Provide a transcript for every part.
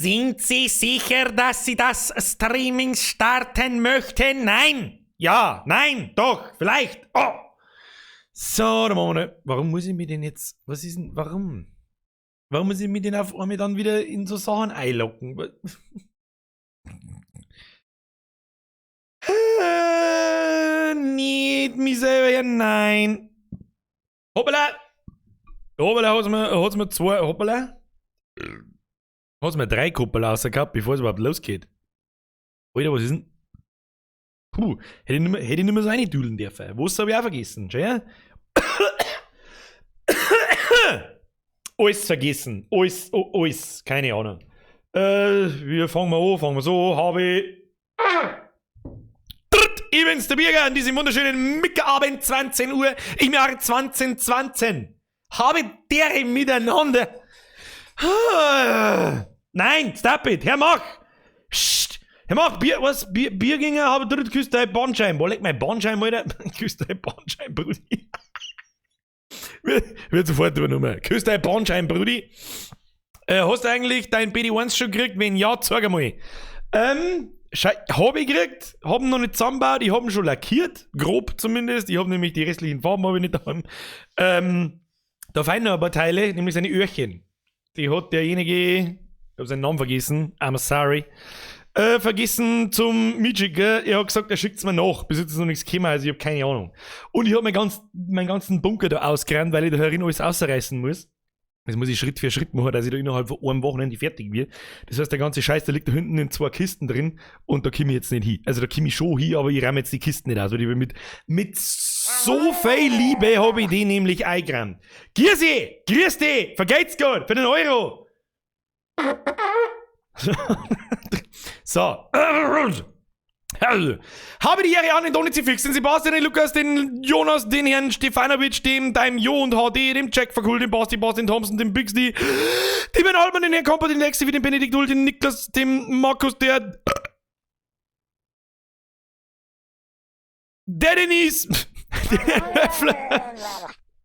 Sind Sie sicher, dass Sie das Streaming starten möchten? Nein! Ja, nein, doch, vielleicht. Oh! So, dann machen wir noch. Warum muss ich mich denn jetzt. Was ist denn. Warum? Warum muss ich mich denn auf einmal dann wieder in so Sachen einlocken? Nicht mich selber hier, nein. Hoppala! Hoppala, hat's mir zwei, hoppala. Hat's mir drei Kuppel rausgehabt, bevor es überhaupt losgeht. Alter, was ist denn? Puh, hätte ich nicht mehr so reindüdeln dürfen. Was hab ich auch vergessen, schau her. Alles vergessen. Alles, alles. Keine Ahnung. Wir fangen mal an, fangen wir so an. Habe ich. Dritt, ich bin's, der Birger, an diesem wunderschönen Mittagabend, 20 Uhr, im Jahre 2020. Habe dere miteinander. Nein, stop it, Herr Mach! Psst! Herr Mach, Bier, was? Bier, Biergänger, habe dritt, küsst dein Bandscheiben. Wo liegt mein Bandscheiben, Alter? Küsst dein Bandscheiben, Brudi. Wird sofort übernommen. Küsst dein Bandscheiben, Brudi. Hast du eigentlich dein BD1 schon gekriegt? Wenn ja, zeig einmal. Hab ich gekriegt, hab ihn noch nicht zusammengebaut, ich hab ihn schon lackiert, grob zumindest. Ich hab nämlich die restlichen Farben hab ich nicht daheim. Da fehlen noch ein paar Teile, nämlich seine Öhrchen. Die hat derjenige, ich hab seinen Namen vergessen, I'm sorry, vergessen zum Mitschicken. Er hat gesagt, er schickt's mir nach. Bis jetzt ist noch nichts gekommen, also ich hab keine Ahnung. Und ich hab meinen ganzen Bunker da ausgeräumt, weil ich da herin alles ausreißen muss. Das muss ich Schritt für Schritt machen, dass ich da innerhalb von einem Wochenende fertig wird. Das heißt, der ganze Scheiß, der liegt da hinten in zwei Kisten drin und da komme ich jetzt nicht hin. Also da komme ich schon hin, aber ich räume jetzt die Kisten nicht aus, weil ich mit so viel Liebe habe ich die nämlich eingeräumt. Grüßi! Grüß dich! Vergeht's gut! Für den Euro! So. Habe die Ehre an den Toni Zifix, den Sebastian, den Lukas, den Jonas, den Herrn Stefanovic, dem deinem Jo und HD, dem Jack Verkuhl, dem Basti, Basti, den Thompson, dem Bixby, dem Herrn Alban, den Herrn Komper, den Lexi, den Benedikt Ull, den Niklas, dem Markus, der Denise, der Höfler,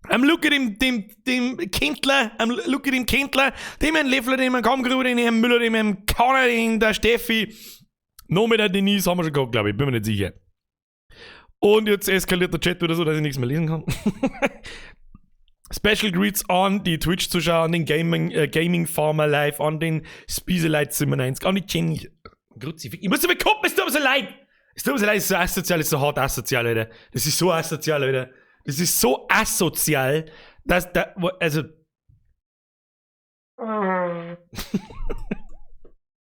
am Luca, dem Kindler, am Luca, dem Kindler, dem Herrn Leffler, dem Herrn Kammgruber, den Herrn Müller, dem Herrn Kahner, den der Steffi, noch mit der Denise haben wir schon gehabt, glaube ich, bin mir nicht sicher. Und jetzt eskaliert der Chat wieder so, dass ich nichts mehr lesen kann. Special Greets an die Twitch-Zuschauer, an den Gaming Farmer Live, an den Spieselite 97, an die Jenny. Kruzifix. Ich muss aber gucken, es tut mir so leid. Es tut mir so leid, es ist so asozial, es ist so hart asozial, Alter. Das ist so asozial, Alter. Das ist so asozial, dass da, wo, also.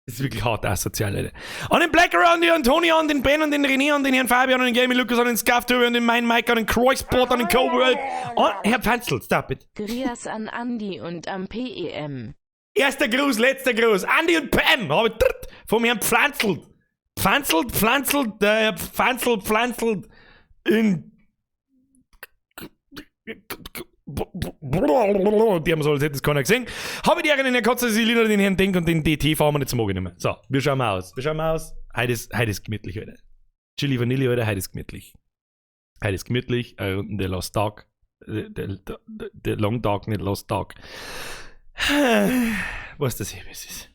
Das ist wirklich hart asozial, Alter. An den Black Around, den Antonio, an den Ben, an den René, an den Herrn Fabian, an den Gaming Lukas, an den Scaff-Tobi, an den Mein Mike, an den Kreuzbot, an den Co-World, an Herr Pfanzl, stop it. Grias an Andi und am PEM. Erster Gruß, letzter Gruß. Andi und Pam, hab ich dritt vom Herrn Pflanzl. Pflanzl, Pflanzl, der Herr Pflanzl, Pflanzl in Die haben so, als hätte es keiner gesehen. Habe die Ehre, den Herrn Kotzer, Selina, den Herrn Denk und den DT fahren wir nicht zum Morgen nicht mehr. So, wir schauen mal aus. Wir schauen mal aus. Heute ist gemütlich, Alter. Chili Vanille, Alter, heute ist gemütlich. Heute ist gemütlich. Und der Lost Dog. Der Long Dog, nicht Lost Dog. Was das hier ist.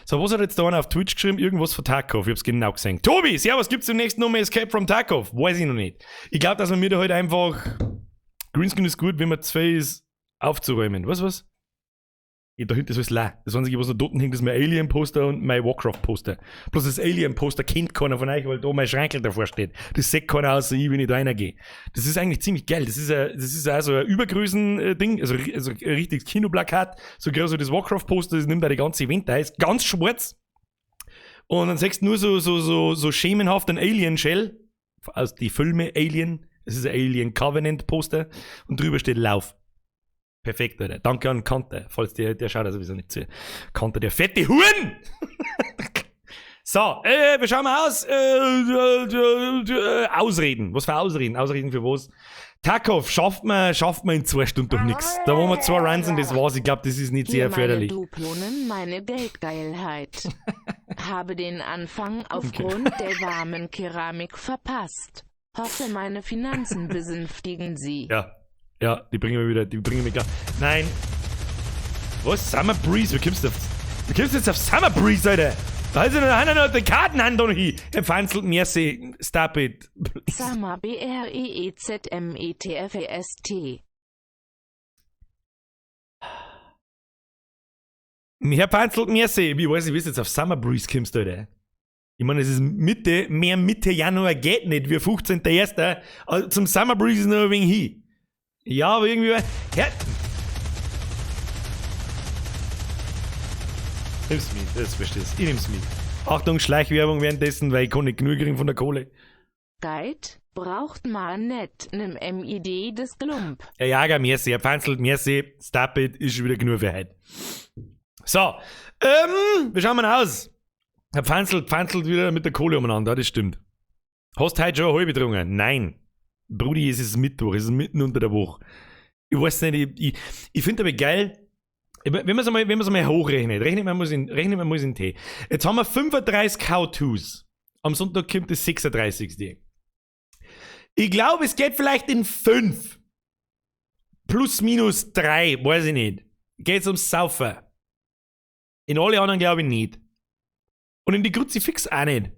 So, was hat jetzt da einer auf Twitch geschrieben? Irgendwas von Tarkov. Ich hab's genau gesehen. Tobi, servus, gibt's demnächst noch mehr Escape from Tarkov? Weiß ich noch nicht. Ich glaub, dass man mir da heute einfach... Greenscreen ist gut, wenn man zu viel ist, aufzuräumen. Weißt du was? Ja, da hinten ist alles leer. Das Einzige, was noch dort hängt, ist mein Alien-Poster und mein Warcraft-Poster. Bloß das Alien-Poster kennt keiner von euch, weil da mein Schrankel davor steht. Das sieht keiner außer ich, wenn ich da reingehe. Das ist eigentlich ziemlich geil. Das ist auch so ein Übergrößen-Ding, also ein richtiges Kinoplakat. So groß wie das Warcraft-Poster, das nimmt da die ganze Event da. Ist ganz schwarz. Und dann siehst du nur so schemenhaft ein Alien-Shell aus die Filme Alien. Das ist ein Alien Covenant Poster und drüber steht Lauf. Perfekt, Alter. Danke an Kanter, falls der schaut ja sowieso nicht zu. Kanter, der fette Huren! So, wir schauen mal aus. Ausreden. Was für Ausreden? Ausreden für was? Tarkov schafft man in 2 Stunden doch nix. Da wollen wir 2 Runs und das war's. Ich glaub, das ist nicht sehr Hier meine förderlich. Duplonen, meine Geldgeilheit. Habe den Anfang aufgrund der warmen Keramik verpasst. Hoffe, meine Finanzen besänftigen sie. Ja, ja, die bringen wir wieder, die bringen wir klar. Nein. Was? Summer Breeze? Wie kommst du auf? Du kommst jetzt auf Summer Breeze, Alter. Da ist ja noch die Karten an da noch hin. Herr Pfanzl, merci, stop it. Summer B R E E Z M E T F E S T. Herr Pfanzl, merci. Ich weiß nicht, wie du jetzt auf Summer Breeze kommst, Alter. Ich meine, es ist Mitte, mehr Mitte Januar geht nicht, wie 15.01. Also zum Summer Breeze ist noch ein wenig hin. Ja, aber irgendwie. Ja. Nimm's mit, das verstehst du. Ich nehm's mit. Achtung, Schleichwerbung währenddessen, weil ich kann nicht genug kriegen von der Kohle. Guide, braucht man net, nimm MID des Glump. Herr Jager, merci, Herr Pfanzl, merci, stop it, ist schon wieder genug für heute. So, wie schauen wir denn aus? Herr Pfanzl pfanzelt wieder mit der Kohle umeinander, das stimmt. Hast du heute schon eine halbe getrunken? Nein. Brudi, es ist Mittwoch, es ist mitten unter der Woche. Ich weiß nicht, ich finde aber geil, wenn man es einmal, wenn man's einmal hochrechnet, rechnet man mal in, rechnet man mal in Tee. Jetzt haben wir 35 How-Tos. Am Sonntag kommt das 36. Ich glaube, es geht vielleicht in 5. Plus, minus 3, weiß ich nicht. Geht's ums Saufen. In alle anderen glaube ich nicht. Und in die Kruzifix auch nicht.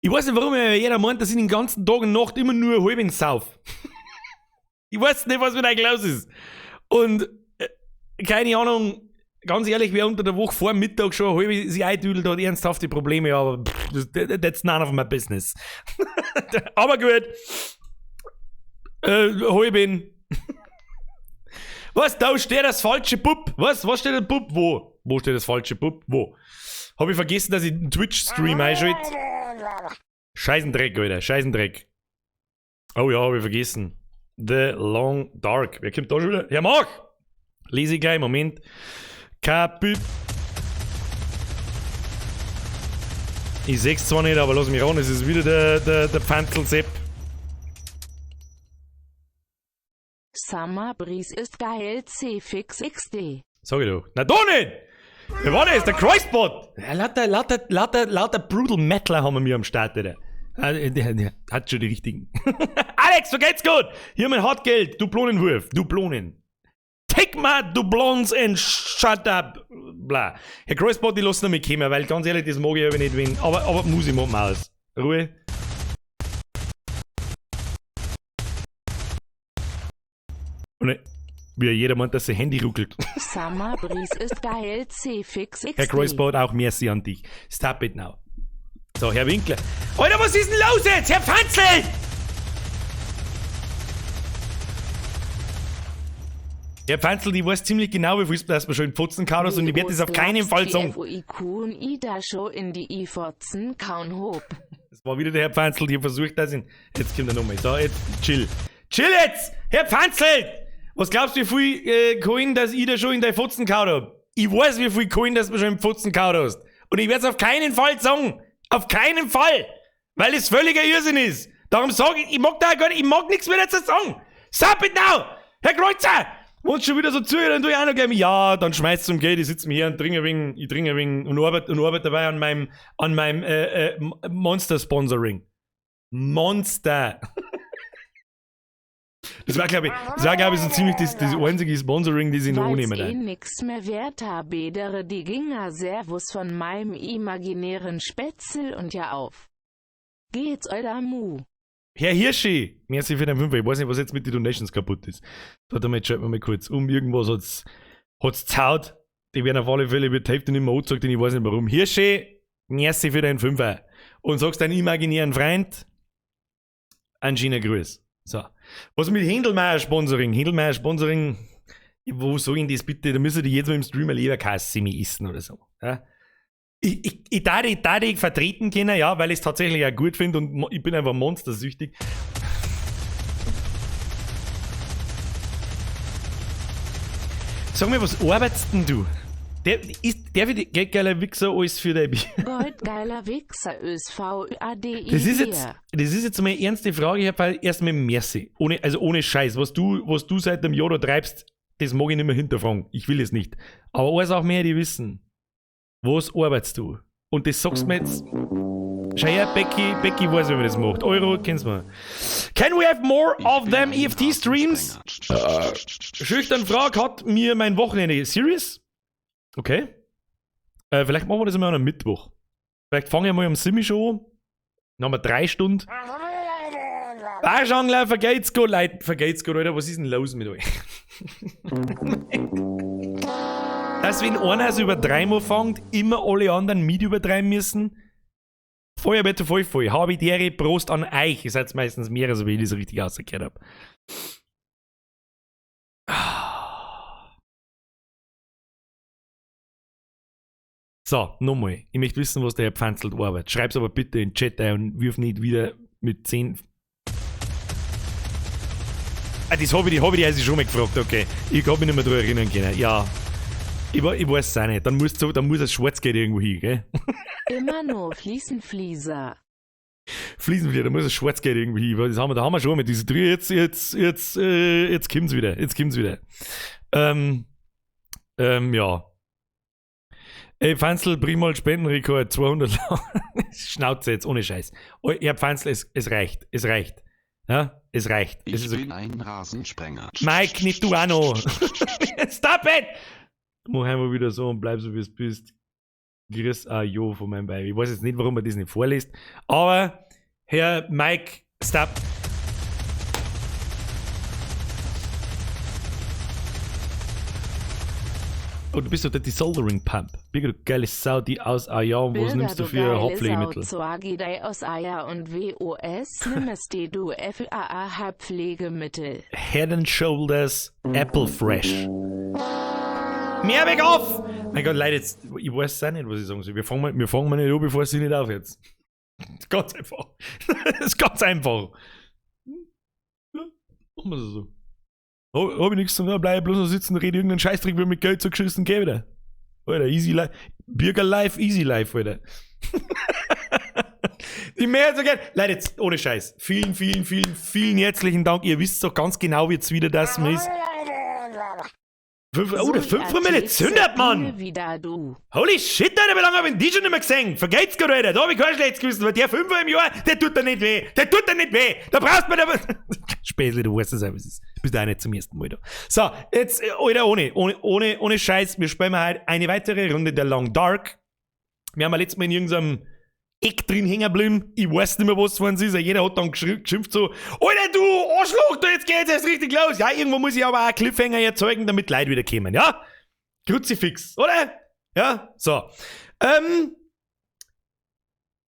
Ich weiß nicht, warum jeder meint, dass ich den ganzen Tag und Nacht immer nur halb sauf. Ich weiß nicht, was mit euch los ist. Und keine Ahnung, ganz ehrlich, wer unter der Woche vor Mittag schon halb sich eindüdelt, hat ernsthafte Probleme, aber pff, that's none of my business. Aber gut. Halb. Was? Da steht das falsche Bub. Was? Was steht der Bub? Wo? Wo steht das falsche Bub? Wo? Hab ich vergessen, dass ich einen Twitch-Stream einschalte? Scheißendreck, Alter. Scheißendreck. Oh ja, hab ich vergessen. The Long Dark. Wer kommt da schon wieder? Ja, mach! Lese ich gleich, Moment. Kapit. Ich seh's zwar nicht, aber lass mich ran, es ist wieder der Pfanzel-Sepp. Summer Breeze ist geil, C-Fix XD. Sag ich doch. Na da nicht! Wer war das? Der Kreuzbot! Ja, lauter Brutal Metaler haben wir mir am Start, Alter. Der hat schon die richtigen. Alex, so geht's gut! Hier mein Hartgeld, Dublonenwurf, Dublonen. Take my Dublons and shut up. Bla. Herr Kreuzbot, ich lass noch mal kommen, weil ganz ehrlich, das mag ich aber nicht, wenn. Aber muss ich mal aus. Ruhe. Und wie jeder meint, dass sein Handy ruckelt. Summer Breeze ist geil, C-Fix XD. Herr Kreuzbot, auch merci an dich. Stop it now. So, Herr Winkler. Alter, was ist denn los jetzt? Herr Pfanzl! Herr Pfanzl, ich weiß ziemlich genau, wie viel dass man schon in Pfotzen kauen hast und ich werde das auf keinen Fall sagen. F-O-I-Q und Ida schon in die I-Fotzen kauen hob. Das war wieder der Herr Pfanzl, der versucht das in. Jetzt kommt er nochmal. So, jetzt chill. Chill jetzt! Herr Pfanzl! Was glaubst du, wie viel Coin, dass ich da schon in deine Fotzen gehauen hab? Ich weiß, wie viel Coin, dass du schon in Fotzen gehauen hast. Und ich werde es auf keinen Fall sagen. Auf keinen Fall! Weil es völliger Irrsinn ist. Darum sag ich, ich mag da gar nicht, ich mag nichts mehr dazu sagen. Stop it now! Herr Kreuzer! Wenn schon wieder so zuhört, dann tue ich auch noch gleich, ja, dann schmeißt zum Geld, ich sitze mir hier und trinke ein wenig, ich trinke ein wenig und arbeite dabei an meinem Monster-Sponsoring. Monster! Das war, glaube ich, so ziemlich das einzige Sponsoring, das ich noch annehmen Weil's eh nix mehr wert habedere die Ginger Servus von meinem imaginären Spätzl und ja auf. Geht's, euer Mu. Herr Hirschi, merci für den Fünfer. Ich weiß nicht, was jetzt mit den Donations kaputt ist. Warte mal, jetzt schalten wir mal kurz um. Irgendwas hat's zaut. Die werden auf alle Fälle über die Hälfte nicht mehr angezeigt und ich weiß nicht warum. Hirschi, merci für deinen Fünfer. Und sagst deinen imaginären Freund einen schönen Gruß. So. Was mit Händelmeier Sponsoring? Händelmeier Sponsoring, wo soll ich das bitte? Da müssen die jetzt mal im Streamer Leberkäse essen oder so. Ja? Ich darf die vertreten können, ja, weil ich es tatsächlich auch gut finde und ich bin einfach monstersüchtig. Sag mir, was arbeitest denn du? Der geldgeiler Wichser alles für dein Bier? Goldgeiler Wichser ÖSVADI. Das ist jetzt meine ernste Frage, ich hab erstmal merci. Ohne Scheiß. Was du seit einem Jahr da treibst, das mag ich nicht mehr hinterfragen. Ich will es nicht. Aber alles auch mehr, die wissen. Was arbeitest du? Und das sagst du mir jetzt. Schau her, Becky weiß, wie man das macht. Euro, kennst du mal. Can we have more of them EFT Streams? Schüchtern Frag hat mir mein Wochenende. Serious? Okay. Vielleicht machen wir das mal an einem Mittwoch. Vielleicht fange ich mal um 7 schon an. Dann haben wir 3 Stunden. Barschangler, vergeht's gut, Leute, vergeht's gut, Alter. Was ist denn los mit euch? Dass, wenn einer so übertreiben anfängt, immer alle anderen mit übertreiben müssen. Feuerbette voll voll. Habe ich die Prost an euch. Ihr seid meistens mehrere, so wie ich das richtig ausgehört hab. So, nochmal. Ich möchte wissen, was der Herr Pfanzelt arbeitet. Schreib's aber bitte in den Chat ein und wirf nicht wieder mit 10. Ah, das hab ich, die also schon mal gefragt, okay. Ich hab mich nicht mehr dran erinnern können. Ja. Ich weiß es auch nicht. Dann muss das Schwarzgeld irgendwo hin, gell? Immer nur Fliesenflieser. Fliesenflieser, da muss das Schwarzgeld irgendwie hin. Das haben wir, da haben wir schon mit diesen drei. Jetzt kommt's wieder. Jetzt kommt's wieder. Ja. Ey, Pfanzl, bring mal Spendenrekord, 200. Schnauze jetzt, ohne Scheiß. Ja, Pfanzl, es reicht. Es reicht. Ja, es reicht. Ich es ist bin ein Rasensprenger. Mike, nicht du auch noch. Stop it! Mach einmal wieder so und bleib so, wie es bist. Grüß auch Jo von meinem Baby. Ich weiß jetzt nicht, warum man das nicht vorliest, aber Herr Mike, stop. Oh, du bist doch der Desoldering Pump. Birger, du geile Sau, die aus Eier. Und was nimmst du für Haarpflegemittel? Aus Eier und WOS nimmst du FAAH Pflegemittel. Head and Shoulders Apple Fresh. Mehr weg auf! Mein Gott, Leute, jetzt, ich weiß auch nicht, was ich sagen soll. Wir fangen mal nicht an, bevor es sich nicht aufhört. Das ist ganz einfach. Das ist ganz einfach. Ja, machen wir es so. Hab ich nichts zu tun, bleib ich bloß noch sitzen und rede irgendeinen Scheißdreck, wie mit Geld so geschissen geh wieder. Alter, easy life. Bürger life, easy life, Alter. Die Mehrheit so gern. Leute, jetzt, ohne Scheiß. Vielen, vielen, vielen, vielen herzlichen Dank. Ihr wisst doch ganz genau, wie jetzt wieder das ist. 5, oh, der 5 Promille zündet, Mann! Wieder du. Holy shit, Alter, wie lange hab ich den schon nicht mehr gesehen? Vergeht's grad, Alter, da hab ich kein schlechtes Gewissen, weil der 5 im Jahr, der tut dir nicht weh, der tut dir nicht weh, da brauchst du mir da... Späßle, du weißt es auch, was ist. Bist du auch nicht zum ersten Mal da. So, jetzt, Alter, ohne Scheiß, wir spielen heute eine weitere Runde der Long Dark. Wir haben ja letztes Mal in irgendeinem Eck drin hängen geblieben. Ich weiß nicht mehr, was von ist. Jeder hat dann geschimpft so, Alter, du Arschloch, du, jetzt geht's erst richtig los. Ja, irgendwo muss ich aber auch einen Cliffhanger erzeugen, damit Leute wieder kommen, ja? Kruzifix, oder? Ja, so.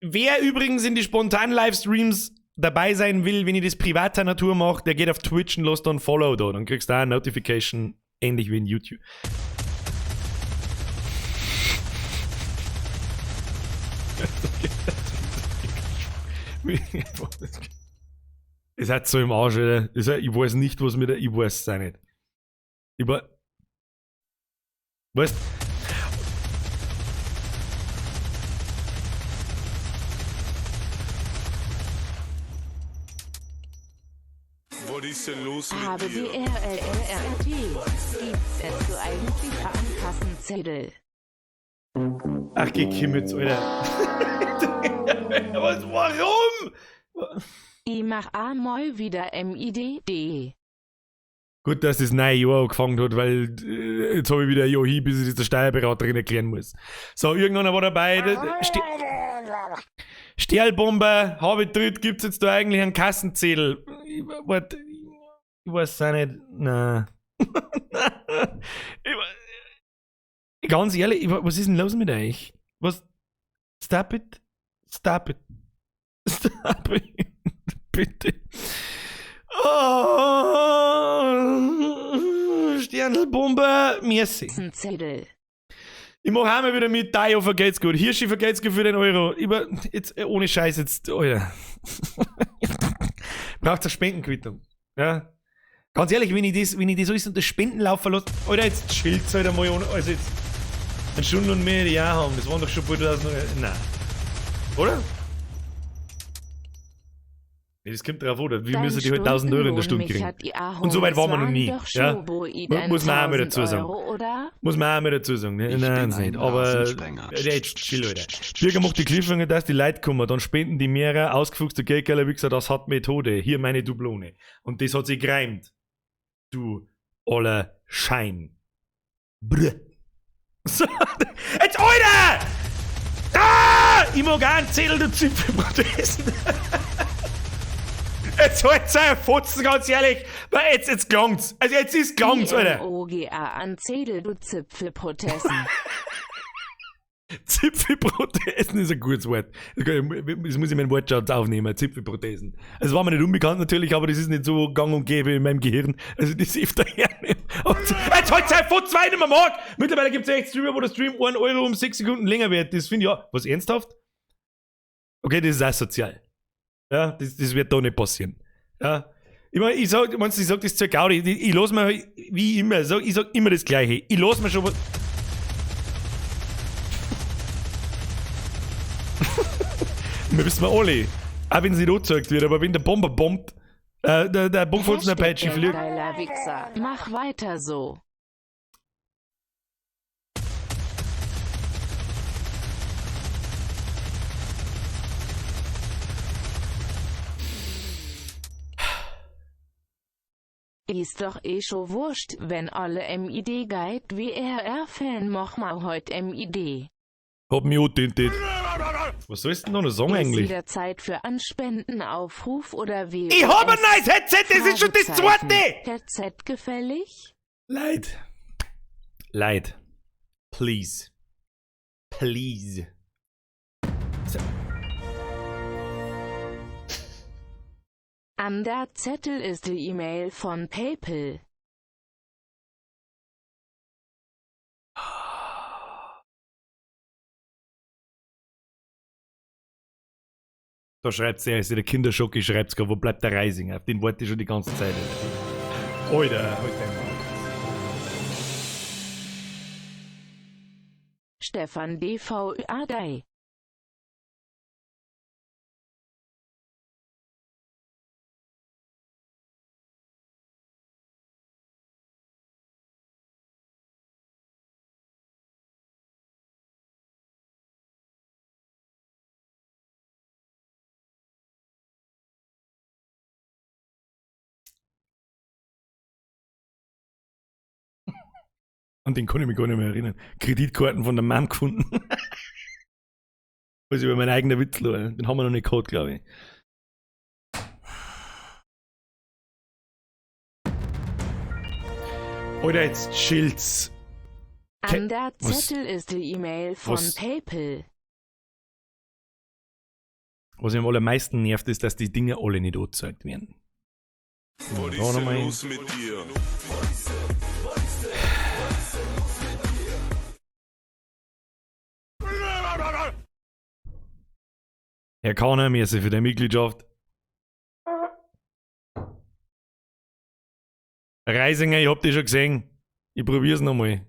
Wer übrigens in die spontanen Livestreams dabei sein will, wenn ich das privater Natur mache, der geht auf Twitch und lässt dann Follow da. Dann kriegst du auch eine Notification, ähnlich wie in YouTube. Es hat so im Arsch, Alter. Ich weiß nicht, was mit der. Ich weiß es auch nicht. Ich weißt. Was ist denn los mit dir? HBDRLRRT. Gibt's es so eigentlich einen Kassenzettel? Ach, geh Kimmels, Alter. Was, warum? Ich mach einmal wieder MIDD. Gut, dass das neue Jahr angefangen hat, weil jetzt habe ich wieder ein Jahr hin, bis ich das der Steuerberaterin erklären muss. So, irgendeiner war dabei. Sterlbomber, habe ich dritt, gibt's jetzt da eigentlich einen Kassenzettel? Ich weiß auch nicht. Nein. Ganz ehrlich, was ist denn los mit euch? Was? Stop it. Stop it. Stop it. Bitte. Oh, Sternelbomber, merci. Zettel. Ich mach einmal wieder mit, Dayo vergeht's gut. Hirschi vergeht's gut für den Euro. Jetzt, ohne Scheiß, jetzt, Alter. Braucht's eine Spendenquittung. Ja. Ganz ehrlich, wenn ich das alles unter Spendenlauf verlasse, Alter, jetzt chillt's halt einmal ohne, also jetzt, eine Stunde und mehr, die auch haben. Das waren doch schon bald 1000 Euro. Nein. Oder? Nee, das kommt drauf, oder? Wir müssen die halt 1000 Euro in der Stunde kriegen. Und so weit waren wir noch nie. Ja? Muss man auch mal dazu sagen. Oder? Muss man auch mal dazu sagen. Ne? Nein, nicht. Aber jetzt chill, Alter. Bürger macht die Cliffhanger, dass die Leute kommen, dann spenden die mehrere ausgefuchste Geldgeiler Wichser, das hat Methode. Hier meine Dublone. Und das hat sich gereimt. Du aller Schein. Brr. So, jetzt, Alter! Ah! Ich mag auch einen Zettel der Zipfelprothesen. Jetzt halt's euer Fotzen, ganz ehrlich. Weil jetzt klang's. Also jetzt ist klang's, Alter. OGA an Zettel, du Zipfelprothesen. Zipfelprothesen ist ein gutes Wort. Das muss ich meinen Wortschatz aufnehmen. Zipfelprothesen. Also war mir nicht unbekannt natürlich, aber das ist nicht so gang und gäbe in meinem Gehirn. Also das ist daher nicht. Jetzt halt's euer Fotzen, weil ich nicht mehr mag! Mittlerweile gibt's echt Streamer, wo der Stream 1 Euro um 6 Sekunden länger wird. Das finde ich auch. Was, ernsthaft? Okay, das ist asozial. Ja, das wird da nicht passieren. Ja. Ich mein, ich sag, meinst du, ich sag das zur Gaudi. Ich lass mir, wie immer, ich sag immer das Gleiche. Ich lass mir schon was. Wir wissen wir alle, auch wenn es nicht angezeigt wird, aber wenn der Bomber bombt, der Bombenfotzen Apache fliegt. Geiler Wichser, mach weiter so. Ist doch eh schon wurscht, wenn alle MID Guide WRR-Fan mach mal heut MID. Hab mich angetintet. Was sollst du denn da noch sagen Ist eigentlich? wieder Zeit für Anspendenaufruf oder W? Ich hab ein neues Headset, das ist schon das zweite! Headset gefällig? Leid. Leid. Please. Please. So. An der Zettel ist die E-Mail von PayPal. Da schreibt's ja, ist der Kinderschocke, schreibt's grad, wo bleibt der Reisinger? Auf den warte ich schon die ganze Zeit. Alter, halt dein Maul. Stefan DV Adai. An den kann ich mich gar nicht mehr erinnern. Kreditkarten von der Mom gefunden. Was über mein eigener Witz, Leute. Den haben wir noch nicht gehabt, glaube ich. Alter, jetzt chillt's. An der Was? Zettel ist die E-Mail von Was? PayPal. Was mich am allermeisten nervt, ist, dass die Dinge alle nicht angezeigt werden. Was Da ist denn nochmal. los mit dir? Herr Kahner, merci für deine Mitgliedschaft. Reisinger, ich hab dich schon gesehen. Ich probier's nochmal.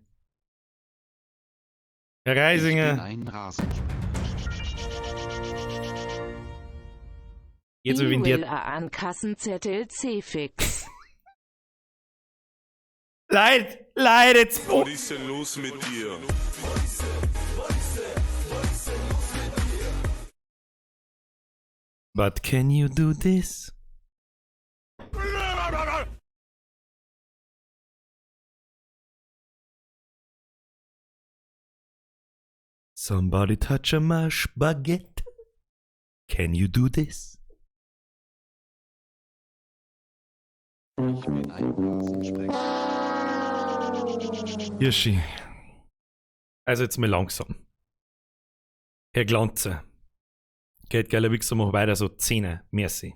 Herr Ich bin Reisinger, ein Rasensprenger. jetzt wenn Ich will der. an Kassenzettel C-Fix. Leid, leid, jetzt. Oh. Was ist denn los mit dir? But can you do this? Somebody touch a mash baguette. Can you do this? Ich bin ein Rasensprenger. Hirschi. Also jetzt mal langsam. Herr Glanzer. Geht geiler Wichser, mach weiter so 10. Merci.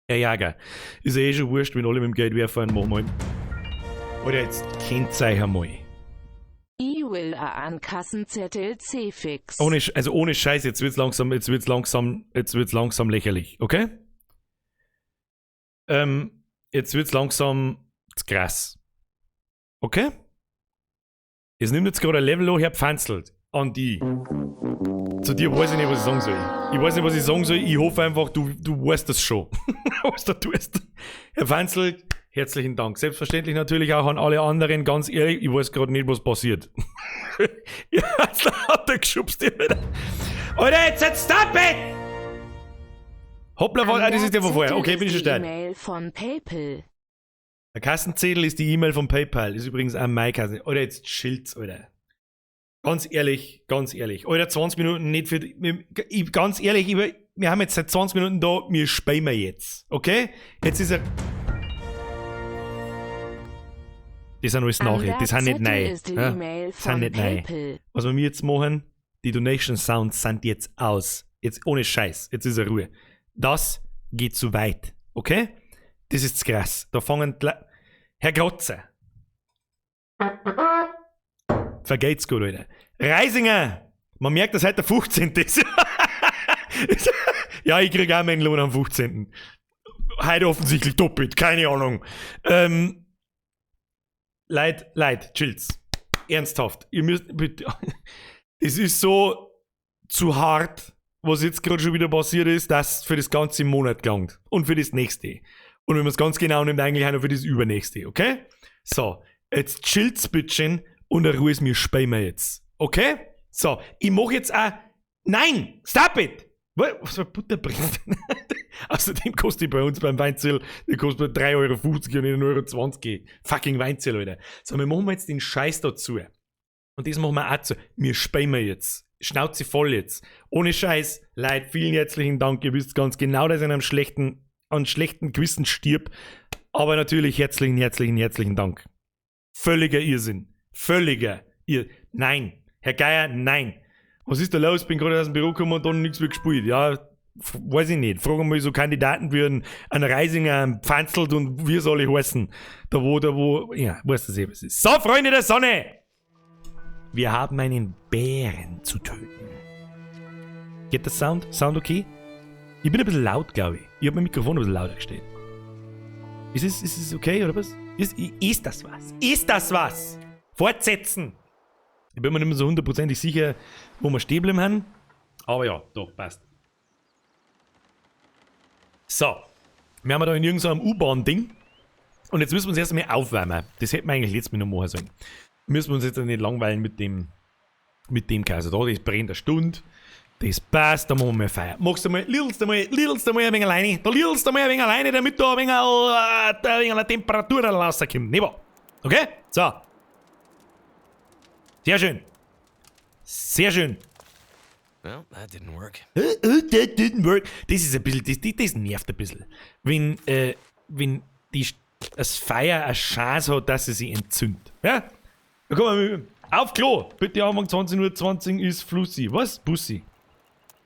Herr Jager. Ist ja eh schon wurscht, wenn alle mit dem Geld werfen, machen wir halt. Oder jetzt kennt's euch einmal. Ich will an Kassenzettel C-Fix. Also ohne Scheiß, jetzt wird's langsam, jetzt wird's langsam, jetzt wird's langsam lächerlich, okay? Jetzt wird's langsam zu krass. Okay? Es nimmt jetzt gerade ein Level an, Herr Pfanzelt, an die. Zu dir weiß ich nicht, was ich sagen soll. Ich weiß nicht, was ich sagen soll. Ich hoffe einfach, du weißt das schon. Was du tust. Herr Pfanzelt, herzlichen Dank. Selbstverständlich natürlich auch an alle anderen. Ganz ehrlich, ich weiß gerade nicht, was passiert. Ja, jetzt hat er geschubst hier wieder. Alter, jetzt stop it! Hoppla, das ist der von vorher. Okay, bin ich schon Die steil. E-Mail von PayPal. Der Kassenzettel ist die E-Mail von PayPal. Ist übrigens auch mein Kassen. Alter, jetzt chillt's, Alter. Ganz ehrlich, ganz ehrlich. Alter, 20 Minuten nicht für. Ich, ganz ehrlich, ich, wir haben jetzt seit 20 Minuten da, wir spielen wir jetzt. Okay? Jetzt ist er. Das sind alles An Nachrichten, das der sind nicht Zettel neu. ist die Ja? E-Mail Das sind von nicht neu. PayPal. Was wir jetzt machen, die Donation Sounds sind jetzt aus. Jetzt ohne Scheiß. Jetzt ist er Ruhe. Das geht zu weit. Okay? Das ist zu krass. Da fangen die Le Herr Grotzer. Vergeht's gut, Alter. Reisinger! Man merkt, dass heute der 15. ist. Ja, ich krieg auch meinen Lohn am 15. Heute offensichtlich doppelt, keine Ahnung. Leid, Leid, chillt's. Ernsthaft. Ihr müsst bitte. Es ist so zu hart, was jetzt gerade schon wieder passiert ist, dass für das ganze Monat gelangt. Und für das nächste. Und wenn man es ganz genau nimmt, eigentlich auch noch für das übernächste, okay? So, jetzt chillt's bitchen und der Ruhe ist mir spielen wir jetzt. Okay? So, ich mach jetzt auch. Nein! Stop it! Was für Butterbrot? Außerdem kostet die bei uns beim Weinzel, die kostet 3,50 Euro und 1,20 Euro. Fucking Weinzel, Alter. So, wir machen jetzt den Scheiß dazu. Und das machen wir auch zu. Wir spielen wir jetzt. Schnauze voll jetzt. Ohne Scheiß. Leid, vielen herzlichen Dank. Ihr wisst ganz genau, dass ich an einem schlechten, an schlechten Gewissen stirb. Aber natürlich herzlichen, herzlichen, herzlichen Dank. Völliger Irrsinn. Völliger Irrsinn. Nein. Herr Geier, nein. Was ist da los? Bin gerade aus dem Büro gekommen und dann nichts mehr gespielt. Ja, weiß ich nicht. Fragen mal so Kandidaten wie einen Reisinger, einen Pfanzelt und wie soll ich heißen? Da wo, ja, weißt du eh, was ist. So, Freunde der Sonne! Wir haben einen Bären zu töten. Geht das Sound? Sound okay? Ich bin ein bisschen laut, glaube ich. Ich habe mein Mikrofon ein bisschen lauter gestellt. Ist es okay, oder was? Ist das was? Ist das was? Fortsetzen! Ich bin mir nicht mehr so hundertprozentig sicher, wo wir stehen bleiben haben. Aber ja, doch, passt. So. Wir haben da in irgendeinem U-Bahn-Ding. Und jetzt müssen wir uns erst einmal aufwärmen. Das hätten wir eigentlich letztes Mal noch machen sollen. Müssen wir uns jetzt nicht langweilen mit dem Kaiser. Da, das brennt eine Stunde. Das passt, da machen wir mal Feier. Machst du mal, lidlst du mal ein wenig alleine. Da lidlst du mal ein wenig alleine, damit da ein wenig eine Temperatur rauskommt. Nicht wahr? Okay? So. Sehr schön. Sehr schön. Well, that didn't work. That didn't work. Das ist ein bisschen, das nervt ein bisschen. Wenn, wenn das Feuer eine Chance hat, dass es sich entzündet. Ja? Da kommen wir auf Klo. Bitte Anfang 20:20 Uhr ist Flussi. Was? Bussi.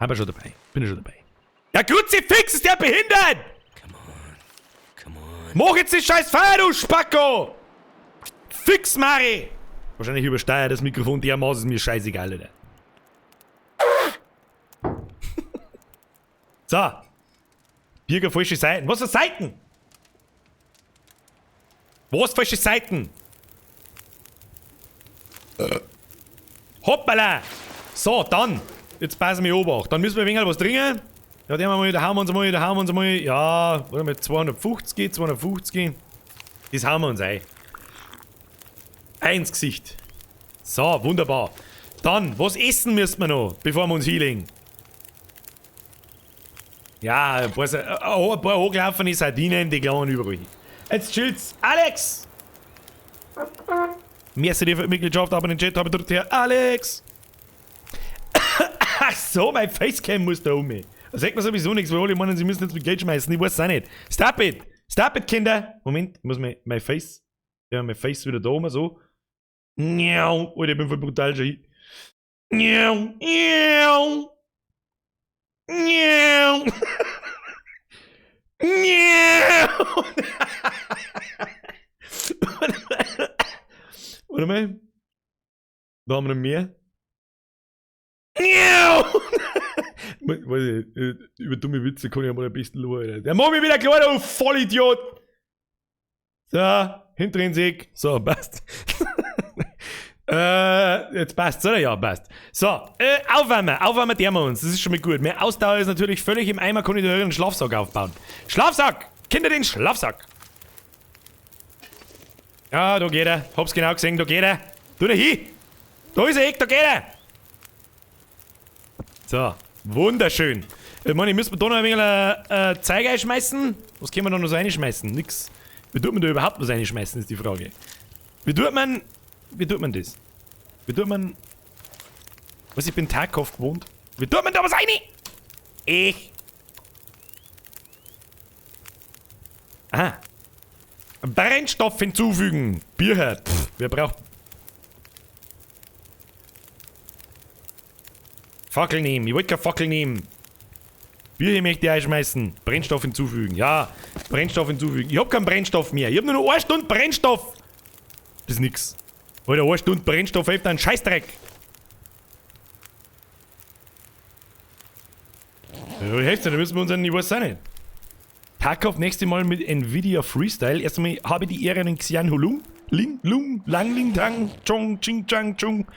Haben wir schon dabei. Bin ich schon dabei. Ja, Kruzifix, ist der behindert! Come on. Come on. Mach jetzt den scheiß Feuer, du Spacko! Fix, Mari! Wahrscheinlich übersteuert das Mikrofon dermaßen, ist mir scheißegal, Alter. So. Birger, falsche Seiten. Was für Seiten? Was falsche Seiten? Hoppala! So, dann. Jetzt passen wir Obacht. Dann müssen wir ein wenig was trinken. Ja, den haben wir mal, da hauen wir uns mal, da hauen wir uns mal. Ja, warte mal, 250, 250. Das hauen wir uns ein. Ins Gesicht. So, wunderbar. Dann, was essen müssen wir noch, bevor wir uns hinlegen? Ja, ein paar hochgelaufene Sardinen, die klauen überall hin. Jetzt chillt's. Alex! Merci dir für die Mitgliedschaft, aber den Chat habe ich dort her. Alex! Ach so, mein Facecam muss da um mich. Da sagt man sowieso nichts, weil alle meinen, sie müssen jetzt mit Geld schmeißen. Ich weiß es auch nicht. Stop it! Stop it, Kinder! Moment, ich muss mein Face. Ja, mein Face wieder da oben, so. Miau. Alter, ich bin voll brutal schon. Miau. Miau. Miau. Miau. Warte mal. Da haben wir noch mehr. Miau. Weiß ich, über dumme Witze kann ich mal am besten schauen, Alter. Der macht mich wieder klar, du Vollidiot! So, Hinterinn-Sieg. So, passt. Jetzt passt's, oder? Ja, passt. So, aufwärmen. Aufwärmen der wir uns. Das ist schon mal gut. Mehr Ausdauer ist natürlich völlig im Eimer, kann ich da einen Schlafsack aufbauen. Schlafsack! Kinder, den Schlafsack! Ja, da geht er. Hab's genau gesehen, da geht er. Du da hin! Da ist er, da geht er! So, wunderschön. Ich meine, ich müsste da noch ein wenig Zeug einschmeißen. Was können wir da noch so reinschmeißen? Nix. Wie tut man da überhaupt was reinschmeißen, ist die Frage. Wie tut man das? Wie tut man... Was, ich bin Tarkov gewohnt. Wie tut man da was rein? Ich. Aha. Brennstoff hinzufügen. Bierherd. Pff, wer braucht... Fackel nehmen. Ich wollte keine Fackel nehmen. Bier hier möchte ich einschmeißen. Brennstoff hinzufügen. Ja, Brennstoff hinzufügen. Ich hab keinen Brennstoff mehr. Ich hab nur noch 1 Stunde Brennstoff. Das ist nix. Alter, 1 Stunde Brennstoff hilft einen Scheißdreck. Ja, hilft nicht, da müssen wir uns einen, ich weiß auch nicht. Tarkov nächstes Mal mit Nvidia Freestyle. Erst einmal habe ich die Ehre an Xian Hulung. Ling, Lung, Lang, Ling, Tang, Chong, Ching, Chang, Chung.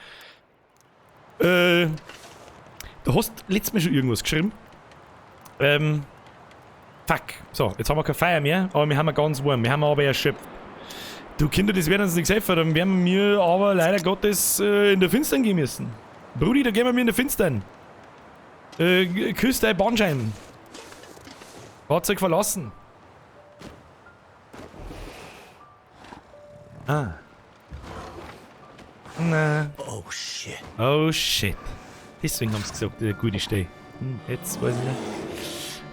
Du hast letztes Mal schon irgendwas geschrieben. Fuck. So, jetzt haben wir kein Feuer mehr, aber wir haben ja ganz warm. Wir haben aber erschöpft. Du Kinder, das wird uns nichts helfen. Dann werden wir aber leider Gottes in der Finstern gehen müssen. Brudi, da gehen wir in der Finstern. Küss dein Bahnscheiben. Fahrzeug verlassen. Ah. Na. Oh shit. Oh shit. Deswegen haben sie gesagt, der gute Steh. Jetzt weiß ich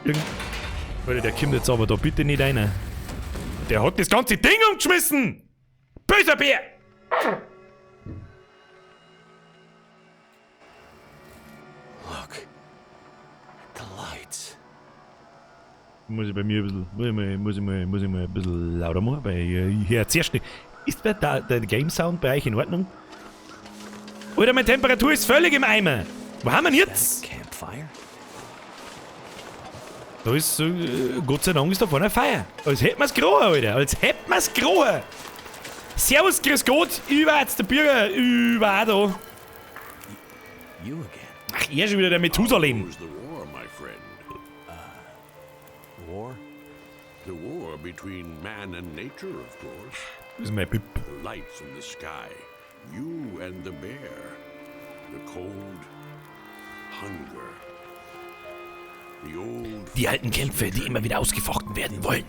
nicht. Alter, der kommt jetzt aber da bitte nicht rein. Der hat das ganze Ding umgeschmissen! Böser Bär! Look. The lights. Muss ich bei mir ein bisschen, muss ich mal, muss ich mal, muss ich mal ein bisschen lauter machen, weil ich höre zuerst nicht. Ist der Game Sound bei euch in Ordnung? Alter, meine Temperatur ist völlig im Eimer. Wo haben wir denn jetzt? Campfire? Da ist, Gott sei Dank ist da vorne ein Feuer. Als hätten wir's gerochen, Alter. Als hätten wir's gerochen. Servus, grüß Gott. Über jetzt der Bürger. Über auch da. You again. Ach, er schon wieder der Methusalem. Who's the war, my friend? War? The war between man and nature, of course. Das ist mein Pip. The lights in the sky. You and the bear. The cold. Hunger. The old Die alten Kämpfe, die immer wieder ausgefochten werden wollen.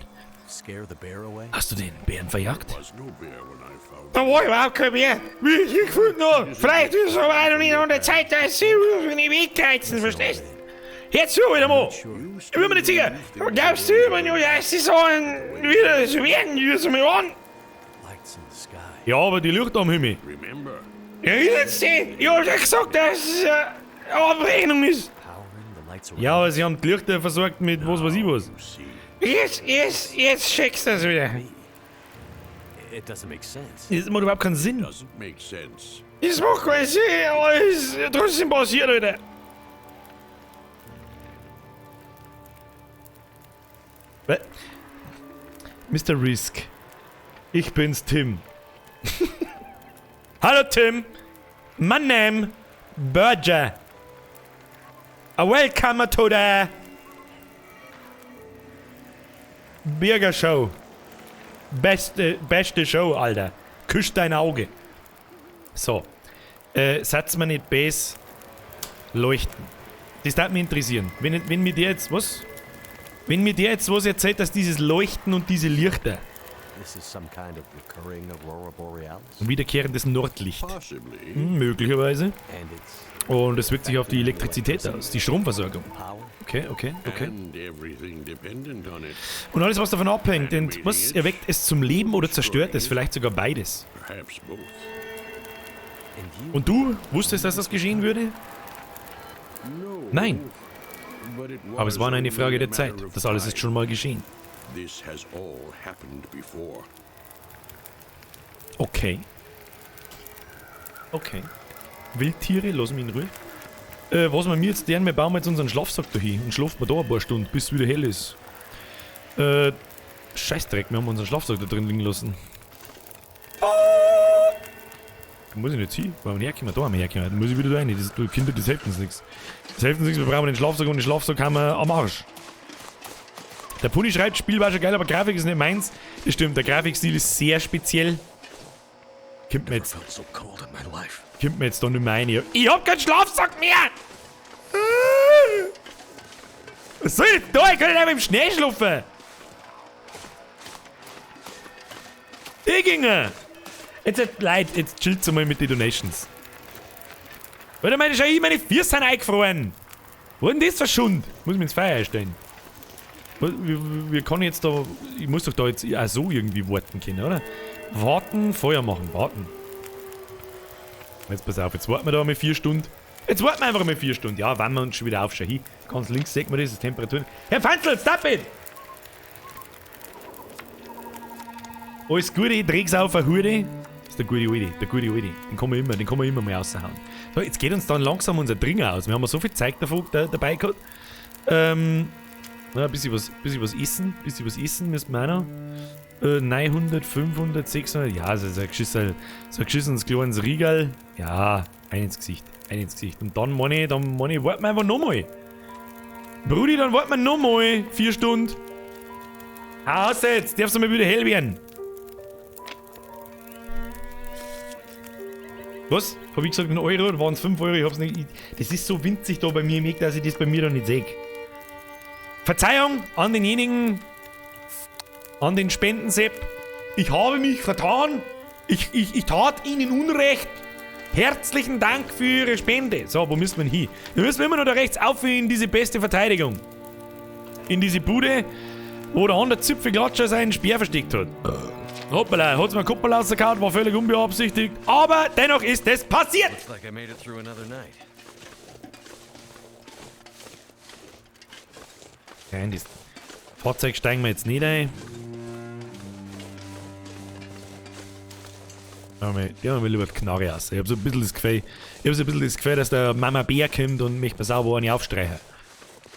Scare the bear away? Hast du den Bären verjagt? Was no bear when I found Da war überhaupt kein Bär. Wie ich ihn gefunden habe. Vielleicht ist es aber auch noch nicht an der Zeit, dass sie in die Weg kreuzen, verstehst du? Hör zu, alter Mann. Ich bin mir nicht sicher. Aber glaubst du, wenn du dass die Sachen wieder so werden, wie sie mal waren? Lights in the sky. Ja, aber die Lichter am Himmel. Remember. Ja, ich jetzt nicht. Ich hab ja gesagt, dass es eine Abrechnung ist. Ja, aber sie haben die Lichter versorgt mit was weiß ich was. Jetzt checkst du das wieder. It doesn't make sense. Das macht überhaupt keinen Sinn. Doesn't make sense. Das macht keinen Sinn, aber es ist trotzdem passiert, Alter. Was? Mister Risk. Ich bin's, Tim. Hallo, Tim. My name, Berger. A welcome to the Birger Show. Beste Show, Alter. Küsst dein Auge. So. Satz mir nicht bes leuchten. Das darf mich interessieren. Wenn mir der jetzt was? Wenn mir der jetzt was erzählt, dass dieses Leuchten und diese Lichter. This is some kind of recurring aurora borealis. Ein wiederkehrendes Nordlicht. Possibly. Möglicherweise. And it's Und es wirkt sich auf die Elektrizität aus, die Stromversorgung. power. Okay, okay, okay. And everything dependent on it. Und alles, was davon abhängt, und was erweckt es zum Leben oder zerstört es? Vielleicht sogar beides. Perhaps both. And you Und du wusstest, dass das geschehen würde? No. Nein. But it Aber es war nur eine was Frage only der a Zeit. matter of Das alles ist time. schon mal geschehen. This has all happened before. Okay. Okay. Wildtiere, lass mich in Ruhe. Was wir mir jetzt deren, wir bauen jetzt unseren Schlafsack da hin und schlafen wir da ein paar Stunden, bis es wieder hell ist. Scheißdreck, wir haben unseren Schlafsack da drin liegen lassen. Oh! Da muss ich nicht hin. Wo haben wir hergekommen? Da haben wir hergekommen. Da muss ich wieder da rein. Das, du, Kinder, das hilft uns nichts. Das hilft uns nichts, wir brauchen den Schlafsack und den Schlafsack haben wir am Arsch. Der Puni schreibt, Spiel war schon geil, aber Grafik ist nicht meins. Das stimmt, der Grafikstil ist sehr speziell. Kommt mir jetzt, felt so cold in my life. kommt mir jetzt da nicht mehr rein. Ich hab keinen Schlafsack mehr! Was soll ich da? Ich kann nicht einfach im Schnee schlafen! Die ginge! Jetzt, Leute, jetzt chillt's mal mit den Donations. Alter, meine Schau, meine Füße sind eingefroren. Wo denn das verschwunden? Muss ich mich ins Feuer einstellen. Wir können jetzt da. Ich muss doch da jetzt auch so irgendwie warten können, oder? Warten, Feuer machen, warten. Jetzt pass auf, jetzt warten wir da mal 4 Stunden. Jetzt warten wir einfach mal 4 Stunden. Ja, wann wir uns schon wieder aufschauen. Hier, ganz links sieht man das, das Temperaturen. Herr Fanzel, stop it! Alles Gute, Drecks auf eine Hure. Das ist der gute Alte, der gute Alte. Den kann man immer, den kann man immer mal raushauen. So, jetzt geht uns dann langsam unser Dringer aus. Wir haben ja so viel Zeug davon, dabei gehabt. Na, ein bisschen was essen, bisschen was essen müssen wir auch noch. 900, 500, 600, ja, so ein geschissenes kleines Riegel. Ja, ein ins Gesicht, ein ins Gesicht. Und dann meine ich, warten wir einfach nochmal. Brudi, dann warten wir nochmal 4 Stunden. Aus jetzt, darfst du mal wieder hell werden. Was? Hab ich gesagt, 1 Euro? Waren es 5 Euro? Ich hab's nicht. Das ist so winzig da bei mir im Eck, dass ich das bei mir da nicht sehe. Verzeihung an denjenigen, an den Spendensepp. Ich habe mich vertan. Ich tat Ihnen Unrecht. Herzlichen Dank für Ihre Spende. So, wo müssen wir denn hin? Wir müssen immer noch da rechts auf in diese beste Verteidigung. In diese Bude, wo der andere Zipfelklatscher seinen Speer versteckt hat. Hoppala, hat's mir Kuppel rausgehauen, war völlig unbeabsichtigt. Aber dennoch ist es passiert! Looks like I made it through another night. Nein, das Fahrzeug steigen wir jetzt nicht ein. Die haben wir lieber die Knarre aus. Ich hab so ein bisschen das Gefühl, dass der Mama Bär kommt und mich mal sauber eine aufstreichen.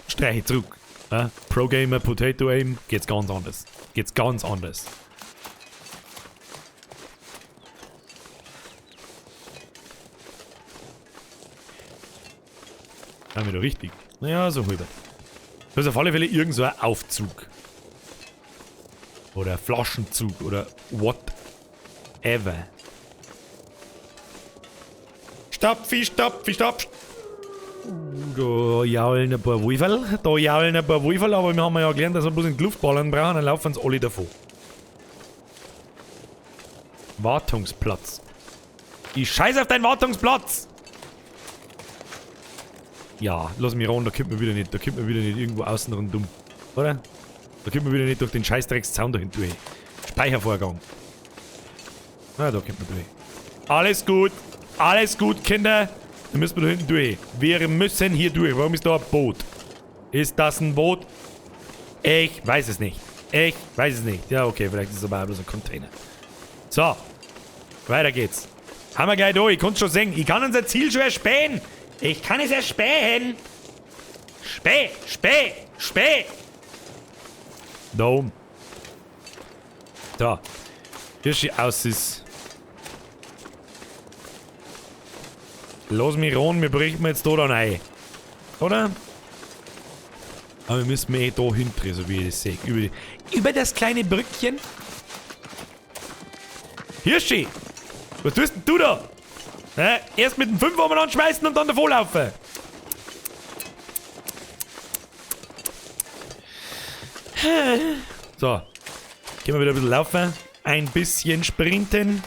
Streiche zurück. Ja? Pro Gamer, Potato Aim, geht's ganz anders. Geht's ganz anders. Haben wir da richtig? Naja, so rüber. Das ist auf alle Fälle irgend so ein Aufzug. Oder Flaschenzug oder whatever. Stapfi, stapfi, stapf. Da jaulen ein paar Wolferl. Da jaulen ein paar Wolferl, aber wir haben ja gelernt, dass wir bloß in die Luft ballern brauchen, dann laufen sie alle davon. Wartungsplatz. Ich scheiß auf deinen Wartungsplatz! Ja, lass mich ran, da kommt man wieder nicht, da kommt man wieder nicht irgendwo außen rundum. Oder? Da kommt man wieder nicht durch den Scheißdreckszaun dahin durch. Speichervorgang. Na, da kommt man durch. Alles gut! Alles gut, Kinder! Da müssen wir da hinten durch. Wir müssen hier durch. Warum ist da ein Boot? Ist das ein Boot? Ich weiß es nicht. Ich weiß es nicht. Ja, okay, vielleicht ist es aber bloß ein Container. So. Weiter geht's. Haben wir gleich durch. Ich kann's schon sehen. Ich kann unser Ziel schon erspähen. Ich kann es erspähen. Späh, späh, späh. Da oben. Da. Hier aus ist. Lass mich ran, wir brechen jetzt da dann ein. Oder? Aber wir müssen eh da hinten, so wie ich das sehe. Über das kleine Brückchen. Hirschi! Was tust denn du da? Hä? Erst mit dem 5 umeinander schmeißen und dann davor laufen. So. Gehen wir wieder ein bisschen laufen. Ein bisschen sprinten.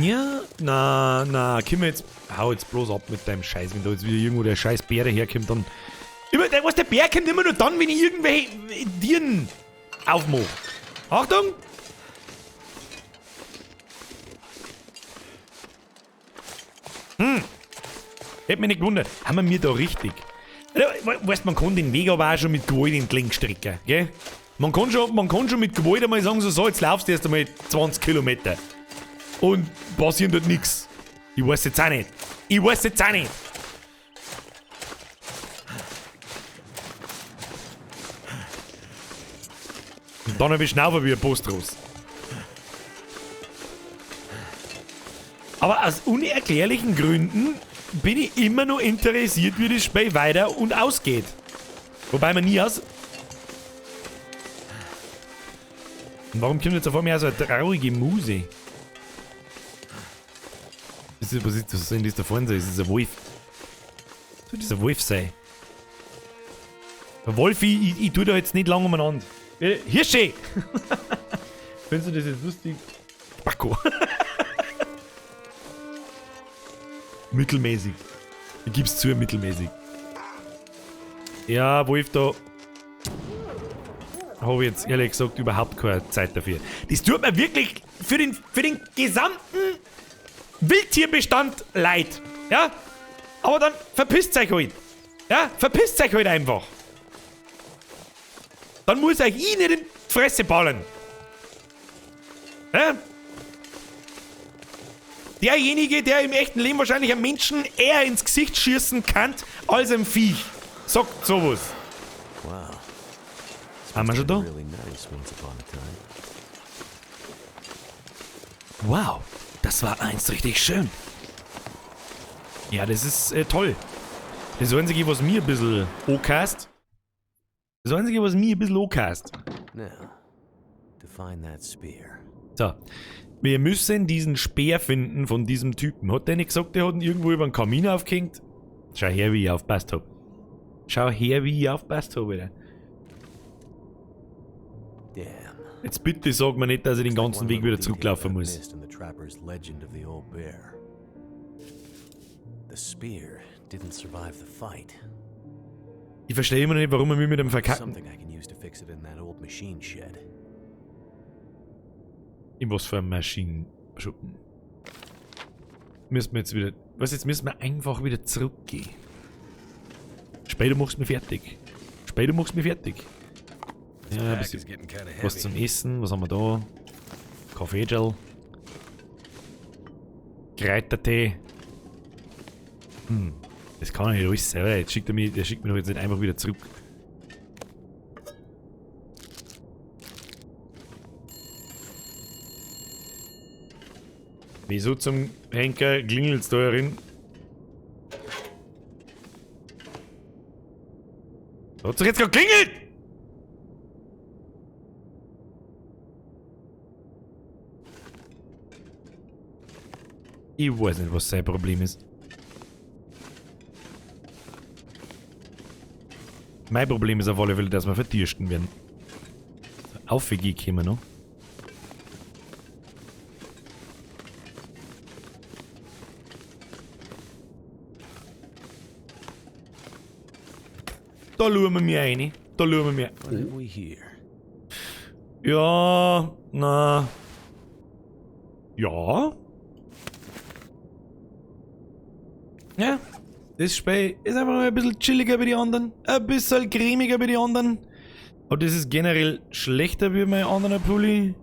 Ja, na, na, komm jetzt. Hau jetzt bloß ab mit deinem Scheiß, wenn da jetzt wieder irgendwo der scheiß Bär herkommt, dann. Immer, der, was, der Bär kommt immer nur dann, wenn ich irgendwelche Tieren aufmache. Achtung! Hm. Hätte mich nicht gewundert. Haben wir mir da richtig? Weißt, man kann den Weg aber auch schon mit Gewalt entlang strecken, gell? Man kann schon mit Gewalt einmal sagen, so, jetzt laufst du erst einmal 20 Kilometer. Und passiert dort nichts. Ich weiß jetzt auch nicht. Ich weiß jetzt auch nicht. Und dann hab ich Schnaufer wie ein Postros. Aber aus unerklärlichen Gründen bin ich immer noch interessiert, wie das Spiel weiter und ausgeht. Wobei man nie aus... Und warum kommt jetzt auf einmal so eine traurige Muse? Was ist das, was soll denn das da vorne sein? Ist das ein Wolf? Soll das ein Wolf sein? Wolfi, ich tue da jetzt nicht lange umeinander. Hirsche! Findest du das jetzt lustig? Spacko. Mittelmäßig. Ich gib's zu, mittelmäßig. Ja, Wolf, da habe ich jetzt ehrlich gesagt überhaupt keine Zeit dafür. Das tut mir wirklich für den gesamten Wildtierbestand leid. Ja? Aber dann verpisst euch halt. Ja? Verpisst euch halt einfach. Dann muss euch ich nicht in die Fresse ballen. Ja? Derjenige, der im echten Leben wahrscheinlich einem Menschen eher ins Gesicht schießen kann, als einem Viech. Sagt sowas. Wow. Haben wir schon da? Really nice once upon a time. Wow, das war einst richtig schön. Ja, das ist toll. Das Einzige, was mir ein bisschen ankast. Das Einzige, was mir ein bisschen ankast. Now, to find that spear. So. Wir müssen diesen Speer finden von diesem Typen. Hat der nicht gesagt, der hat ihn irgendwo über den Kamin aufgehängt? Schau her, wie ich aufgepasst hab. Schau her, wie ich aufgepasst hab, Alter. Damn. Jetzt bitte sag mir nicht, dass ich den ganzen Weg wieder zurücklaufen muss. Missed in the trapper's legend of the old bear. The spear didn't survive the fight. Ich verstehe immer noch nicht, warum er mich mit dem verkacken. Something I can use to fix it in that old machine shed. In was für einem Maschinenschuppen? Müssen wir jetzt wieder. Was, jetzt müssen wir einfach wieder zurückgehen. Später machst du mich fertig. Später machst du mich fertig. Ja, ein bisschen was zum Essen. Was haben wir da? Kaffeegel. Kräutertee. Das kann ich nicht alles selber. Jetzt schickt er mich, der schickt mich doch jetzt nicht einfach wieder zurück. Wieso zum Henker klingelt's da herin? Da hat's doch jetzt gerade geklingelt! Ich weiß nicht, was sein Problem ist. Mein Problem ist auf alle Fälle, dass wir vertirschten werden. Auf wie gehen wir noch. Da schauen wir mir rein. Da schauen wir mir. What have we here? Ja, na. Ja. Ja. Das Spiel ist einfach noch ein bisschen chilliger wie die anderen. Ein bisschen cremiger wie die anderen. Aber das ist generell schlechter wie mein anderer Pulli.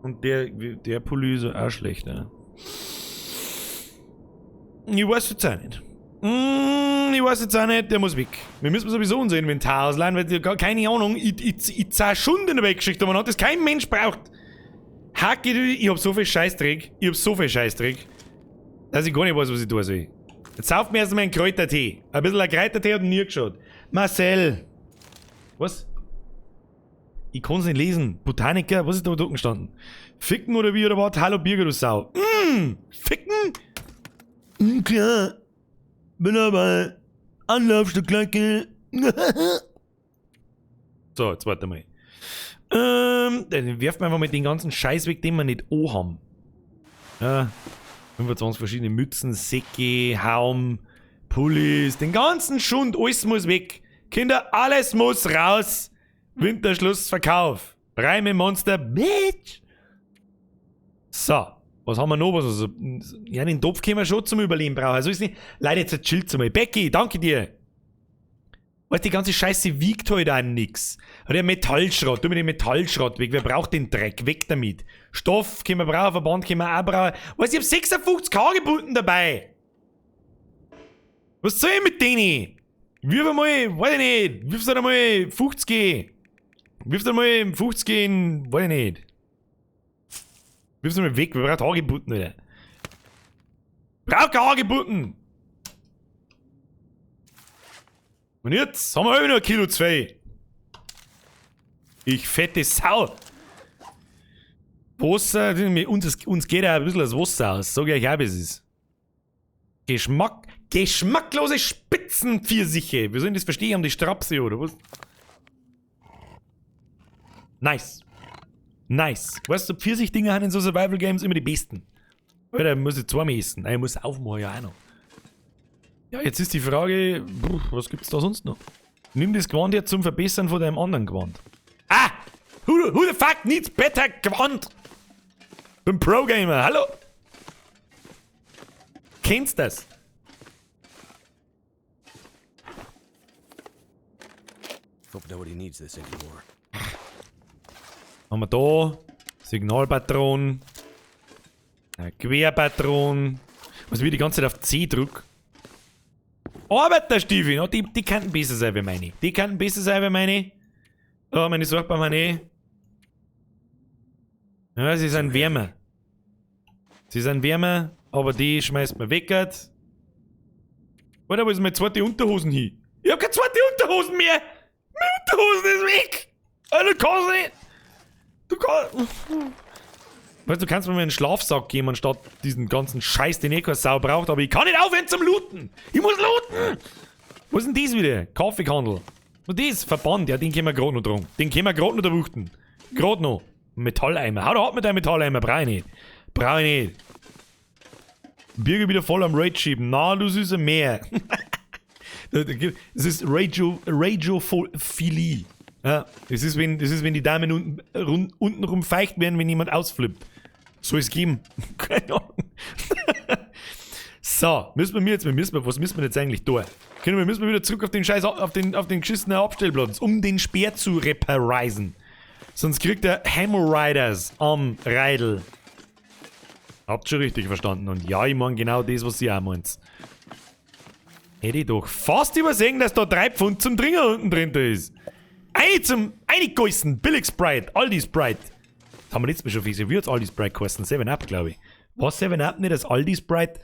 Und der Pulli ist auch schlechter. Ich weiß jetzt auch nicht. Ich weiß jetzt auch nicht, der muss weg. Wir müssen sowieso unser Inventar ausleihen, weil die gar keine Ahnung, ich zahl schon in der Weggeschichte, aber hat das kein Mensch braucht. Hacke, ich hab so viel Scheißdreck, ich hab so viel Scheißdreck, dass ich gar nicht weiß, was ich tun soll. Jetzt sauft mir erstmal einen Kräutertee. Ein bisschen ein Kräutertee hat nie geschaut. Marcel! Was? Ich kann's nicht lesen. Botaniker, was ist da unten gestanden? Ficken oder wie oder was? Hallo Birger, du Sau. Ficken? Klar. Bin dabei. Anlaufstückglocke. So, jetzt warte mal. Dann werfen wir einfach mal den ganzen Scheiß weg, den wir nicht anhaben. Ja, 25 verschiedene Mützen, Säcke, Haum, Pullis, den ganzen Schund, alles muss weg. Kinder, alles muss raus. Winterschlussverkauf. Reime Monster, Bitch. So, was haben wir noch? Was, also, ja, den Topf können wir schon zum Überleben brauchen. Also ist nicht. Leute, jetzt chillt's mal. Becky, danke dir. Weißt du, die ganze Scheiße wiegt halt auch nix. Hat ja Metallschrott, tu mir den Metallschrott weg. Wer braucht den Dreck? Weg damit. Stoff können wir brauchen, Verband können wir auch brauchen. Weißt du, ich hab 56 Hagebutten dabei. Was soll ich mit denen? Wirf einmal, weiß ich nicht, wirf's halt einmal 50. Wirf's einmal 50 in, weiß ich nicht. Wirf's einmal weg, wir brauchen Hagebutten, Alter. Brauch keine Hagebutten! Und jetzt haben wir auch noch 1,2 Kilo. Ich fette Sau. Wasser, uns geht ja ein bisschen das Wasser aus. Sag ich euch auch, wie es ist. Geschmacklose Spitzenpfirsiche. Wir sollen das verstehen, haben die Strapse oder was? Nice. Nice. Weißt du, Pfirsichdinger sind in so Survival Games immer die besten. Alter, muss ich zweimal essen. Nein, ich muss aufmachen, ja auch noch. Ja, jetzt ist die Frage, was gibt's da sonst noch? Nimm das Gewand jetzt zum Verbessern von deinem anderen Gewand. Ah! Who the fuck needs better Gewand? Bin Pro-Gamer, hallo? Kennst das? Hope nobody needs this anymore. Haben wir da Signalpatron, Querpatron. Was wir die ganze Zeit auf C drück. Arbeiterstiefel, no, die könnten besser sein wie meine. Die könnten besser sein wie meine. Oh, meine Sorgbarmane. Ja, sie sind wärmer. Sie sind wärmer, aber die schmeißt man weg. Alter, wo ist meine zweite Unterhosen hin? Ich hab keine zweite Unterhosen mehr! Meine Unterhosen ist weg! Alter, du kannst nicht! Du kannst. Weißt du, du kannst mir einen Schlafsack geben, anstatt diesen ganzen Scheiß, den eh keine Sau braucht, aber ich kann nicht aufhören zum Looten! Ich muss looten! Wo ist denn das wieder? Kaffeehandel. Und das? Verband, ja, den können wir gerade noch dran. Den können wir gerade noch erwuchten. Gerade noch. Metalleimer. Hau doch ab mit deinem Metalleimer, brauch ich nicht. Brauch ich nicht. Birger wieder voll am Rage schieben. Na, du süße Meer. Das ist Radiophilie. Ja, das ist, wenn die Damen unten rum feucht werden, wenn jemand ausflippt. Soll es geben. Keine Ahnung. So, müssen wir jetzt, müssen wir, was müssen wir jetzt eigentlich tun? Müssen wir wieder zurück auf den Scheiß, auf den geschissenen Abstellplatz, um den Speer zu reparisen. Sonst kriegt er Hemorrhoids am Reidel. Habt schon richtig verstanden. Und ja, ich mein genau das, was ihr auch meint. Hätte ich doch fast übersehen, dass da 3 Pfund zum Trinken unten drin ist. Eine zum Einigäußen, Billig Sprite, Aldi Sprite. Das haben wir letztes Mal schon viel. Wie hat's Aldi Sprite geheißen? 7-Up, glaube ich. War 7-Up nicht das Aldi Sprite?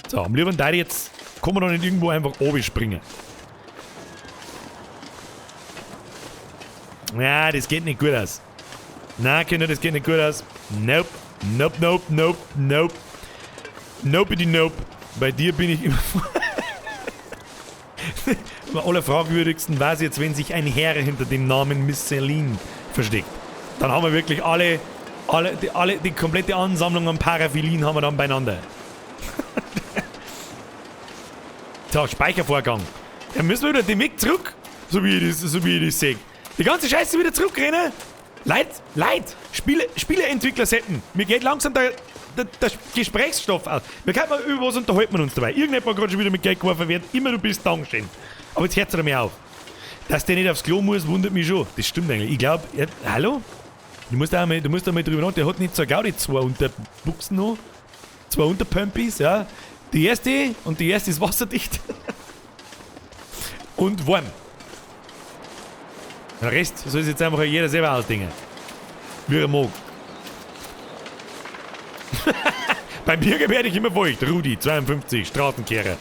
So, am lieben da jetzt kann man doch nicht irgendwo einfach oben springen. Ja, das geht nicht gut aus. Na, Kinder, das geht nicht gut aus. Nope. Nope, nope, nope, nope. Nopity nope. Bei dir bin ich immer. Am allerfragwürdigsten war es jetzt, wenn sich ein Herr hinter dem Namen Miss Celine versteckt. Dann haben wir wirklich die komplette Ansammlung an Paraphilien haben wir dann beieinander. So, Speichervorgang. Dann müssen wir wieder den Weg zurück, so wie ich das sehe. Die ganze Scheiße wieder zurückrennen. Leid, Spieleentwickler setzen. Mir geht langsam der Gesprächsstoff aus. Wir können mal über was unterhalten wir uns dabei. Irgendjemand hat gerade schon wieder mit Geld geworfen wird. Immer du bist, Dankeschön. Aber jetzt hört's mir auf. Dass der nicht aufs Klo muss, wundert mich schon. Das stimmt eigentlich. Ich glaube, ja, hallo? Du musst da mal drüber nachdenken. Der hat nicht so Gaudi, 2 Unterbuchsen noch. 2 Unterpömpis, ja. Die erste und die erste ist wasserdicht. Und warm. Den Rest soll sich jetzt einfach jeder selber ausdenken. Wie er mag. Beim Birger werde ich immer feucht. Rudi, 52, Straßenkehrer.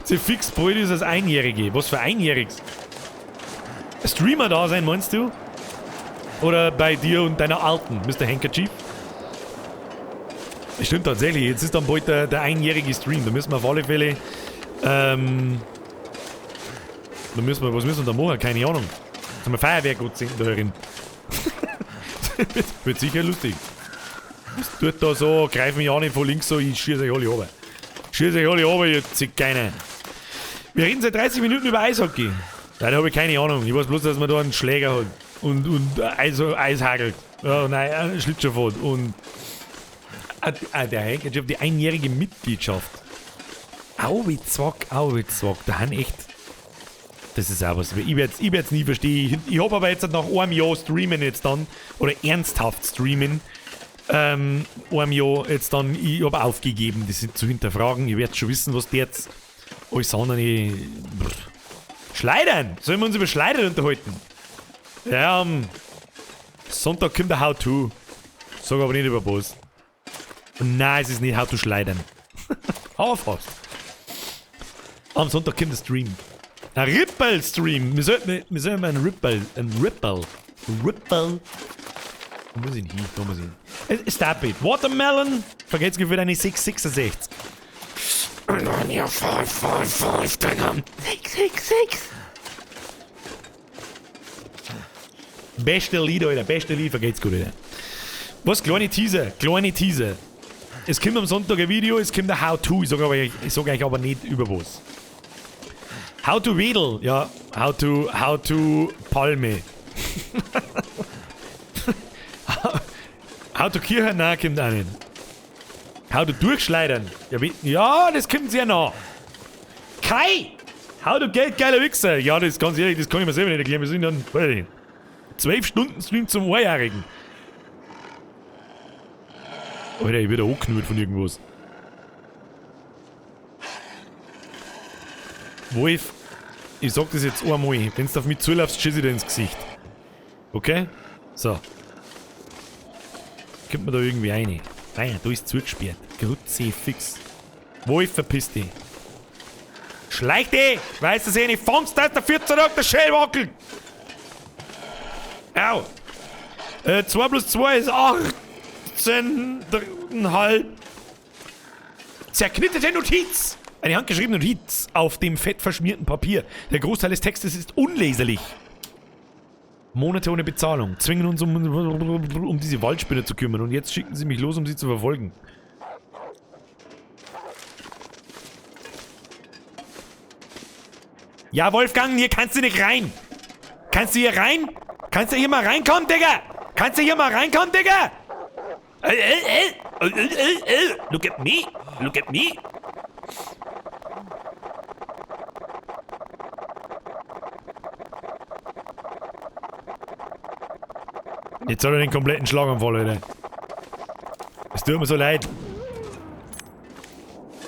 Sie fix bald ist das Einjährige. Was für Einjähriges? Streamer da sein, meinst du? Oder bei dir und deiner Alten, Mr. Handkerchief? Das stimmt tatsächlich. Jetzt ist dann bald der einjährige Stream. Da müssen wir auf alle Fälle. Da müssen wir, was müssen wir da machen? Keine Ahnung. Sollen wir Feuerwerk anzünden da drin? Wird sicher lustig. Was tut da so? Greifen mich an von links so, ich schieße euch alle runter. Schieße euch alle runter, ihr Zigeuner. Wir reden seit 30 Minuten über Eishockey. Leider habe ich keine Ahnung. Ich weiß bloß, dass man da einen Schläger hat. Und Eis hagelt. Ja, nein, einen Schlittschuh fährt. Und. Der Handkerchief, die einjährige Mitgliedschaft. Au, wie zwack, au, wie zwack. Da haben echt. Das ist auch was. Ich werd's nie verstehen. Ich hab aber jetzt nach einem Jahr streamen jetzt dann. Oder ernsthaft streamen. Einem Jahr jetzt dann. Ich hab aufgegeben, das zu hinterfragen. Ich werd schon wissen, was die jetzt. Alles andere. Schleidern! Sollen wir uns über Schleidern unterhalten? Ja, am Sonntag kommt der How-To. Sag aber nicht über was. Und nein, es ist nicht How to Schleidern. Aber fast. Am Sonntag kommt der Stream. Ein Ripple-Stream. Wir sollten mal einen Ripple. Ein Ripple. Ripple. Wo muss ich denn hin? Da muss ich hin. Stop it. Watermelon! Vergelt's für deine 666. 9, 5, 5, 5, Digga. 6, 6, 6. Beste Lied, Alter. Beste Lied, vergelt's gut, Alter. Was? Kleine Teaser. Kleine Teaser. Es kommt am Sonntag ein Video, es kommt ein How-To. Ich sag euch aber nicht über was. How to Wedel. Ja, how to Palme. How to Kirche? Nein, kommt auch nicht. How to durchschleudern. Ja, ja, das kommt sehr nah. Kai! How to Geld, geiler Wichser. Ja, das ist ganz ehrlich, das kann ich mir selber nicht erklären. Wir sind dann, weiß ich nicht, 12 Stunden Stream zum Einjährigen. Alter, ich werde angeknurrt von irgendwas. Wolf, ich sag das jetzt einmal. Wenn du auf mich zuläufst, schieß ich dir ins Gesicht. Okay? So. Kommt man da irgendwie rein? Nein, da ist zugesperrt. Kruzifix. Wolf, verpiss dich. Schleich dich! Weißt du es eh nicht? Fangst du der 14 Tag der Schäl wackelt! Au! 2 plus 2 ist 18,5. Zerknitterte Notiz! Eine handgeschriebene Notiz auf dem fett verschmierten Papier. Der Großteil des Textes ist unleserlich. Monate ohne Bezahlung. Zwingen uns, um diese Waldspinne zu kümmern. Und jetzt schicken sie mich los, um sie zu verfolgen. Ja, Wolfgang, hier kannst du nicht rein. Kannst du hier rein? Kannst du hier mal reinkommen, Digga? Kannst du hier mal reinkommen, Digga? Look at me. Look at me. Jetzt hat er den kompletten Schlaganfall, Alter. Es tut mir so leid.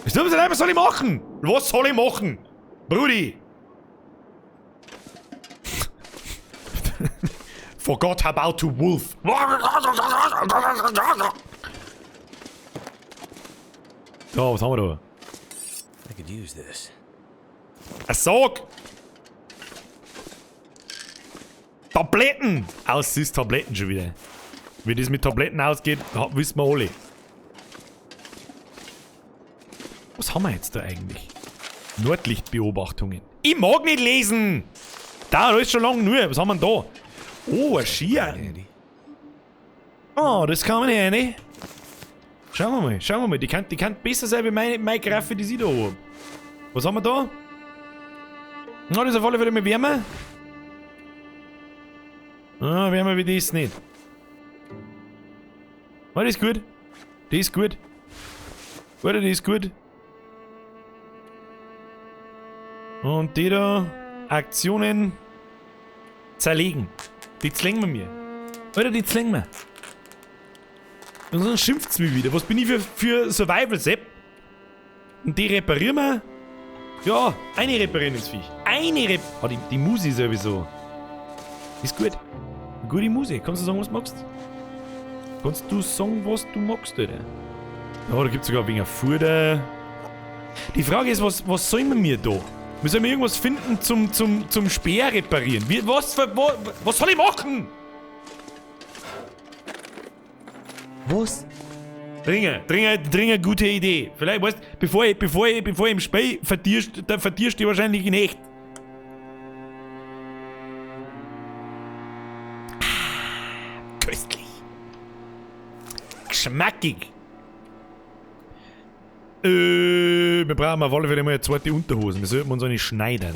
Es tut mir so leid, was soll ich machen? Was soll ich machen? Brudi! Forgot about to wolf. So, was haben wir da? I could use this. Ein Sarg! Tabletten! Aus ist Tabletten schon wieder. Wie das mit Tabletten ausgeht, wissen wir alle. Was haben wir jetzt da eigentlich? Nordlichtbeobachtungen. Ich mag nicht lesen! Da ist schon lange nur. Was haben wir denn da? Oh, ein Skier. Oh, das kann man nicht, ne? Schauen wir mal, schauen wir mal. Die kann besser sein wie meine Graffe, die sie da haben. Was haben wir da? Na, das ist auf alle Fälle mit Wärme. Ah, wärmer wie das nicht. Oh, das ist gut. Das ist gut. Oder das ist gut. Und die da. Aktionen zerlegen. Die zerlegen wir mir. Oder die zerlegen wir. Und sonst schimpft's mich wieder. Was bin ich für Survival-Sepp? Und die reparieren wir. Ja, eine reparieren das Viech. Eine reparieren. Oh, die Musi sowieso. Ist gut. Gute Musik. Kannst du sagen, was du magst? Kannst du sagen, was du magst, Alter? Oh, da gibt's sogar ein wenig Futter. Die Frage ist, was sollen wir mir da? Wir sollen irgendwas finden zum Speer reparieren. Was soll ich machen? Was? Dringer, gute Idee. Vielleicht, weißt du, bevor ich im Spiel verdierst, da verdierst du wahrscheinlich in echt. Ah, köstlich. Geschmackig. Wir brauchen auf alle Fälle mal eine zweite Unterhose. Wir sollten uns auch nicht schneiden.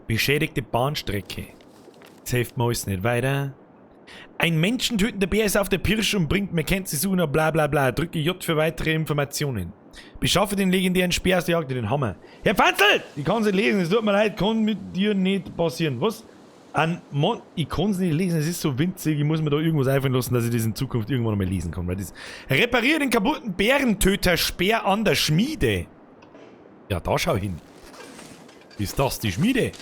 Beschädigte Bahnstrecke. Das hilft mir alles nicht weiter. Ein menschentötender Bär ist auf der Pirsch und bringt Mackenzie Suna bla bla bla. Drücke J für weitere Informationen. Beschaffe den legendären Speer aus der Jagd, den Hammer. Herr Pfanzl! Ich kann's nicht lesen, es tut mir leid, kann mit dir nicht passieren. Was? Ich kann's nicht lesen, es ist so winzig, ich muss mir da irgendwas einfallen lassen, dass ich das in Zukunft irgendwann nochmal lesen kann. Weil das repariere den kaputten Bärentöter-Speer an der Schmiede. Ja, da schau hin. Ist das die Schmiede?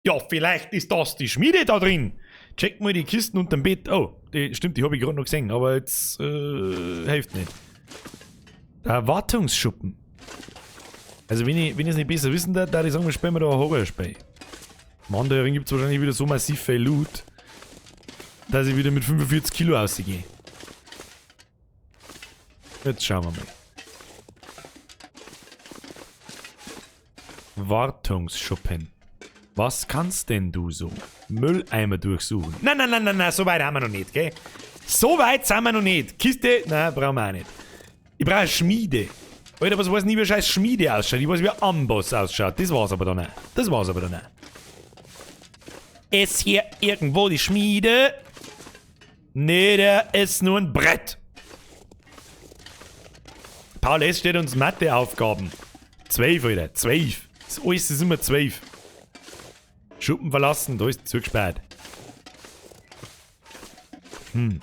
Ja, vielleicht ist das die Schmiede da drin. Check mal die Kisten unterm Bett. Oh, die, stimmt, die habe ich gerade noch gesehen, aber jetzt hilft nicht. Der Wartungsschuppen. Also wenn ich es nicht besser wissen darf, würde ich sagen, wir spielen wir da ein Horrorspiel. Mann, da gibt es wahrscheinlich wieder so massiv viel Loot. Dass ich wieder mit 45 Kilo rausgehe. Jetzt schauen wir mal. Wartungsschuppen. Was kannst denn du so? Mülleimer durchsuchen. Nein, nein, nein, nein, nein, so weit haben wir noch nicht, gell? So weit sind wir noch nicht. Kiste, nein, brauchen wir auch nicht. Ich brauche eine Schmiede. Alter, was weiß nicht, wie scheiß Schmiede ausschaut. Ich weiß, wie ein Amboss ausschaut. Das war's aber dann auch. Das war's aber dann auch. Ist hier irgendwo die Schmiede? Nee, der ist nur ein Brett. Paul S. stellt uns Matheaufgaben. 12, Alter. 12. Das alles ist immer 12. Schuppen verlassen, da ist zugesperrt. Ring,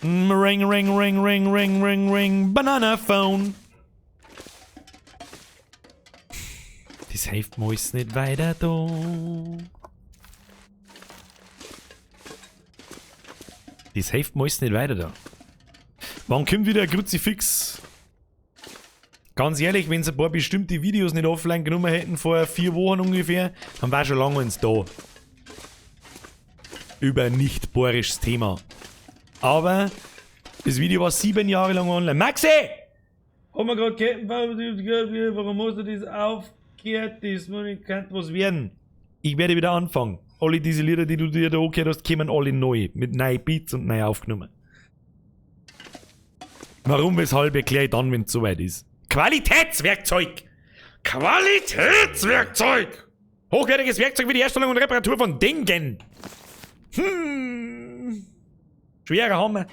ring, ring, ring, ring, ring, ring. Banana Phone. Das hilft mir alles nicht weiter da. Das hilft mir alles nicht weiter da. Wann kommt wieder ein Kruzifix? Ganz ehrlich, wenn sie ein paar bestimmte Videos nicht offline genommen hätten, vor 4 Wochen ungefähr, dann war schon lange eins da. Über ein nicht bohrisches Thema. Aber das Video war 7 Jahre lang online. Maxi! Haben wir grad gehört, warum hast du das aufgehört? Das könnte was werden. Ich werde wieder anfangen. Alle diese Lieder, die du dir da angehört hast, kommen alle neu. Mit neuen Beats und neu aufgenommen. Warum, weshalb, erkläre ich dann, wenn's soweit ist. Qualitätswerkzeug! Qualitätswerkzeug! Hochwertiges Werkzeug für die Herstellung und Reparatur von Dingen. Schwerer Hammer.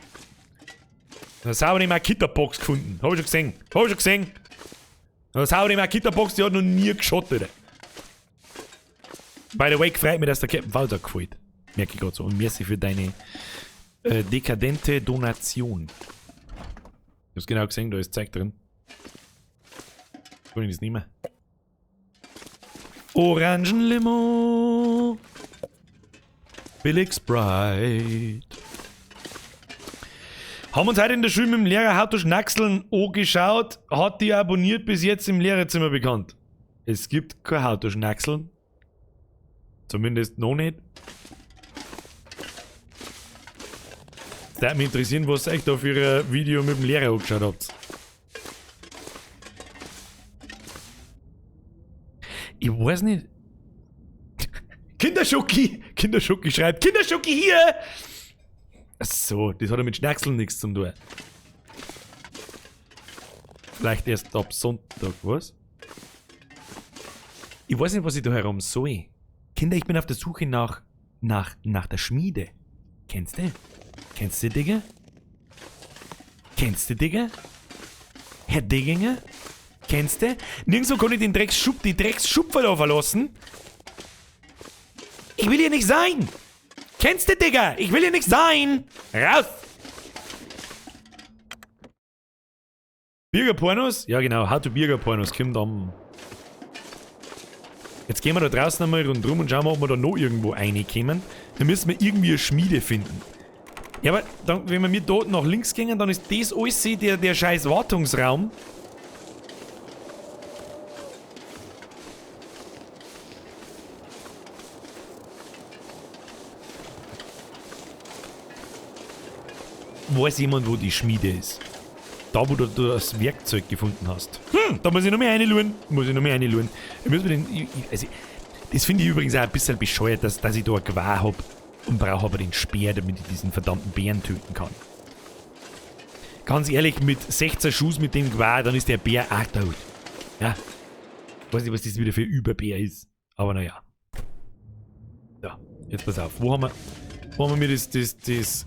Eine saubere Makita-Box gefunden. Hab ich schon gesehen. Hab ich schon gesehen. Eine saubere Makita-Box, die hat noch nie geschottet. By the way, freut mich, dass der Captain Walter gefällt. Merke ich grad so. Und merci für deine dekadente Donation. Ich hab's genau gesehen, da ist Zeug drin. Kann ich das nicht mehr. Orangenlimo. Billig Sprite. Haben uns heute in der Schule mit dem Lehrer How to Schnackseln angeschaut. Hat die abonniert bis jetzt im Lehrerzimmer bekannt. Es gibt kein How to Schnackseln. Zumindest noch nicht. Das würde mich interessieren, was ihr euch da für ein Video mit dem Lehrer angeschaut habt. Ich weiß nicht. Kinderschoki! Kinderschoki schreibt, Kinderschoki hier! Ach so, das hat ja mit Schnackseln nichts zu tun. Vielleicht erst ab Sonntag, was? Ich weiß nicht, was ich da herum soll. Kinder, ich bin auf der Suche nach der Schmiede. Kennst du? Kennst du, Digga? Kennst du, Digga? Herr Digginger? Kennst du? Nirgendwo kann ich den die Drecksschupfer da verlassen. Ich will hier nicht sein! Kennst du, Digga? Ich will hier nicht sein! Raus! Birgerpornos? Ja, genau. How to Birgerpornos kommt am. Jetzt gehen wir da draußen einmal rundherum und schauen mal, ob wir da noch irgendwo reinkommen. Dann müssen wir irgendwie eine Schmiede finden. Ja, aber dann, wenn wir mit dort nach links gehen, dann ist das alles der scheiß Wartungsraum. Weiß jemand, wo die Schmiede ist? Da, wo du das Werkzeug gefunden hast. Da muss ich noch mehr reinschauen. Muss ich noch mehr reinschauen. Ich muss mir den, also, das finde ich übrigens auch ein bisschen bescheuert, dass ich da ein Gewehr hab und brauche aber den Speer, damit ich diesen verdammten Bären töten kann. Ganz ehrlich, mit 16 Schuss mit dem Gewehr, dann ist der Bär auch tot. Ja. Ich weiß nicht, was das wieder für ein Überbär ist. Aber naja. So, jetzt pass auf. Wo haben wir mir das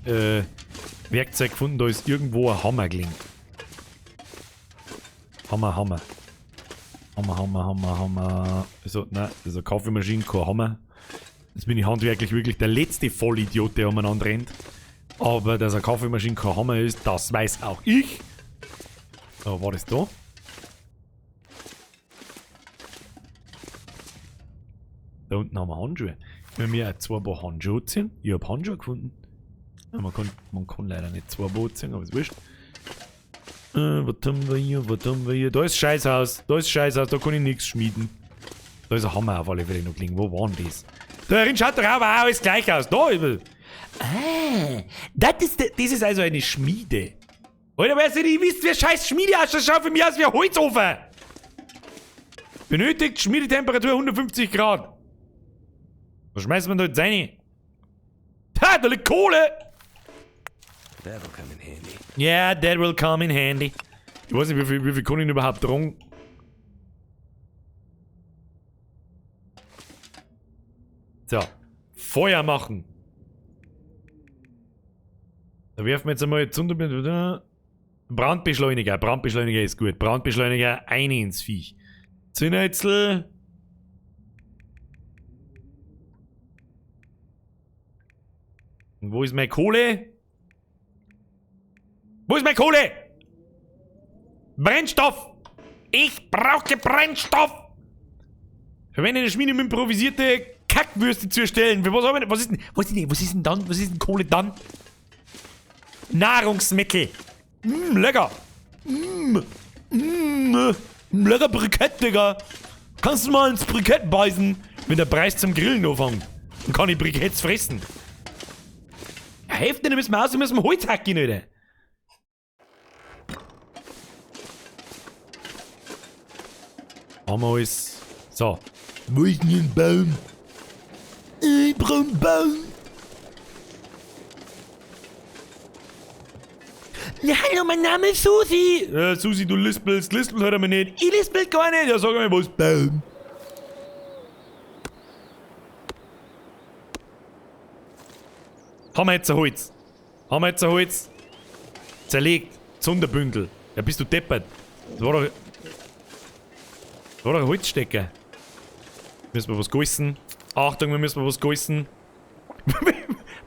Werkzeug gefunden? Da ist irgendwo ein Hammer gelegen. Hammer, Hammer. Hammer, Hammer, Hammer, Hammer. Also, nein, das ist eine Kaffeemaschine, kein Hammer. Jetzt bin ich handwerklich wirklich der letzte Vollidiot, der umeinander rennt. Aber dass eine Kaffeemaschine kein Hammer ist, das weiß auch ich. So, war das da? Da unten haben wir Handschuhe. Wenn wir auch 2 Paar Handschuhe ziehen. Ich hab Handschuhe gefunden. Ja, man kann leider nicht 2 Paar ziehen, aber ist wurscht. Was haben wir hier? Was haben wir hier? Da ist Scheißhaus. Da ist Scheißhaus. Da kann ich nichts schmieden. Da ist ein Hammer auf alle Fälle noch gelegen. Wo war denn das? Da drin schaut doch auch alles gleich aus. Da, Ah, das ist also eine Schmiede. Alter, wer ihr nicht wisst, wer scheiß Schmiede ist, das schaut für mich aus wie ein Holzofen. Benötigt Schmiedetemperatur 150 Grad. Was schmeißt man da jetzt rein? Ha, da liegt Kohle! That'll come in handy. Yeah, that will come in handy. Ich weiß nicht, wie viel kann ich denn überhaupt tragen? So. Feuer machen. Da werfen wir jetzt einmal Zunderbündel. Brandbeschleuniger. Brandbeschleuniger ist gut. Brandbeschleuniger, eine ins Viech. Zündhölzl. Und wo ist meine Kohle? Wo ist meine Kohle? Brennstoff! Ich brauche Brennstoff! Verwende eine Schmiede, um improvisierte Kackwürste zu erstellen. Für was haben wir denn? Was ist denn, was ist denn, was ist denn dann? Was ist denn Kohle dann? Nahrungsmittel. Lecker. Lecker Brikett, Digga. Kannst du mal ins Brikett beißen, wenn der Preis zum Grillen anfängt? Dann kann ich Briketts fressen. Ja, Hälfte, dann müssen wir aus, dann müssen wir Holz hacken, Alter. Haben wir alles. So. Wo ist denn ein Baum? Ich brauch einen Baum. Ja, hallo, mein Name ist Susi. Susi, du lispelst. Lispeln hört er mir nicht. Ich lispel gar nicht. Ja, sag mal, was? Baum. Haben wir jetzt ein Holz? Haben wir jetzt ein Holz? Zerlegt. Zunderbündel. Ja, bist du deppert. Das war doch... Das war doch ein Holzstecker. Müssen wir was gießen. Achtung, wir müssen was gießen.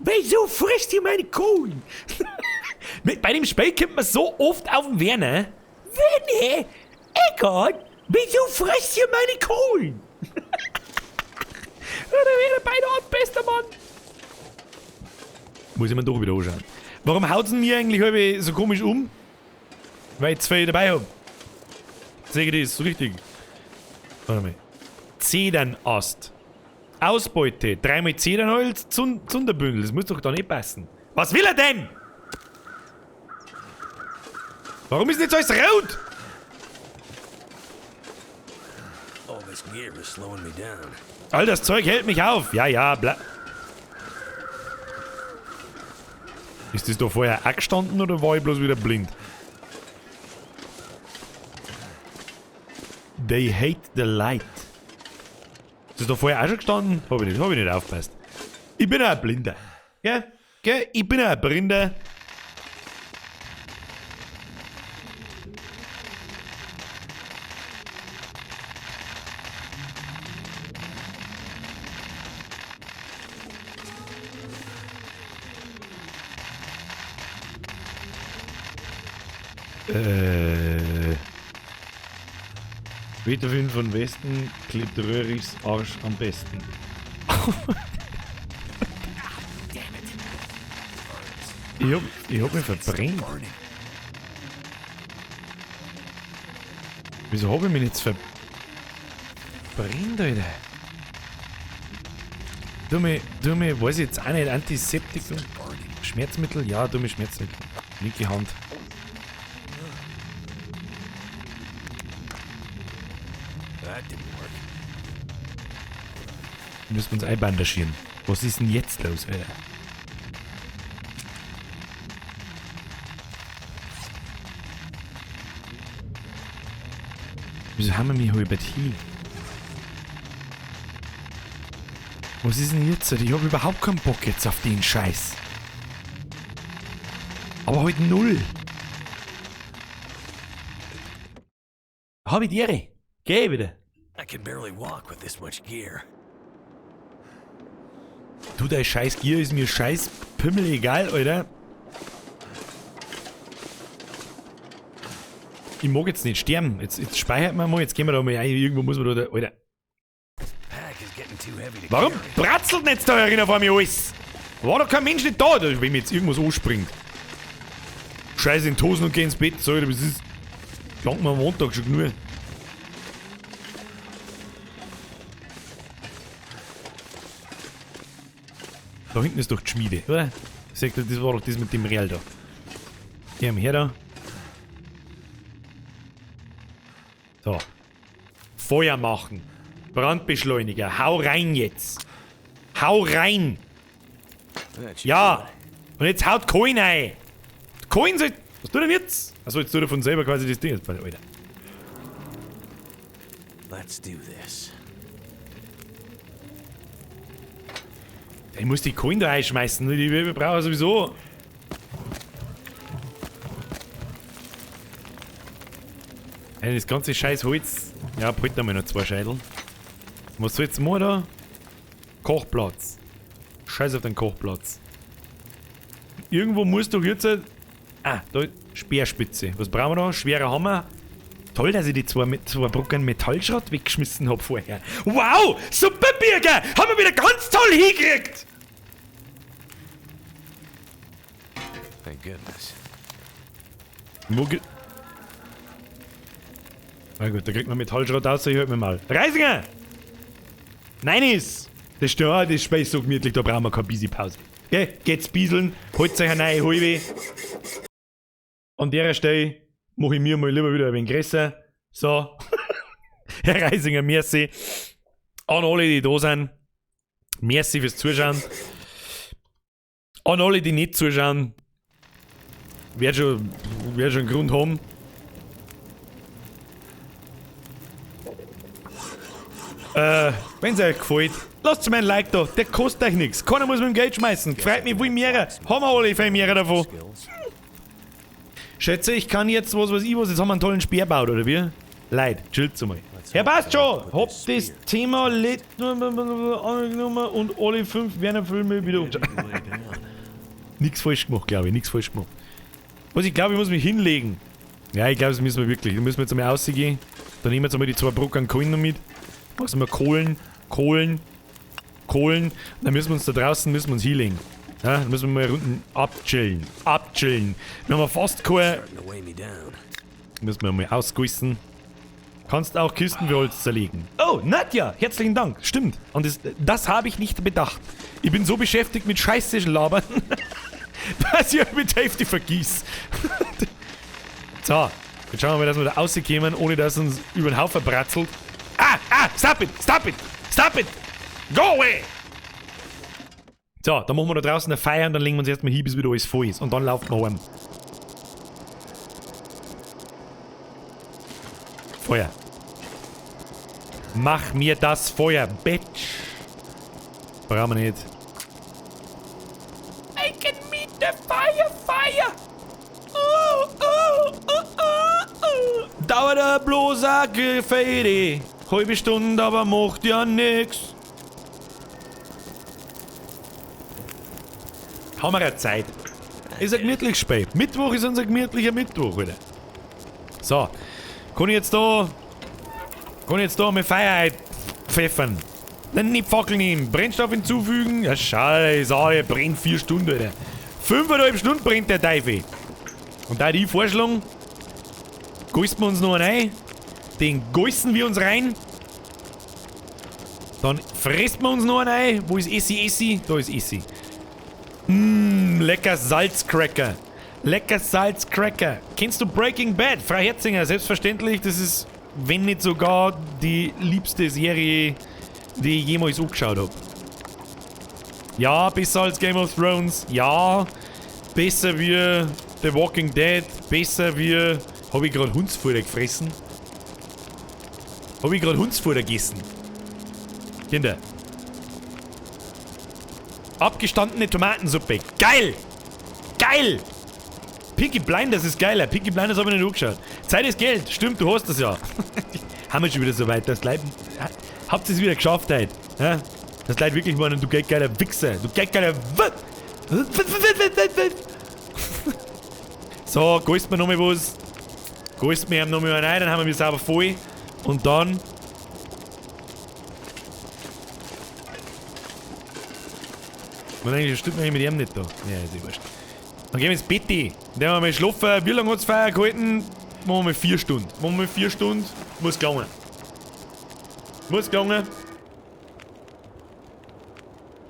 Wieso frisst ihr meine Kohlen? Bei dem Spiel kommt man so oft auf den Werner. Werner? Egon? Wieso frisst ihr meine Kohlen? Da wäre beinahe bester Mann. Muss ich mir doch wieder anschauen. Warum haut's denn mir eigentlich halb so komisch um? Weil ich zwei dabei hab. Sehe ich das so richtig? Warte mal. Zedernast. Ausbeute. 3 Zedernholz, Zunderbündel. Das muss doch da nicht passen. Was will er denn? Warum ist denn jetzt alles rot? All this gear is slowing me down. All das Zeug hält mich auf. Ja, ja, bla. Ist das da vorher auch gestanden oder war ich bloß wieder blind? They hate the light. Ist das da vorher auch schon gestanden? Hab ich nicht aufgepasst. Ich bin auch ein Blinder. Gell? Gell? Ich bin auch ein Blinder. Wetterwind von Westen klebt Röhrichs Arsch am besten. Ich hab mich verbrennt. Wieso hab ich mich jetzt verbrennt, Alter? Tu mir, weiß ich jetzt auch nicht, Antiseptikum? Schmerzmittel? Ja, tu mir Schmerzmittel. Linke Hand. Müssen wir uns einbandagieren. Was ist denn jetzt los, Alter? Wieso haben wir mich halbert hin? Was ist denn jetzt? Ich hab überhaupt keinen Bock jetzt auf den Scheiß. Aber heute null. Hab ich die Ehre. Geh wieder. I can barely walk with this much gear. Du, dein scheiß Gear ist mir scheiß Pimmel egal, Alter. Ich mag jetzt nicht sterben. Jetzt speichert man mal, jetzt gehen wir da mal rein. Irgendwo muss man da, Alter. Warum bratzelt denn jetzt da herinnen vor mir alles? War doch kein Mensch nicht da, wenn mir jetzt irgendwas anspringt. Scheiße in die Hosen und geh ins Bett. So, Alter, was ist? Klangt mir am Montag schon genug. Da hinten ist doch die Schmiede, oder? Seht ihr, das war doch das mit dem Real da. Gehen wir her da. So. Feuer machen. Brandbeschleuniger. Hau rein jetzt. Hau rein. Ja. Und jetzt haut Kohlen rein. Kohlen soll... Was tut er denn jetzt? Achso, jetzt tut er von selber quasi das Ding. Jetzt, Alter. Let's do this. Ich muss die Kohlen da reinschmeißen. Die brauche ich sowieso. Ey, das ganze scheiß Holz. Ja, bringt noch mal noch 2 Scheitel. Was soll jetzt mal da? Kochplatz. Scheiß auf den Kochplatz. Irgendwo muss doch jetzt... Ah, da Speerspitze. Was brauchen wir da? Schwerer Hammer. Toll, dass ich die zwei Brocken Metallschrott weggeschmissen hab vorher. Wow! Super, Birger! Haben wir wieder ganz toll hingekriegt! Thank goodness. Wo ge- Na gut, da kriegt man Metallschrott raus, ich halt mir mal. Reisinger! Nein ist! Das ist ja, das Spiel ist so gemütlich, da brauchen wir keine Busy-Pause. Gell? Geht's bieseln, holt euch eine neue halbe. An der Stelle mach ich mir mal lieber wieder ein wenig größer. So. Herr Reisinger, merci. An alle, die da sind. Merci fürs Zuschauen. An alle, die nicht zuschauen. Wird schon einen Grund haben. Wenn's euch gefällt, lasst mir ein Like da, der kostet euch nichts. Keiner muss mit dem Geld schmeißen. Freut mich viel mehr. Haben wir alle viel mehr davon. Schätze, ich kann jetzt, was weiß ich was, jetzt haben wir einen tollen Speer gebaut, oder wie? Leid, chillt's mal. Herr, passt schon! Hab das Thema angenommen und alle 5 Werner-Filme wieder umschauen. Nix falsch gemacht, glaube ich, nix falsch gemacht. Was, ich glaube, ich muss mich hinlegen. Ja, ich glaube, das müssen wir wirklich. Da müssen wir jetzt einmal rausgehen. Dann nehmen wir jetzt einmal die 2 Brocken Kohlen noch mit. Was haben wir? Kohlen, Kohlen, Kohlen. Dann müssen wir uns da draußen, müssen wir uns hinlegen. Ja, dann müssen wir mal unten abchillen. Abchillen. Wir haben fast keine... Müssen wir mal ausgießen. Kannst auch Kisten für Holz zerlegen. Oh, Nadja, herzlichen Dank. Stimmt. Und das habe ich nicht bedacht. Ich bin so beschäftigt mit Scheiße labern, dass ich mit Hälfte vergieß. So, jetzt schauen wir mal, dass wir da rauskommen, ohne dass uns über den Haufen bratzelt. Ah, ah, stop it, stop it, stop it! Go away! So, dann machen wir da draußen eine Feier und dann legen wir uns erstmal hin, bis wieder alles voll ist. Und dann laufen wir heim. Feuer. Mach mir das Feuer, Bitch. Brauchen wir nicht. I can meet the fire, fire. Oh, oh, oh, oh, oh. Dauert er bloß eine Gefäde. Halbe Stunde, aber macht ja nix. Haben wir ja Zeit. Ist ein gemütliches Spiel. Mittwoch ist unser gemütlicher Mittwoch, oder? So. Kann ich jetzt da. Kann ich jetzt da mal Feuer pfeffern? Nein, nicht Fackeln nehmen. Brennstoff hinzufügen. Ja, scheiße, der brennt 4 Stunden, Alter. 5,5 Stunden brennt der Teufel. Und da die Vorschlag, gießen wir uns noch einen ein. Den gießen wir uns rein. Dann fressen wir uns noch einen ein. Wo ist Essi, Essi? Da ist Essi. Lecker Salzcracker. Lecker Salzcracker. Kennst du Breaking Bad? Frau Herzinger, selbstverständlich. Das ist, wenn nicht sogar, die liebste Serie, die ich jemals angeschaut hab. Ja, besser als Game of Thrones. Ja, besser wie The Walking Dead. Besser wie... Hab ich grad Hundsfutter gefressen? Hab ich grad Hundsfutter gegessen? Kinder. Abgestandene Tomatensuppe. Geil! Geil! Peaky Blinders ist geiler. Peaky Blinders hab ich nicht angeschaut. Zeit ist Geld. Stimmt, du hast das ja. Haben wir schon wieder so weit. Das Leid, habt ihr es wieder geschafft heute? Ja? Das Leid wirklich meinen, du geldgeiler Wichser. Du geldgeiler So, gehst mir nochmal was. Gehst mir nochmal rein, dann haben wir sauber voll. Und dann... Man, eigentlich stimmt eigentlich mit ihm nicht da. Ja, ist eh wurscht. Dann gehen wir ins Bett. Dann werden wir mal schlafen. Wie lange hat's Feier gehalten? Machen wir mal 4 Stunden. Machen wir mal 4 Stunden. Muss gelangen. Muss gelangen.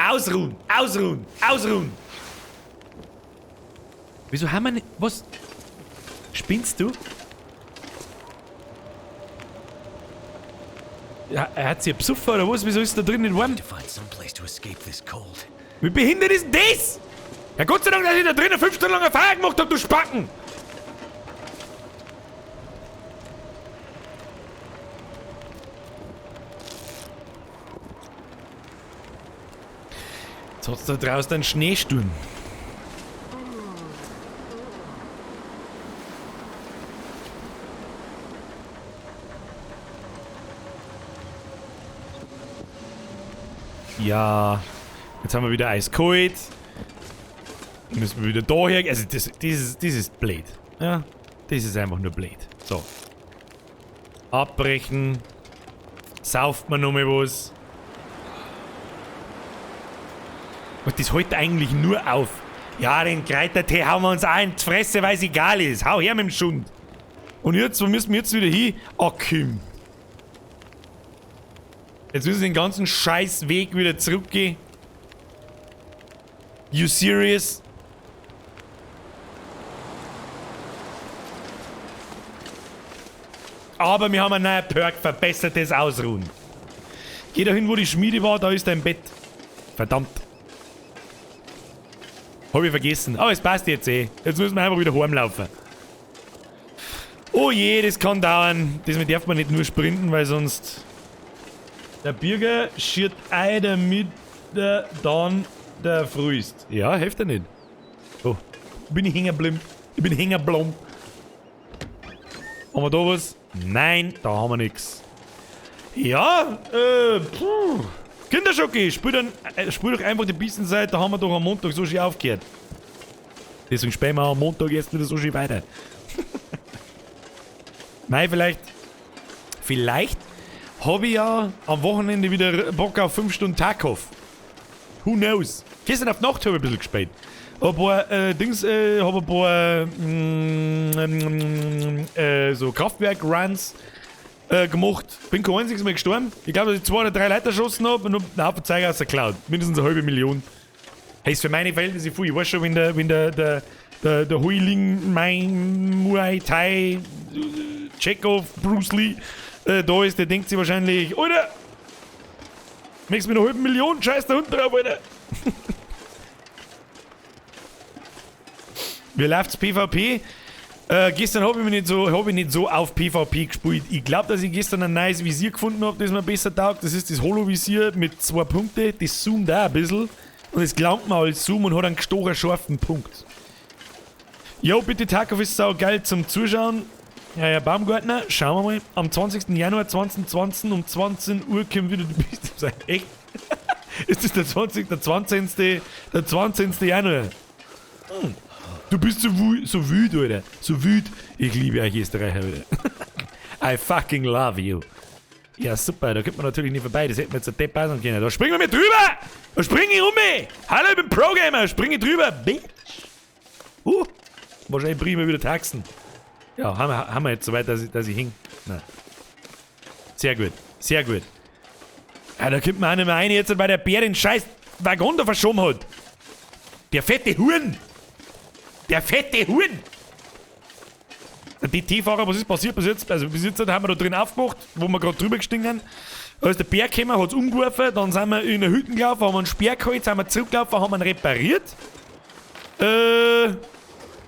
Ausruhen, ausruhen, ausruhen. Wieso haben wir nicht... Was? Spinnst du? Ja, er hat sich besoffen oder was? Wieso ist er da drin nicht warm? Wie behindert ist denn das? Ja, Gott sei Dank, dass ich da drinnen 5 Stunden lang eine Feier gemacht hab, du Spacken! Jetzt hat's da draußen einen Schneesturm. Ja, jetzt haben wir wieder eiskalt. Müssen wir wieder da her. Also das ist blöd. Ja, das ist einfach nur blöd. So. Abbrechen. Sauft man noch mal was. Und das hält eigentlich nur auf. Ja, den Kräutertee hauen wir uns auch in die Fresse, weil es egal ist. Hau her mit dem Schund. Und jetzt, wo müssen wir jetzt wieder hin? Ach, komm. Jetzt müssen wir den ganzen scheiß Weg wieder zurückgehen. You serious? Aber wir haben einen neuen Perk, verbessertes Ausruhen. Geh da hin, wo die Schmiede war, da ist dein Bett. Verdammt. Hab ich vergessen. Aber es passt jetzt eh. Jetzt müssen wir einfach wieder heimlaufen. Oh je, das kann dauern. Diesmal darf man nicht nur sprinten, weil sonst... Der Bürger schirrt ei damit dann der frühst. Ja, hilft er nicht. Oh, bin ich hängen geblieben. Ich bin hängen geblieben. Haben wir da was? Nein, da haben wir nix. Ja, puh. Kinderschoki, spiel doch einfach die Bistenseite, da haben wir doch am Montag so schön aufgehört. Deswegen spielen wir am Montag erst wieder so schön weiter. Nein, vielleicht habe ich ja am Wochenende wieder Bock auf 5 Stunden Tarkov. Who knows? Gestern auf die Nacht habe ich ein bisschen gespielt. Ein paar habe ein paar so Kraftwerk-Runs gemacht. Bin kein einziges Mal gestorben. Ich glaube, dass ich 2 oder 3 Leute erschossen habe und einen Haufen Zeug aus der Cloud. Mindestens eine halbe Million. Hey, ist für meine Verhältnisse viel. Ich weiß schon, wenn der Huiling, mein Muay Thai, Chekhov, Bruce Lee da ist, der denkt sich wahrscheinlich, Alter, möchtest du mir eine halbe Million? Scheiß da unten drauf, Alter. Wie läuft's PvP? Gestern habe ich nicht so auf PvP gespielt. Ich glaube, dass ich gestern ein neues Visier gefunden habe, das mir besser taugt. Das ist das Holo-Visier mit 2 Punkten. Das zoomt auch ein bisschen. Und es gelangt mir als Zoom und hat einen gestochen scharfen Punkt. Jo, bitte Tarkov ist sau geil zum Zuschauen. Ja, ja, Baumgartner, schauen wir mal. Am 20. Januar 2020 um 20 Uhr kommt wieder die Beste. Echt? Ist das der 20. Der 20. Januar? Hm. Du bist so wütend, Alter. So wütend. Ich liebe euch Österreicher, Alter. I fucking love you. Ja, super, da kommt man natürlich nicht vorbei. Das hätten wir jetzt ein Depp passen können. Da springen wir mit drüber! Da spring ich um mich! Hallo, ich bin Pro-Gamer! Spring ich drüber! Bitch! Wahrscheinlich bringen wir wieder Taxen. Ja, haben wir jetzt soweit, dass ich hing. Nein. Sehr gut, sehr gut. Ja, da kommt man auch nicht mehr rein, jetzt, weil der Bär den scheiß Waggon da verschoben hat. Der fette Huren! Der fette Huren! Der DT-Fahrer, was ist passiert bis jetzt? Also bis jetzt haben wir da drin aufgemacht, wo wir gerade drüber gestiegen sind. Da ist der Bär gekommen, hat es umgeworfen, dann sind wir in eine Hütte gelaufen, haben einen Speer geholt, sind wir zurückgelaufen, haben ihn repariert.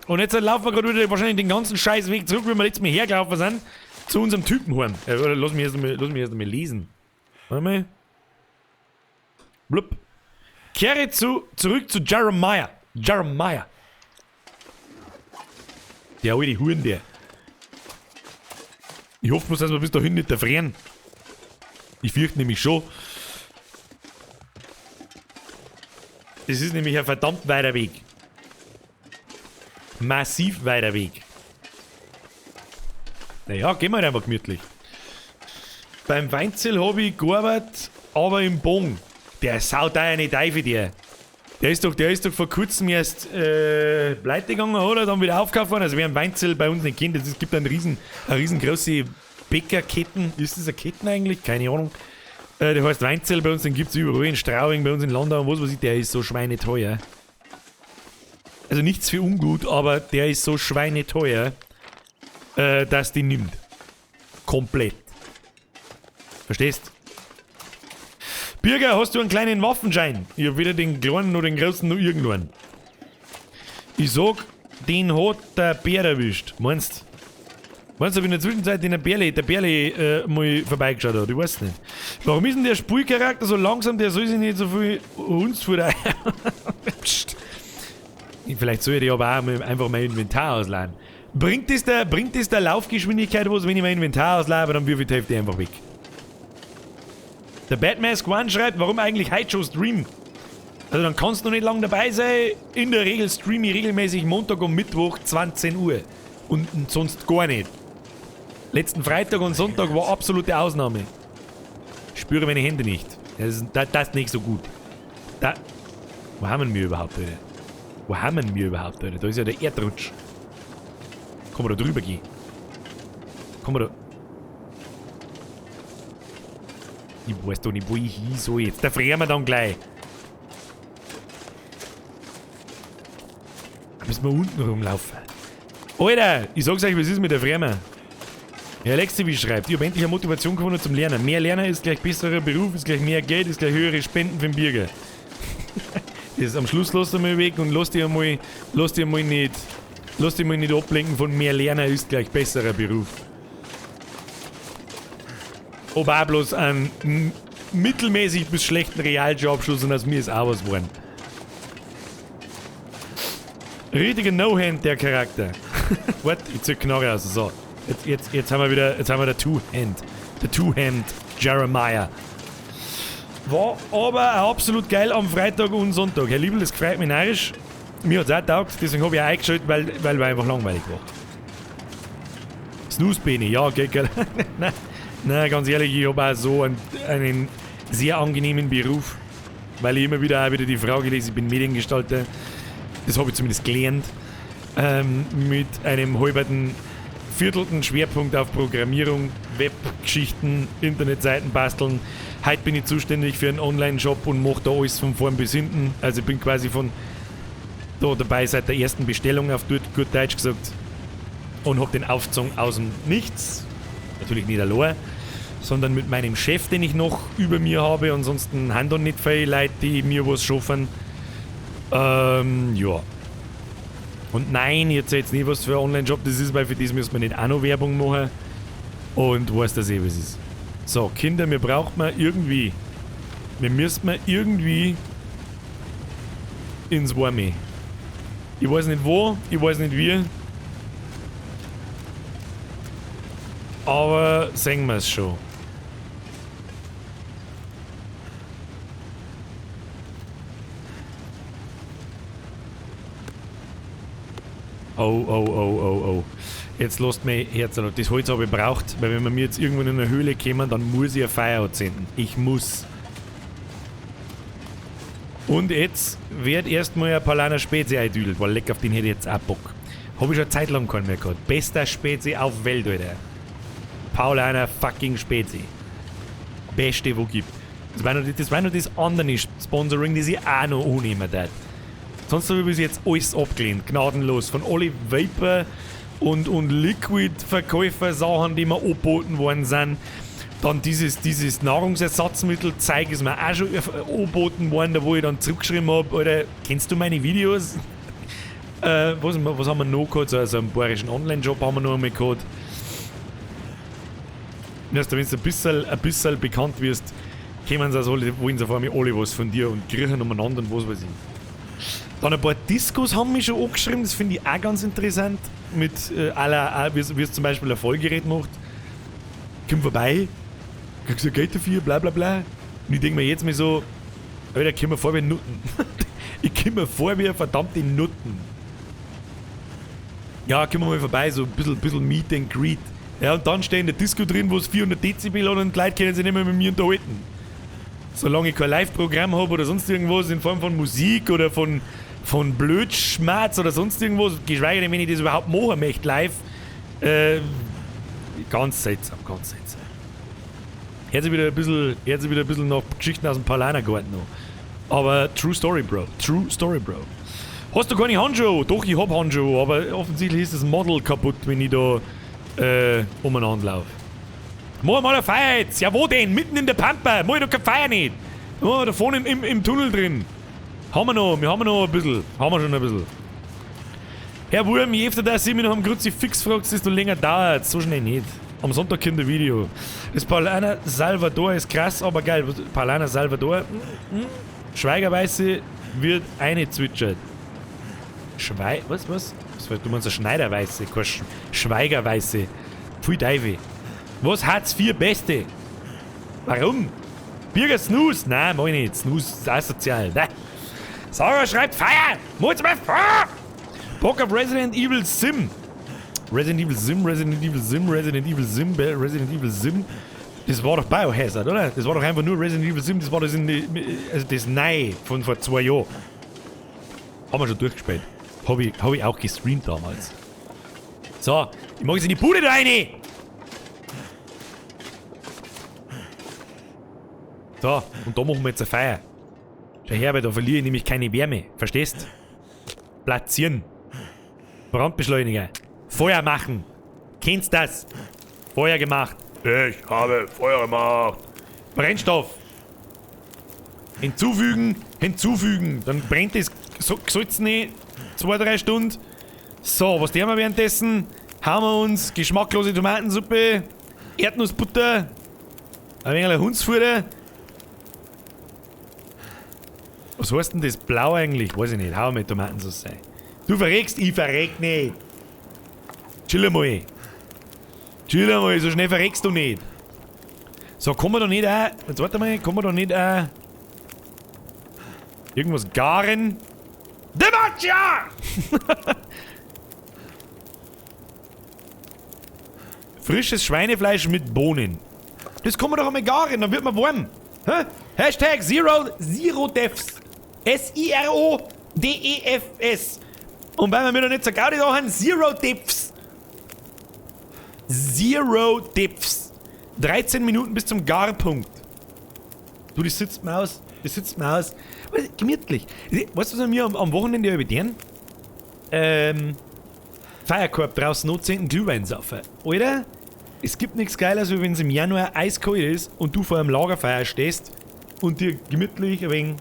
Und jetzt laufen wir gerade wieder wahrscheinlich den ganzen scheiß Weg zurück, wie wir letztes Mal hergelaufen sind, zu unserem Typen heim. Lass mich erst einmal lesen. Warte mal. Blub. Kehre zurück zu Jeremiah. Jeremiah. Der alte Huren, der. Ich hoffe bloß, dass wir bis dahin nicht erfrieren. Ich fürchte nämlich schon. Das ist nämlich ein verdammt weiter Weg. Massiv weiter Weg. Naja, gehen wir halt einfach gemütlich. Beim Weinzel habe ich gearbeitet, aber im Bon. Der saut da ja nicht ein für dir. Der ist doch vor kurzem erst pleite gegangen, oder? Dann wieder aufgekauft worden. Also wer einen Weinzel bei uns nicht kennt, es gibt eine riesengroße Bäckerketten. Ist das eine Ketten eigentlich? Keine Ahnung. Der heißt Weinzell bei uns, den gibt es überall in Straubing, bei uns in Landau und was weiß ich, der ist so schweineteuer. Also nichts für ungut, aber der ist so schweineteuer, dass die nimmt. Komplett. Verstehst? Birger, hast du einen kleinen Waffenschein? Ich hab weder den kleinen noch den großen noch irgendeinen. Ich sag, den hat der Bär erwischt. Meinst du? Meinst du, ob in der Zwischenzeit den Bärli mal vorbeigeschaut hat? Ich weiß nicht. Warum ist denn der Spielcharakter so langsam? Der soll sich nicht so viel Hundsfutter. Psst. Vielleicht soll ich aber auch einfach mein Inventar ausleihen. Bringt es der Laufgeschwindigkeit was, wenn ich mein Inventar ausleihe, dann wirf ich die Hälfte einfach weg. Der Batmask One schreibt, warum eigentlich heute schon Stream? Also dann kannst du noch nicht lange dabei sein. In der Regel streame ich regelmäßig Montag und Mittwoch 20 Uhr. Und sonst gar nicht. Letzten Freitag und Sonntag war absolute Ausnahme. Ich spüre meine Hände nicht. Das ist nicht so gut. Da, wo haben wir überhaupt, Alter? Wo haben wir überhaupt, Alter? Da ist ja der Erdrutsch. Kann man da drüber gehen? Kann man da... Ich weiß doch nicht, wo ich hin soll jetzt. Da frieren wir dann gleich. Da müssen wir unten rumlaufen. Alter, ich sag's euch, was ist mit der Friermer? Herr Alexi schreibt, ich hab endlich eine Motivation gewonnen zum Lernen. Mehr Lernen ist gleich besserer Beruf, ist gleich mehr Geld, ist gleich höhere Spenden für den Bürger. Das ist am Schluss, lass dich mal weg und lass dich mal nicht ablenken von mehr Lernen ist gleich besserer Beruf. Ob auch bloß einen mittelmäßig bis schlechten Realschulabschluss und aus mir ist auch was geworden. Richtiger No-Hand, der Charakter. Warte, ich zieh Knarre aus. So, jetzt haben wir wieder, jetzt haben wir der Two-Hand. Der Two-Hand Jeremiah. War aber auch absolut geil am Freitag und Sonntag. Herr Liebel, das freut mich narrisch. Mir hat's auch getaugt, deswegen habe ich auch eingeschaltet, weil war einfach langweilig war. Snooze-Bene, ja, geht, gell. Nein. Na, ganz ehrlich, ich habe auch so einen sehr angenehmen Beruf, weil ich immer wieder auch wieder die Frage lese, ich bin Mediengestalter, das habe ich zumindest gelernt, mit einem halberten, viertelten Schwerpunkt auf Programmierung, Webgeschichten, Internetseiten basteln. Heute bin ich zuständig für einen Online-Shop und mache da alles von vorn bis hinten. Also ich bin quasi von da dabei seit der ersten Bestellung, auf gut Deutsch gesagt, und habe den Aufzug aus dem Nichts. Natürlich nicht allein, sondern mit meinem Chef, den ich noch über mir habe. Ansonsten haben da nicht viele Leute, die mir was schaffen. Ja. Und nein, ich erzähl jetzt nicht, was für ein Online-Job das ist, weil für das müssen wir nicht auch noch Werbung machen. Und weiß das eh, was ist. So, Kinder, wir brauchen wir irgendwie. Wir müssen wir irgendwie ins Warme. Ich weiß nicht wo, ich weiß nicht wie. Aber sehen wir es schon. Oh, oh, oh, oh, oh. Jetzt lasst mich Herz an. Das Holz habe ich braucht, weil wenn wir mir jetzt irgendwo in eine Höhle kommen, dann muss ich ein Feuer anzünden. Ich muss. Und jetzt wird erstmal ein Paulaner Spezi eindüdelt, weil leck, auf den hätte ich jetzt auch Bock. Hab ich schon eine Zeit lang keinen mehr gehabt. Bester Spezi auf Welt, Alter. Paulaner fucking Spezi. Beste, wo gibt. Das war noch das andere Sponsoring, das ich auch noch annehmen darf. Sonst habe ich bis jetzt alles abgelehnt. Gnadenlos. Von alle Vapor und Liquid-Verkäufer-Sachen, die mir angeboten worden sind. Dann dieses Nahrungsersatzmittel-Zeug ist mir auch schon angeboten worden, da wo ich dann zurückgeschrieben habe, Alter, kennst du meine Videos? Was haben wir noch gehabt? Also einen bayerischen Online-Job haben wir noch einmal gehabt. Weißt du, wenn du ein bisschen bekannt wirst, kommen sie also alle, wollen sie auf einmal alle was von dir und kriechen umeinander und was weiß ich. Dann ein paar Discos haben mich schon angeschrieben, das finde ich auch ganz interessant. Mit wie es zum Beispiel ein Vollgerät macht. Komm vorbei, kriegst du Geld dafür, bla bla bla. Und ich denke mir jetzt mal so, Alter, komm mir vor wie Nutten. Ich komm mir vor wie verdammte Nutten. Ja, komm mal vorbei, so ein bisschen Meet and Greet. Ja, und dann stehe ich in der Disco drin, wo es 400 Dezibel hat und die Leute können sich nicht mehr mit mir unterhalten. Solange ich kein Live-Programm habe oder sonst irgendwas in Form von Musik oder von Blödschmerz oder sonst irgendwas, geschweige denn, wenn ich das überhaupt machen möchte live, ganz seltsam, ganz seltsam. Hört sich wieder ein bisschen, hört sich wieder ein bisschen nach Geschichten aus dem Paulanergarten an. Aber True Story, Bro. True Story, Bro. Hast du keine Handschuhe? Doch, ich hab Handschuhe, aber offensichtlich ist das Model kaputt, wenn ich da umeinander laufe. Mach mal eine Feier jetzt! Ja, wo denn? Mitten in der Pampa! Mach ich doch keine Feier nicht! Oh, da vorne im Tunnel drin. Haben wir noch, wir haben noch ein bisschen. Haben wir schon ein bisschen. Herr Wurm, je öfter dass ich mich nach dem Kruzifix fragt, desto länger dauert. So schnell nicht. Am Sonntag kommt ein Video. Das Paulaner Salvador ist krass, aber geil. Paulaner Salvador. Schweigerweiße wird eine zwitschert. Schwei... Was, was? Was war, du meinst eine Schneiderweiße, kein Schweigerweiße. Pfui Teufel. Was Hartz IV Beste? Warum? Birger Snooze? Nein, mach ich nicht. Snooze ist asozial. Nein. Sarah schreibt Feier! Mach mal Feuer! Bock auf Resident Evil Sim. Resident Evil Sim, Resident Evil Sim, Resident Evil Sim, Resident Evil Sim. Das war doch Biohazard, oder? Das war doch einfach nur Resident Evil Sim. Das war das in die, also das Neue von vor 2 Jahren. Haben wir schon durchgespielt. Hab ich auch gestreamt damals. So, ich mach jetzt in die Bude da rein! So, und da machen wir jetzt eine Feier. Schau her, weil da verliere ich nämlich keine Wärme. Verstehst? Platzieren. Brandbeschleuniger. Feuer machen. Kennst das? Feuer gemacht. Ich habe Feuer gemacht. Brennstoff. Hinzufügen, hinzufügen. Dann brennt das Gesalzene 2-3 Stunden. So, was tun wir währenddessen? Haben wir uns geschmacklose Tomatensuppe, Erdnussbutter, ein wenig Hundsfutter. Was heißt denn das Blau eigentlich? Weiß ich nicht. Hau mit Tomatensauce rein. Du verreckst, ich verreck nicht. Chill mal. Chill mal, so schnell verreckst du nicht. So, kann man da nicht auch. Jetzt warte mal, kann man da nicht auch. Irgendwas garen? Demacia! Frisches Schweinefleisch mit Bohnen. Das kann man doch einmal garen, dann wird man warm. Hä? Hashtag Zero Deaths. S-I-R-O-D-E-F-S. Und weil wir mir noch nicht so Gaudi da haben, Zero Deaths. Zero Deaths. 13 Minuten bis zum Garpunkt. Du, das sitzt mir aus. Das sitzt mir aus. Gemütlich. Weißt du, was wir mir am Wochenende über den? Feierkorb draußen noch 10. Glühwein saufen. Alter, es gibt nichts Geileres, wie wenn es im Januar eiskalt ist und du vor einem Lagerfeuer stehst und dir gemütlich ein wenig.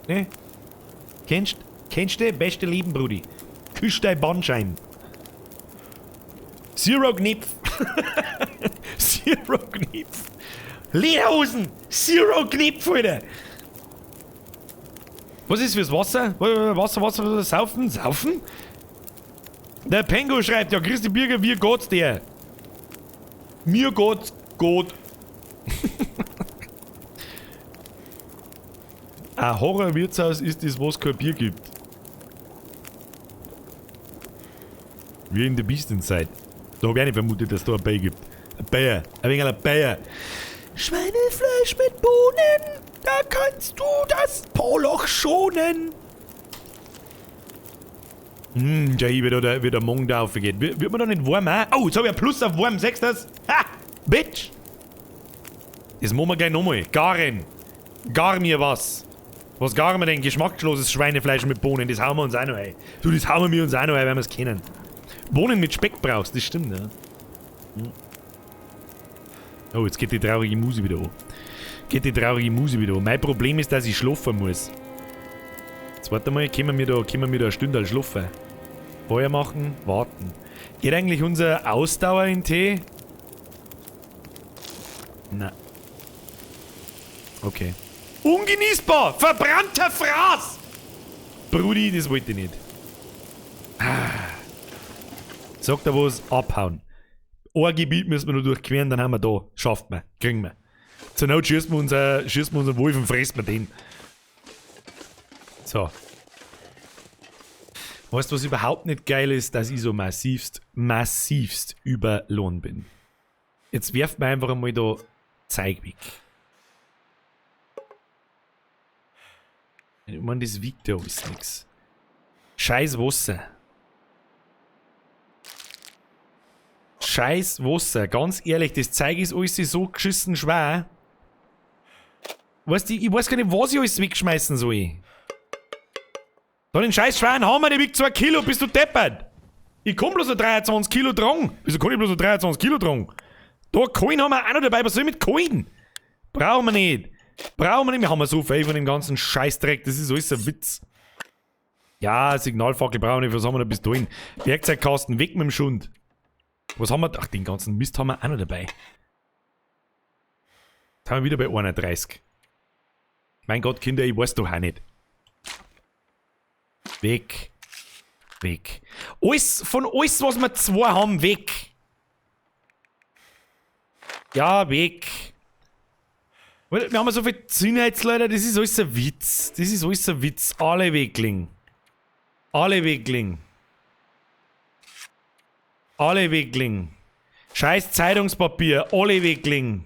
Ne? Kennst du? Beste Leben, Brudi. Küss dein Bandschein. Zero Knipf. Zero Knipf. Lederhosen! Zero Knipf, Alter! Was ist fürs Wasser? Wasser, Wasser, Wasser, saufen? Saufen? Der Pengo schreibt, ja, Christi Birger, wie geht's dir? Mir geht's gut. Ein Horror-Wirtshaus ist das, was kein Bier gibt. Wie in The Beast Inside. Da hab ich auch nicht vermutet, dass da ein Bier gibt. Ein Bier. Ein wenig ein Bier. Schweinefleisch mit Bohnen. Da kannst du das Poloch schonen. Ja, hier wie der Mond da aufgeht. Wird man da nicht warm, hä? Oh, jetzt hab ich ein Plus auf warm, siehst du das? Ha! Bitch! Das machen wir gleich nochmal. Garen. Gar mir was. Was garen wir denn? Geschmackloses Schweinefleisch mit Bohnen. Das hauen wir uns auch noch ein. Du, das hauen wir uns auch noch ein, weil wir es kennen. Bohnen mit Speck brauchst, das stimmt, ja. Oh, jetzt geht die traurige Musik wieder an. Geht die traurige Musik wieder an. Mein Problem ist, dass ich schlafen muss. Jetzt warte mal, können wir da eine Stunde schlafen? Feuer machen, warten. Geht eigentlich unser Ausdauer in Tee? Na. Okay. Ungenießbar! Verbrannter Fraß! Brudi, das wollte ich nicht. Ah. Sagt er was? Abhauen. Ein Gebiet müssen wir nur durchqueren, dann haben wir da. Schafft man. Kriegen wir. Zur Not schießen wir unseren Wolf und fressen wir den. So. Weißt du, was überhaupt nicht geil ist? Dass ich so massivst überlohnt bin. Jetzt werft man einfach einmal da Zeug weg. Ich meine, das wiegt ja alles nix. Scheiß Wasser. scheiß Wasser. Ganz ehrlich, das Zeug ist alles so geschissen schwer. Weißt du, ich weiß gar nicht, was ich alles wegschmeißen soll. Da den scheiß schweren Hammer, der wiegt 2 Kilo, bist du deppert? Ich komm bloß noch 23 Kilo tragen. Wieso kann ich bloß noch 23 Kilo tragen? Da, Kohlen haben wir auch noch dabei. Was soll ich mit Kohlen? Brauchen wir nicht. Brauchen wir nicht. Wir haben so viel von dem ganzen Scheißdreck. Das ist alles ein Witz. Ja, Signalfackel brauchen wir nicht. Was haben wir da bis dahin? Werkzeugkasten, weg mit dem Schund. Was haben wir? Ach, den ganzen Mist haben wir auch noch dabei. Jetzt haben wir wieder bei 31. Mein Gott, Kinder, ich weiß doch auch nicht. Weg. Weg. Alles, von alles, was wir zwei haben, weg. Ja, weg. Wir haben so viel Zinnheitsleute, das ist alles ein Witz. Das ist alles ein Witz. Alle weglegen. Alle weglegen. Alle weglegen. Scheiß Zeitungspapier, alle weglegen.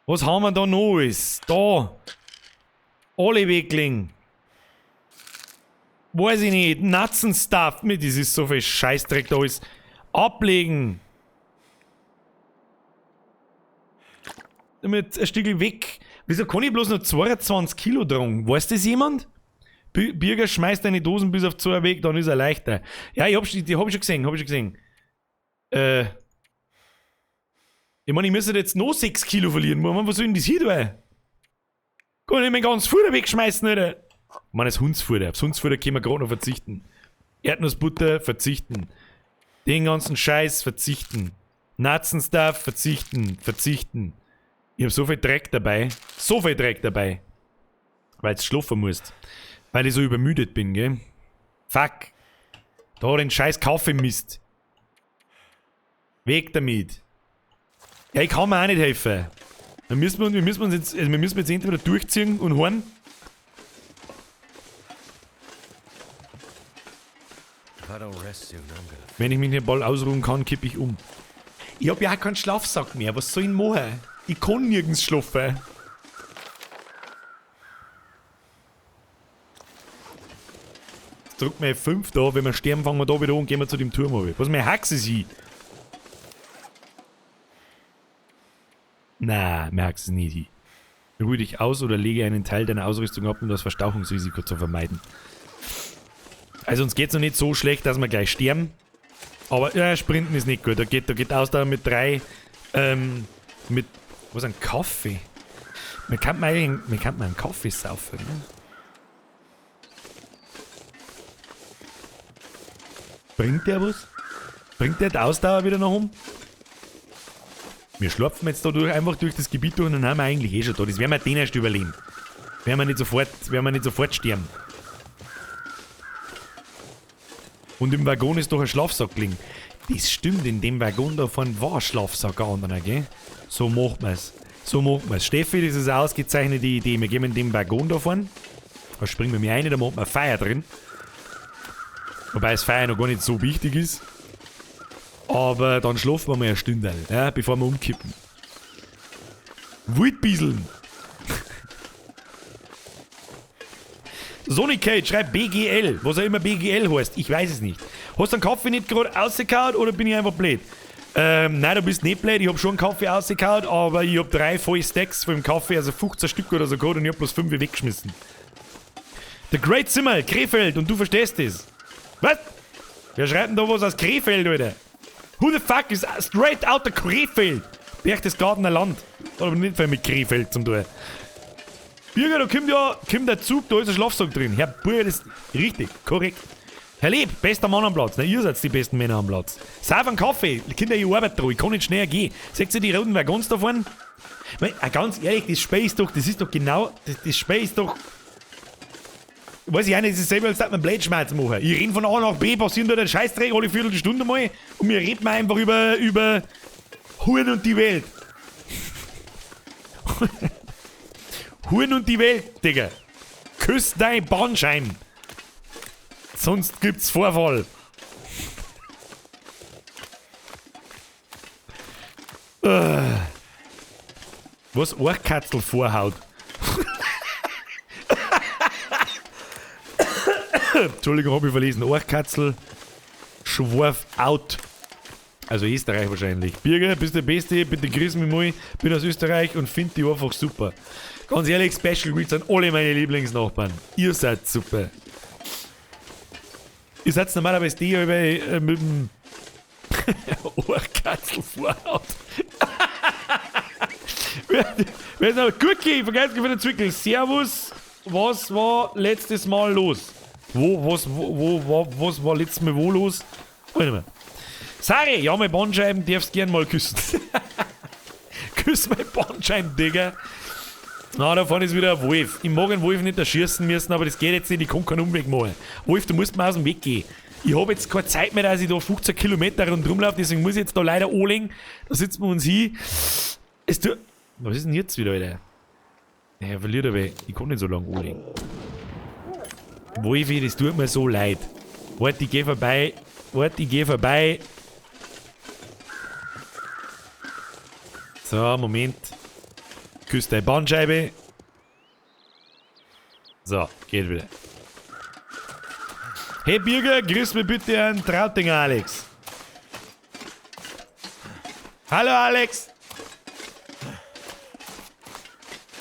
Was haben wir da noch alles? Da. Alle weglegen. Weiß ich nicht. Natzenstuff. Mir, das ist so viel Scheißdreck da alles. Ablegen. Damit ein Stückchen weg. Wieso kann ich bloß noch 22 Kilo tragen? Weiß das jemand? Birger schmeißt deine Dosen bis auf 2 weg, dann ist er leichter. Ja, die hab ich schon gesehen, Ich meine, ich müsste jetzt noch 6 Kilo verlieren. Was soll denn das hier tun? Kann ich mein ganzes Futter wegschmeißen, oder? Ich meine, das Hundsfutter. Aufs Hundsfutter können wir gerade noch verzichten. Erdnussbutter verzichten. Den ganzen Scheiß verzichten. Natzenstuff verzichten. Verzichten. Ich hab so viel Dreck dabei. So viel Dreck dabei. Weil du schlafen musst. Weil ich so übermüdet bin, gell? Fuck. Da den scheiß Kaffeemist. Weg damit. Ja, ich kann mir auch nicht helfen. Wir müssen jetzt entweder durchziehen und horn. Wenn ich mich hier bald ausruhen kann, kippe ich um. Ich hab ja auch keinen Schlafsack mehr. Was soll ich denn machen? Ich kann nirgends schlafen. Jetzt drückt mir F5 da. Wenn wir sterben, fangen wir da wieder an und gehen wir zu dem Turm runter. Was mein Haxe ist hin? Na, merkst es nicht hin. Ruhe dich aus oder lege einen Teil deiner Ausrüstung ab, um das Verstauchungsrisiko zu vermeiden. Also uns geht's noch nicht so schlecht, dass wir gleich sterben. Aber ja, Sprinten ist nicht gut. Da geht Ausdauer mit 3, mit, was ein Kaffee? Man kann mal einen Kaffee saufen, ne? Bringt der was? Bringt der die Ausdauer wieder nach oben? Wir schlurpfen jetzt da durch, einfach durch das Gebiet durch und dann haben wir eigentlich eh schon da. Das werden wir den erst überleben. Werden wir nicht sofort sterben. Und im Waggon ist doch ein Schlafsack gelegen. Das stimmt, in dem Waggon da vorne war ein Schlafsack ein anderer, gell? So macht man's. So macht man's. Steffi, das ist eine ausgezeichnete Idee. Wir gehen in dem Waggon da vorne. Da springen wir mir rein, da macht man Feuer drin. Wobei das Feuer noch gar nicht so wichtig ist. Aber dann schlafen wir mal eine Stunde, ja, bevor wir umkippen. Wildbieseln! Sonic Cage schreibt BGL, was auch immer BGL heißt, ich weiß es nicht. Hast du einen Kaffee nicht gerade rausgehauen oder bin ich einfach blöd? Nein, du bist nicht blöd, ich hab schon einen Kaffee rausgehauen, aber ich hab 3 volle Stacks von dem Kaffee, also 15 Stück oder so gehabt und ich hab bloß 5 weggeschmissen. The Great Simmel, Krefeld, und du verstehst das. Was? Wer schreibt denn da was aus Krefeld, Alter? Who the fuck is straight out of Krefeld? Berchtesgadener Land. Hat aber nicht viel mit Krefeld zum tun. Bürger, da kommt ja der Zug, da ist ein Schlafsack drin. Herr Bürger, das ist richtig, korrekt. Herr Leb, bester Mann am Platz. Na, ihr seid die besten Männer am Platz. Sauf einen Kaffee, Kinder, ich arbeite dran, ich kann nicht schneller gehen. Seht ihr die roten Waggons da vorne? Ganz ehrlich, das Spiel ist doch, das ist doch genau, das Spiel ist doch... Weiß ich auch nicht, das ist selber, als würde man Blödschmerz machen. Ich renn von A nach B, passieren da den Scheißdreck alle Viertelstunde mal und wir reden einfach über Huren und die Welt. Huren und die Welt, Digga. Küss dein Bahnschein. Sonst gibt's Vorfall. Was Ohrkatzel vorhaut. Entschuldigung, hab ich verlesen. Ohrkatzel, Schworf out. Also Österreich wahrscheinlich. Birger, bist der Beste, bitte grüß mich mal. Bin aus Österreich und find die einfach super. Ganz ehrlich, Special Greets an alle meine Lieblingsnachbarn. Ihr seid super. Ihr seid normalerweise die, die mit dem Ohrkatzel vorhaut. Wer ist noch? Gurki, vergesst für den Zwickel. Servus, was war letztes Mal los? Was war letztes Mal wo los? Warte mal. Sorry, ja, meine Bandscheiben darfst gern mal küssen. Küss meine Bandscheiben, Digga. Na, da vorne ist wieder ein Wolf. Ich mag einen Wolf nicht erschießen müssen, aber das geht jetzt nicht. Ich kann keinen Umweg machen. Wolf, du musst mal aus dem Weg gehen. Ich habe jetzt keine Zeit mehr, dass ich da 15 Kilometer rundherum laufe, deswegen muss ich jetzt da leider anlegen. Da sitzen wir uns hin. Es tut. Was ist denn jetzt wieder, Alter? Er verliert aber. Ich kann nicht so lange anlegen. Wolfi, das tut mir so leid. Warte, ich geh vorbei. Warte, ich geh vorbei. So, Moment. Küss deine Bandscheibe. So, geht wieder. Hey Birger, grüß mir bitte an Trautinger Alex. Hallo Alex.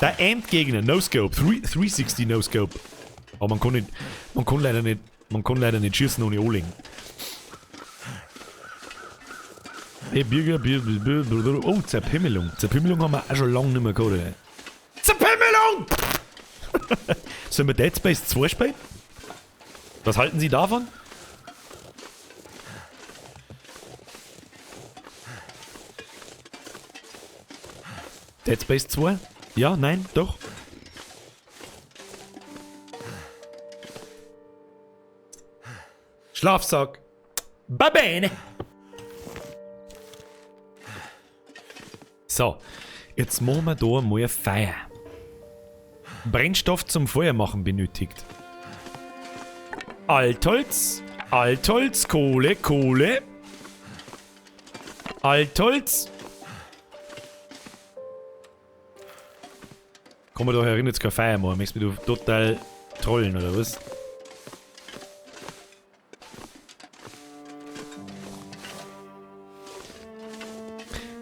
Der Endgegner, No Scope, 360 No Scope. Aber man kann leider nicht schießen ohne Oling. Hey Birger, Birger, oh, Zerpimmelung. Zerpimmelung haben wir auch schon lange nicht mehr gehabt, ey. Zerpimmelung! Sollen wir Dead Space 2 spielen? Was halten Sie davon? Dead Space 2? Ja, nein, doch. Schlafsack. Va bene. So, jetzt machen wir da mal ein Feuer. Brennstoff zum Feuer machen benötigt. Altholz, Altholz, Kohle, Kohle. Altholz. Kann man da herin jetzt kein Feuer machen? Möchtest du mich total trollen oder was?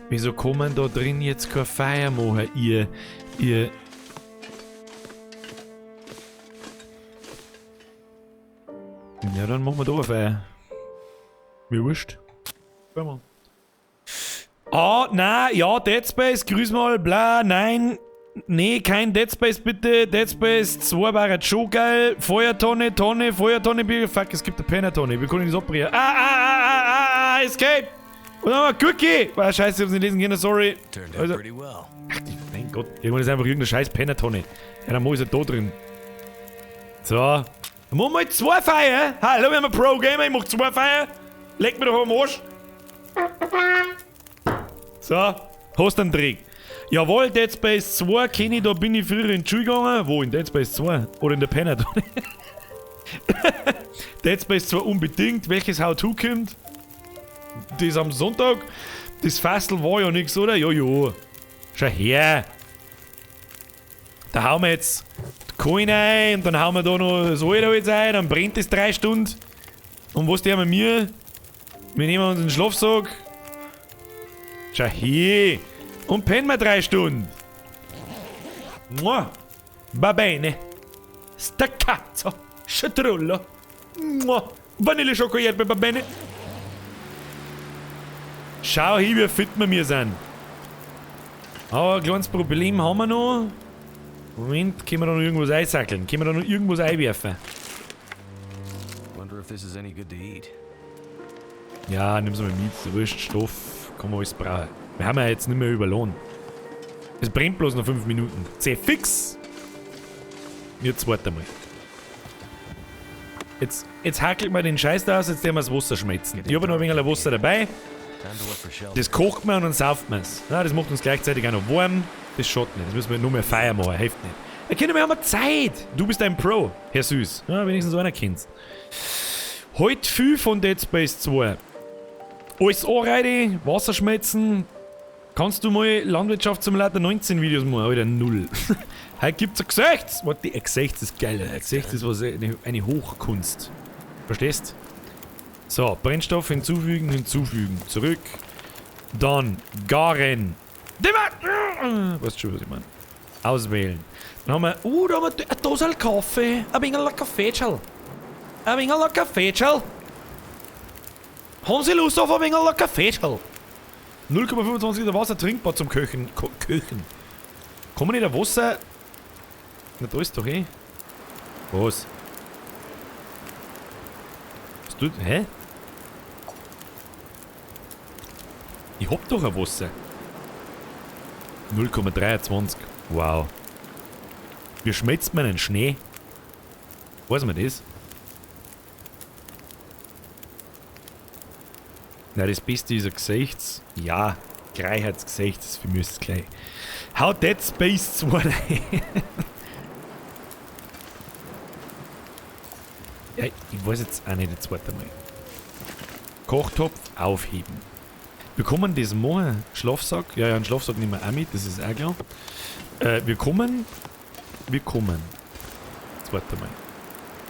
Wieso kann man da drin jetzt kein Feuer machen? Ihr. Ja, dann machen wir da ein Feuer. Mir wurscht. Ah, nein, ja, Dead Space, grüß mal, bla, nein. Nee, kein Dead Space bitte. Dead Space 2 war jetzt schon geil. Feuertonne, Tonne, Feuertonne, Bier. Fuck, es gibt eine Pennertonne. Wir können das abbrechen. Ah, Escape! Und dann haben wir Cookie! Ah, scheiße, ich hab's nicht lesen können, sorry. Also, ach, mein Gott, irgendwann ist einfach irgendeine scheiß Pennertonne. Ja, dann mach ich halt da drin. So. Dann machen wir halt 2 Feuer. Hallo, wir haben einen Pro-Gamer, ich mach 2 Feuer. Leck mir doch am Arsch. So, hast einen Dreck. Jawohl, Dead Space 2 kenne ich, da bin ich früher in die Schule gegangen. Wo? In Dead Space 2? Oder in der Pennertonne? Dead Space 2 unbedingt. Welches How-To kommt? Das am Sonntag. Das Fastel war ja nix, oder? Jojo. Schau her. Da hauen wir jetzt die Kohlen ein und dann hauen wir da noch das Alte ein, dann brennt es 3 Stunden. Und was tun wir mir? Wir nehmen uns einen Schlafsack. Schau her. Und pennen wir 3 Stunden. Mua. Va bene. Staccato. Scetrullo. Mua. Vanille Schoko Erdbeer, va bene. Schau hier, wie fit wir mir sind. Aber ein kleines Problem haben wir noch. Moment, können wir da noch irgendwas einsackeln? Können wir da noch irgendwas einwerfen? Wonder if this is any good to eat. Ja, nimm's mal mit. Wurscht, Stoff, kann man alles brauchen. Wir haben ja jetzt nicht mehr überlohnt. Es brennt bloß noch 5 Minuten. Zeh fix! Jetzt warte mal. Jetzt hackelt man den Scheiß da aus, jetzt werden wir das Wasser schmelzen. Ich habe noch ein wenig Wasser dabei. Das kocht man und dann sauft man es. Ja, das macht uns gleichzeitig auch noch warm. Das schaut nicht. Das müssen wir nur mehr Feier machen. Hilft nicht. Da können wir haben Zeit. Du bist ein Pro, Herr Süß. Ja, wenigstens einer kennt's. Heute viel von Dead Space 2. Alles anreite, Wasser schmelzen. Kannst du mal Landwirtschaftssimulator 19 Videos machen? Alter, 0. Heute gibt's ein Gesicht. Warte, ein Gesicht ist geil. Ein Gesicht ist was, eine Hochkunst. Verstehst? So, Brennstoff hinzufügen, hinzufügen. Zurück. Dann garen. Weißt schon, was ich meine. Auswählen. Dann haben wir. Da haben wir eine Dose Kaffee. Ein wenig Kaffee, Ein wenig Kaffee, Haben Sie Lust auf ein wenig Kaffee, 0,25 Liter Wasser trinkbar zum Köchen. Köchen. Kann man nicht ein Wasser. Na, da ist doch eh. Was? Was tut. Hä? Ich hab doch ein Wasser. 0,23. Wow. Wie schmelzt man einen Schnee? Weiß man das? Na, das Beste ist ein Gesichts. Ja, gleich hat's Gesicht, das für mich ist es gleich. How Dead Space 2. Ja, ich weiß jetzt auch nicht, das zweite Mal. Kochtopf aufheben. Wir kommen das machen. Schlafsack. Ja, ja, einen Schlafsack nehmen wir auch mit, das ist auch klar. Wir kommen. Zweite Mal.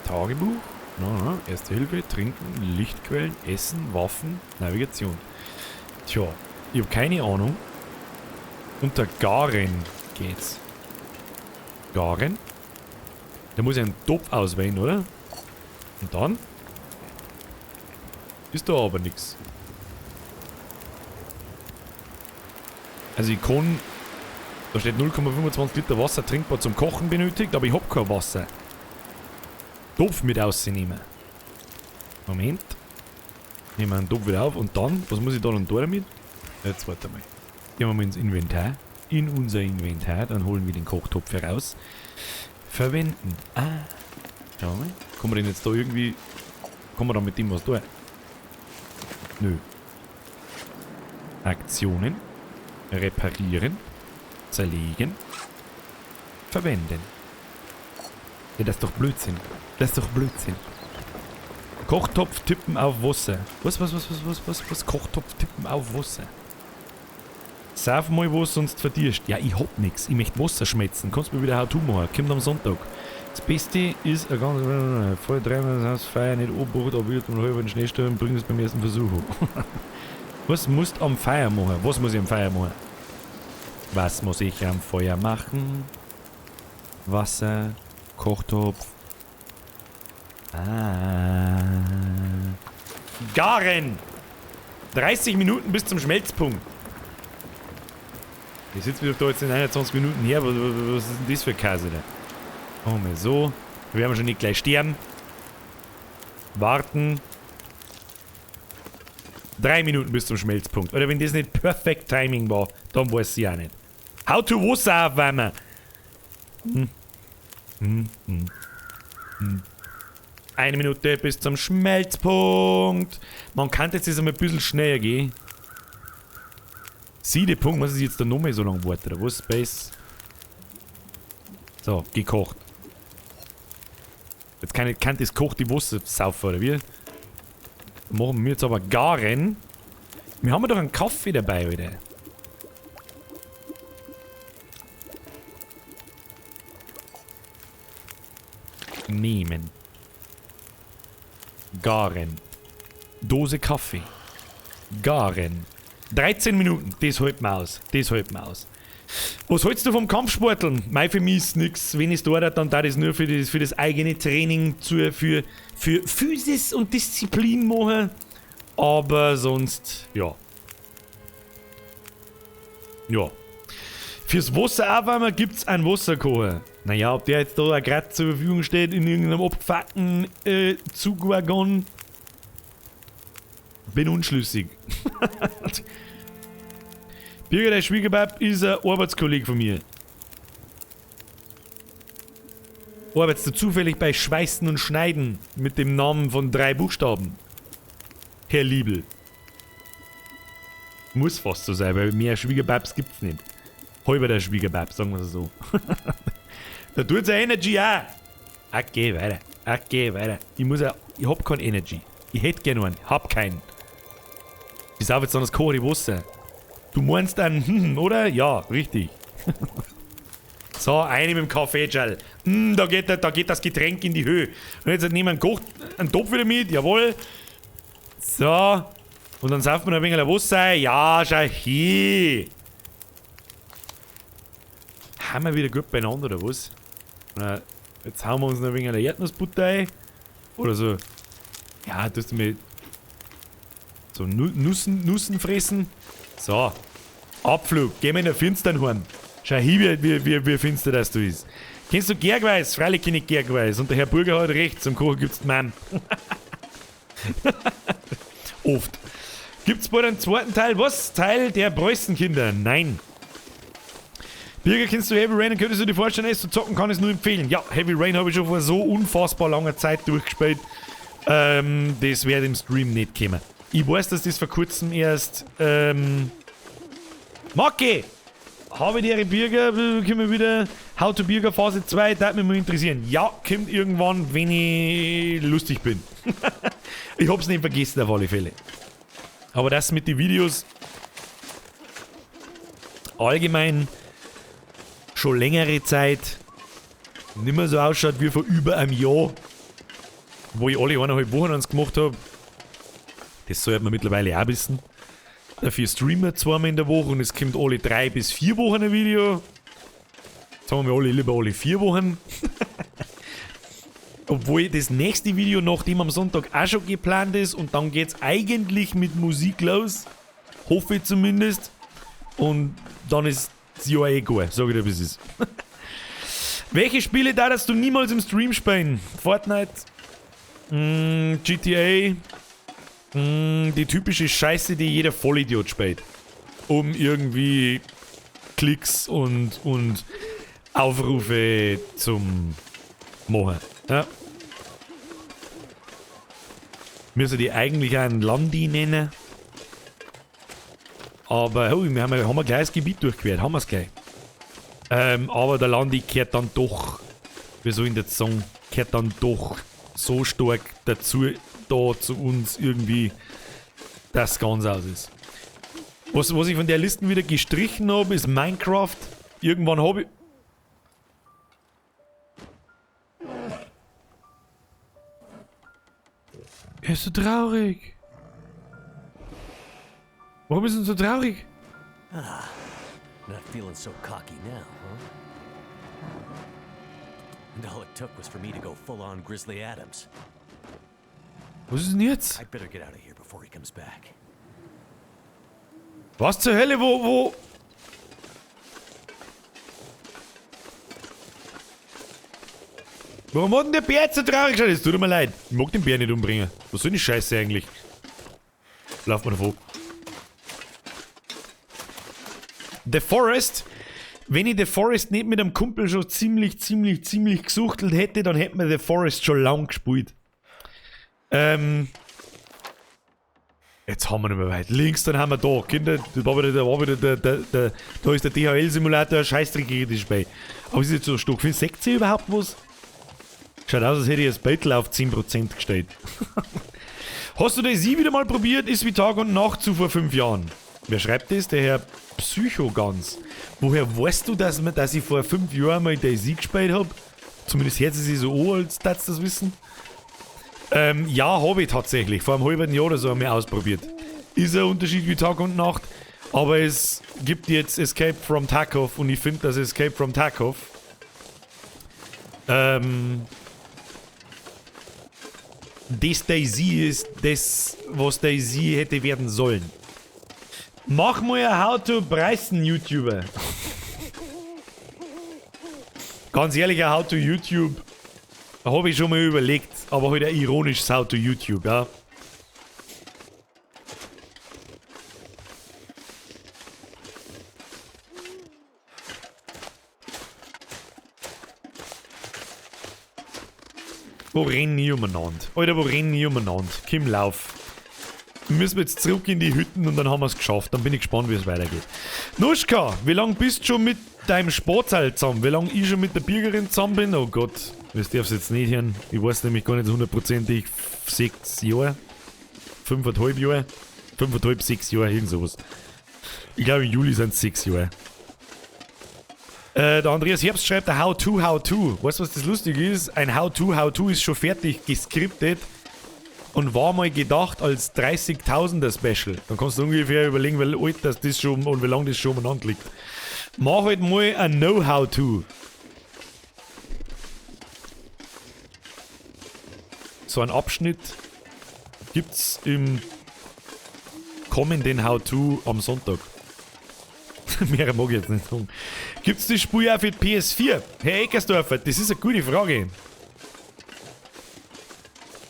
Tagebuch. No, no. Erste Hilfe, Trinken, Lichtquellen, Essen, Waffen, Navigation. Tja, ich habe keine Ahnung. Unter Garen geht's. Garen? Da muss ich einen Topf auswählen, oder? Und dann? Ist da aber nichts. Also ich kann... Da steht 0,25 Liter Wasser trinkbar zum Kochen benötigt, aber ich hab kein Wasser. Topf mit rausnehmen. Moment. Nehmen wir einen Topf wieder auf und dann, was muss ich da dann tun damit? Jetzt warte mal. Gehen wir mal ins Inventar. In unser Inventar, dann holen wir den Kochtopf heraus. Verwenden. Ah. Schauen wir mal. Kommen wir denn jetzt da irgendwie... Kommen wir da mit dem was tun? Nö. Aktionen. Reparieren. Zerlegen. Verwenden. Ja, das ist doch Blödsinn. Das ist doch Blödsinn. Kochtopf tippen auf Wasser. Was? Kochtopf tippen auf Wasser. Sauf mal was, sonst verdierst. Ja, ich hab nix. Ich möchte Wasser schmelzen. Kannst mir wieder How-To machen. Kommt am Sonntag. Das Beste ist ein ganz... Voll dreimal das Haus Feuer nicht anbucht, aber wird man halb Schneesturm, bringt es beim ersten Versuch. Was musst du am Feuer machen? Was muss ich am Feuer machen? Was muss ich am Feuer machen? Wasser, Kochtopf. Ah. Garen! 30 Minuten bis zum Schmelzpunkt. Ich sitze mir doch da jetzt in 21 Minuten her. Was ist denn das für Käse da? Machen wir so. Wir werden schon nicht gleich sterben. Warten. 3 Minuten bis zum Schmelzpunkt. Oder wenn das nicht perfect Timing war, dann weiß ich auch nicht. How to Wasser aufwärmen. 1 Minute bis zum Schmelzpunkt. Man kann jetzt das einmal ein bisschen schneller gehen. Siedepunkt, was ist jetzt da nochmal so lange warten? Wo ist Space? So, gekocht. Jetzt kann das kochte Wasser saufen, oder wie? Machen wir jetzt aber garen. Wir haben ja doch einen Kaffee dabei, oder? Nehmen. Garen. Dose Kaffee. Garen. 13 Minuten, das hält man aus. Das hält man aus. Was hältst du vom Kampfsporteln? Mei, für mich ist nix. Wenn ich es tue, dann darf ich es nur für das eigene Training, für Physis und Disziplin machen. Aber sonst, ja. Ja. Fürs Wasser aufwärmen gibt es einen Wasserkocher. Naja, ob der jetzt da gerade zur Verfügung steht in irgendeinem abgefuckten Zugwaggon, bin unschlüssig. Birger, der Schwiegerbab, ist ein Arbeitskollege von mir. Arbeitest du zufällig bei Schweißen und Schneiden mit dem Namen von 3 Buchstaben? Herr Liebel. Muss fast so sein, weil mehr Schwiegerbabs gibt's nicht. Halber der Schwiegerbab, sagen wir es so. Da tut's ja Energy auch. Okay, weiter. Okay, weiter. Ich muss ja, ich hab kein Energy. Ich hätte gerne einen, hab keinen. Ich sauf jetzt dann das koche Wasser. Du meinst einen, oder? Ja, richtig. So, eine mit dem Kaffee, Schall. Da geht das Getränk in die Höhe. Und jetzt nehmen wir einen Topf wieder mit, jawohl. So. Und dann sauft man ein wenig Wasser. Ja, schau hier. Haben wir wieder gut beieinander, oder was? Na, jetzt hauen wir uns noch ein wenig Erdnussbutter ein. Oder so. Ja, tust du mir so Nussen fressen. So. Abflug. Gehen wir in der Finstern heim. Schau hier, wie finster das du ist. Kennst du Gergweis? Freilich kenn ich Gergweis. Und der Herr Burger hat recht, zum Kochen gibt's die Mann. Oft. Gibt's bald einen zweiten Teil? Was? Teil der Preußenkinder? Nein. Birger, kennst du Heavy Rain und könntest du dir vorstellen, es zu zocken? Kann ich es nur empfehlen. Ja, Heavy Rain habe ich schon vor so unfassbar langer Zeit durchgespielt. Das wird im Stream nicht kommen. Ich weiß, dass das vor kurzem erst... Macke! Habe ich die Birger, können wir wieder How to Birger Phase 2, das würde mich mal interessieren. Ja, kommt irgendwann, wenn ich lustig bin. Ich hab's nicht vergessen auf alle Fälle. Aber das mit den Videos allgemein schon längere Zeit nicht mehr so ausschaut wie vor über einem Jahr, wo ich alle 1,5 Wochen eins gemacht hab. Das sollte man mittlerweile auch wissen. Dafür streamen wir zweimal in der Woche und es kommt alle 3 bis 4 Wochen ein Video. Jetzt haben wir alle lieber alle 4 Wochen. Obwohl das nächste Video, nachdem am Sonntag auch schon geplant ist, und dann geht's eigentlich mit Musik los. Hoffe ich zumindest. Und dann ist das Jahr eh egal, sag ich dir, wie es ist. Welche Spiele darfst du niemals im Stream spielen? Fortnite, GTA, die typische Scheiße, die jeder Vollidiot spielt. Um irgendwie Klicks und Aufrufe zum machen. Ja. Müssen die eigentlich einen Landi nennen? Aber oh, wir haben gleich das Gebiet durchquert, haben wir's gleich. Aber der Landi kehrt dann doch, wie soll ich das sagen, kehrt dann doch so stark dazu, da zu uns irgendwie, dass es ganz aus ist. Was ich von der Liste wieder gestrichen habe, ist Minecraft. Irgendwann habe ich... Er ist so traurig. Warum ist er so traurig? Ah, not feeling so cocky now, huh? And all it took was for me to go full on Grizzly Adams. Was ist denn jetzt? I'd better get out of here before he comes back. Was zur Hölle? Wo? Warum hat denn der Bär jetzt so traurig geschaut? Es tut mir leid. Ich mag den Bär nicht umbringen. Was soll denn die Scheiße eigentlich? Lauf mal davon. The Forest. Wenn ich The Forest nicht mit einem Kumpel schon ziemlich gesuchtelt hätte, dann hätten wir The Forest schon lang gespielt. Jetzt haben wir nicht mehr weit. Links, dann haben wir da. Kinder, das war wieder, da ist der DHL-Simulator, scheißdreckig das Spiel. Aber ist jetzt so stark. Seht ihr überhaupt was? Schaut aus, als hätte ich das Battle auf 10% gestellt. Hast du das wieder mal probiert? Ist wie Tag und Nacht zu vor 5 Jahren. Wer schreibt das? Der Herr Psychogans. Woher weißt du, dass ich vor 5 Jahren mal DayZ gespielt hab? Zumindest hört es sich so an, als würdest du das wissen. Ja, habe ich tatsächlich. Vor einem halben Jahr oder so haben wir ausprobiert. Ist ein Unterschied wie Tag und Nacht. Aber es gibt jetzt Escape from Tarkov und ich finde, dass Escape from Tarkov das DayZ ist das, was DayZ hätte werden sollen. Mach mal ein How to Preisen YouTuber. Ganz ehrlich, ein How to YouTube habe ich schon mal überlegt, aber halt ein ironisches How to YouTube, ja. Wo rennen ich umeinander? Alter, wo rennen ich umeinander? Komm, lauf. Müssen wir jetzt zurück in die Hütten und dann haben wir's geschafft. Dann bin ich gespannt, wie es weitergeht. Nuschka, wie lange bist du schon mit deinem Sportseil zusammen? Wie lange ich schon mit der Birgerin zusammen bin? Oh Gott, das darfst du jetzt nicht hören. Ich weiß nämlich gar nicht hundertprozentig. 6 Jahre. 5,5 Jahre. 5,5, 6 Jahre, irgend sowas. Ich glaube, im Juli sind's 6 Jahre. Der Andreas Herbst schreibt ein How to, How to. Weißt du, was das Lustige ist? Ein How to, How to ist schon fertig geskriptet. Und war mal gedacht als 30.000er Special. Dann kannst du ungefähr überlegen, wie alt das schon und wie lange das schon umeinander liegt. Mach halt mal ein Know-How-To. So einen Abschnitt gibt's im kommenden How-To am Sonntag. Mehr mag ich jetzt nicht sagen. Gibt's das Spiel auch für die PS4? Herr Eckersdorfer, das ist eine gute Frage.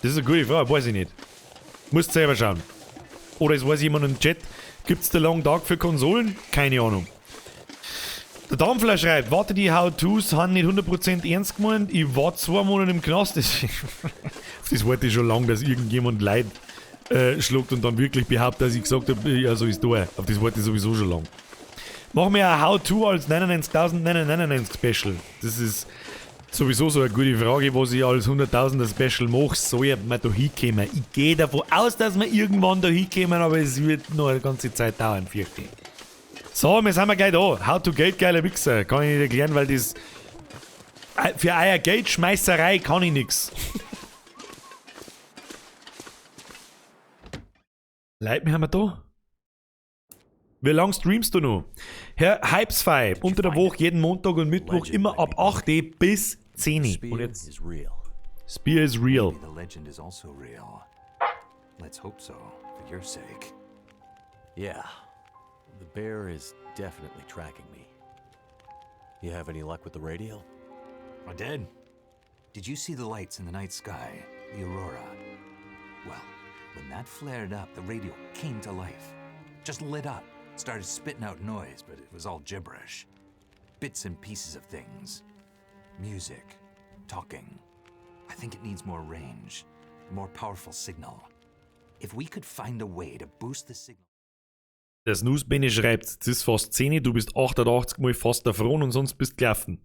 Das ist eine gute Frage, weiß ich nicht. Musst selber schauen. Oder es weiß jemand im Chat. Gibt's The Long Dark für Konsolen? Keine Ahnung. Der Dampfler schreibt, warte, die How-Tos haben nicht 100% ernst gemeint. Ich war 2 Monate im Knast. Das wollte ich schon lange, dass irgendjemand Leid schluckt und dann wirklich behauptet, dass ich gesagt habe, ja, so ist da. Auf das wollte ich sowieso schon lange. Mach mir ein How-To als 99.999 Special. Das ist sowieso so eine gute Frage, was ich als 100.000er Special mache. Soll man da hinkommen? Ich gehe davon aus, dass wir irgendwann da hinkommen, aber es wird noch eine ganze Zeit dauern, fürchte ich. So, wir sind wir gleich da. How to Geld, geiler Wichser. Kann ich nicht erklären, weil das... Für euer Geldschmeißerei kann ich nix. Leute, wir haben wir da. Wie lange streamst du noch? Herr Hypesfy, unter der Woche jeden Montag und Mittwoch immer ab 8 Uhr bis 10 Uhr. Und jetzt is real. Spear is real. The legend is also real. Let's hope so, for your sake. Yeah. The bear is definitely tracking me. You have any luck with the radio? I did. Did you see the lights in the night sky? The aurora? Well, when that flared up, the radio came to life. Just lit up. Started spitting out noise, but it was all gibberish. Bits and pieces of things. Music. Talking. I think it needs more range. A more powerful signal. If we could find a way to boost the signal... Der Snooze-Benny schreibt, es ist fast 10, du bist 88 Mal fast erfroren und sonst bist gelaufen.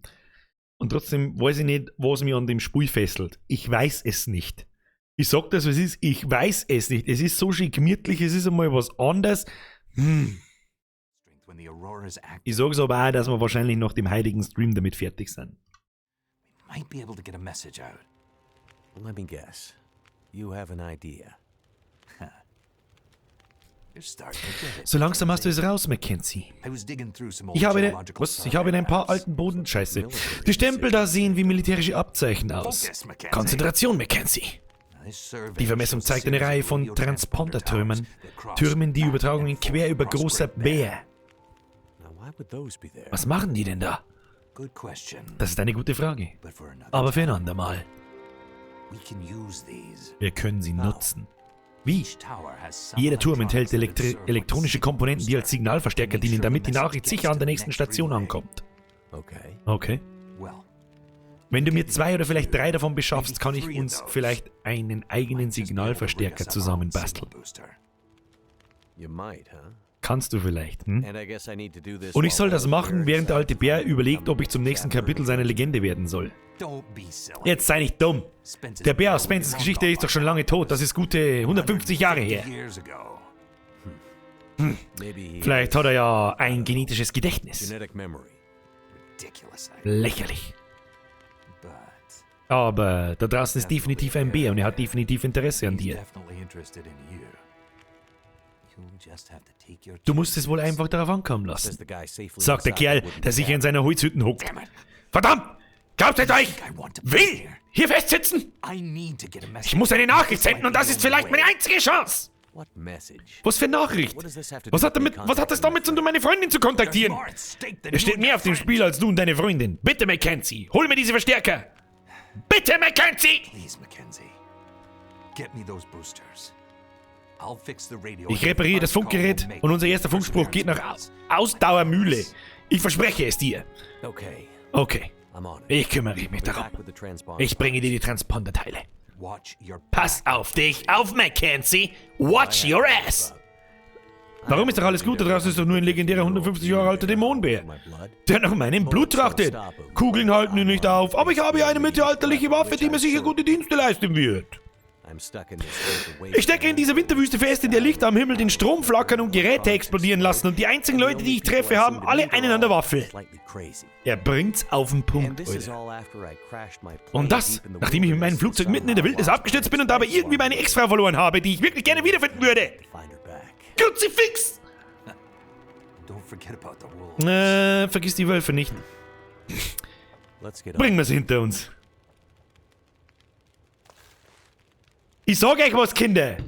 Und trotzdem weiß ich nicht, was mich an dem Spiel fesselt. Ich weiß es nicht. Ich sag das, was es ist, ich weiß es nicht. Es ist so schön gemütlich, es ist einmal was anderes. Ich sag's aber auch, dass wir wahrscheinlich nach dem heutigen Stream damit fertig sind. Might be able to get a message out. Let me guess. You have an idea. So langsam hast du es raus, Mackenzie. Ich habe, was? Ich habe in ein paar alten Boden... Scheiße. Die Stempel da sehen wie militärische Abzeichen aus. Konzentration, Mackenzie. Die Vermessung zeigt eine Reihe von Transpondertürmen. Türmen, die Übertragungen quer über großer Bär. Was machen die denn da? Das ist eine gute Frage. Aber für ein andermal. Wir können sie nutzen. Wie? Jeder Turm enthält elektronische Komponenten, die als Signalverstärker dienen, damit die Nachricht sicher an der nächsten Station ankommt. Okay. Wenn du mir 2 oder vielleicht 3 davon beschaffst, kann ich uns vielleicht einen eigenen Signalverstärker zusammenbasteln. Kannst du vielleicht, hm? Und ich soll das machen, während der alte Bär überlegt, ob ich zum nächsten Kapitel seiner Legende werden soll. Jetzt sei nicht dumm. Der Bär aus Spencers Geschichte ist doch schon lange tot. Das ist gute 150 Jahre her. Vielleicht hat er ja ein genetisches Gedächtnis. Lächerlich. Aber da draußen ist definitiv ein Bär und er hat definitiv Interesse an dir. Du musst es wohl einfach darauf ankommen lassen, sagt der Kerl, der sicher in seiner Holzhütte hockt. Verdammt! Glaubt ihr euch? Will hier festsitzen? Ich muss eine Nachricht senden und das ist vielleicht meine einzige Chance. Was für eine Nachricht? Was hat das damit zu tun, meine Freundin zu kontaktieren? Es steht mehr auf dem Spiel als du und deine Freundin. Bitte, Mackenzie, hol mir diese Verstärker. Bitte, Mackenzie! Ich repariere das Funkgerät und unser erster Funkspruch geht nach Ausdauermühle. Ich verspreche es dir. Okay. Ich kümmere mich darum. Ich bringe dir die Transponderteile. Pass auf dich auf, Mackenzie. Watch your ass. Warum ist doch alles gut? Da draußen ist doch nur ein legendärer 150 Jahre alter Dämonenbär, der nach meinem Blut trachtet. Kugeln halten ihn nicht auf, aber ich habe ja eine mittelalterliche Waffe, die mir sicher gute Dienste leisten wird. Ich stecke in dieser Winterwüste fest, in der Lichter am Himmel den Strom flackern und Geräte explodieren lassen und die einzigen Leute, die ich treffe, haben alle einen an der Waffel. Er bringt's auf den Punkt, Alter. Und das, nachdem ich mit meinem Flugzeug mitten in der Wildnis abgestürzt bin und dabei irgendwie meine Ex-Frau verloren habe, die ich wirklich gerne wiederfinden würde. Kruzifix! Vergiss die Wölfe nicht. Bringen wir's hinter uns. Ich sag euch was, Kinder.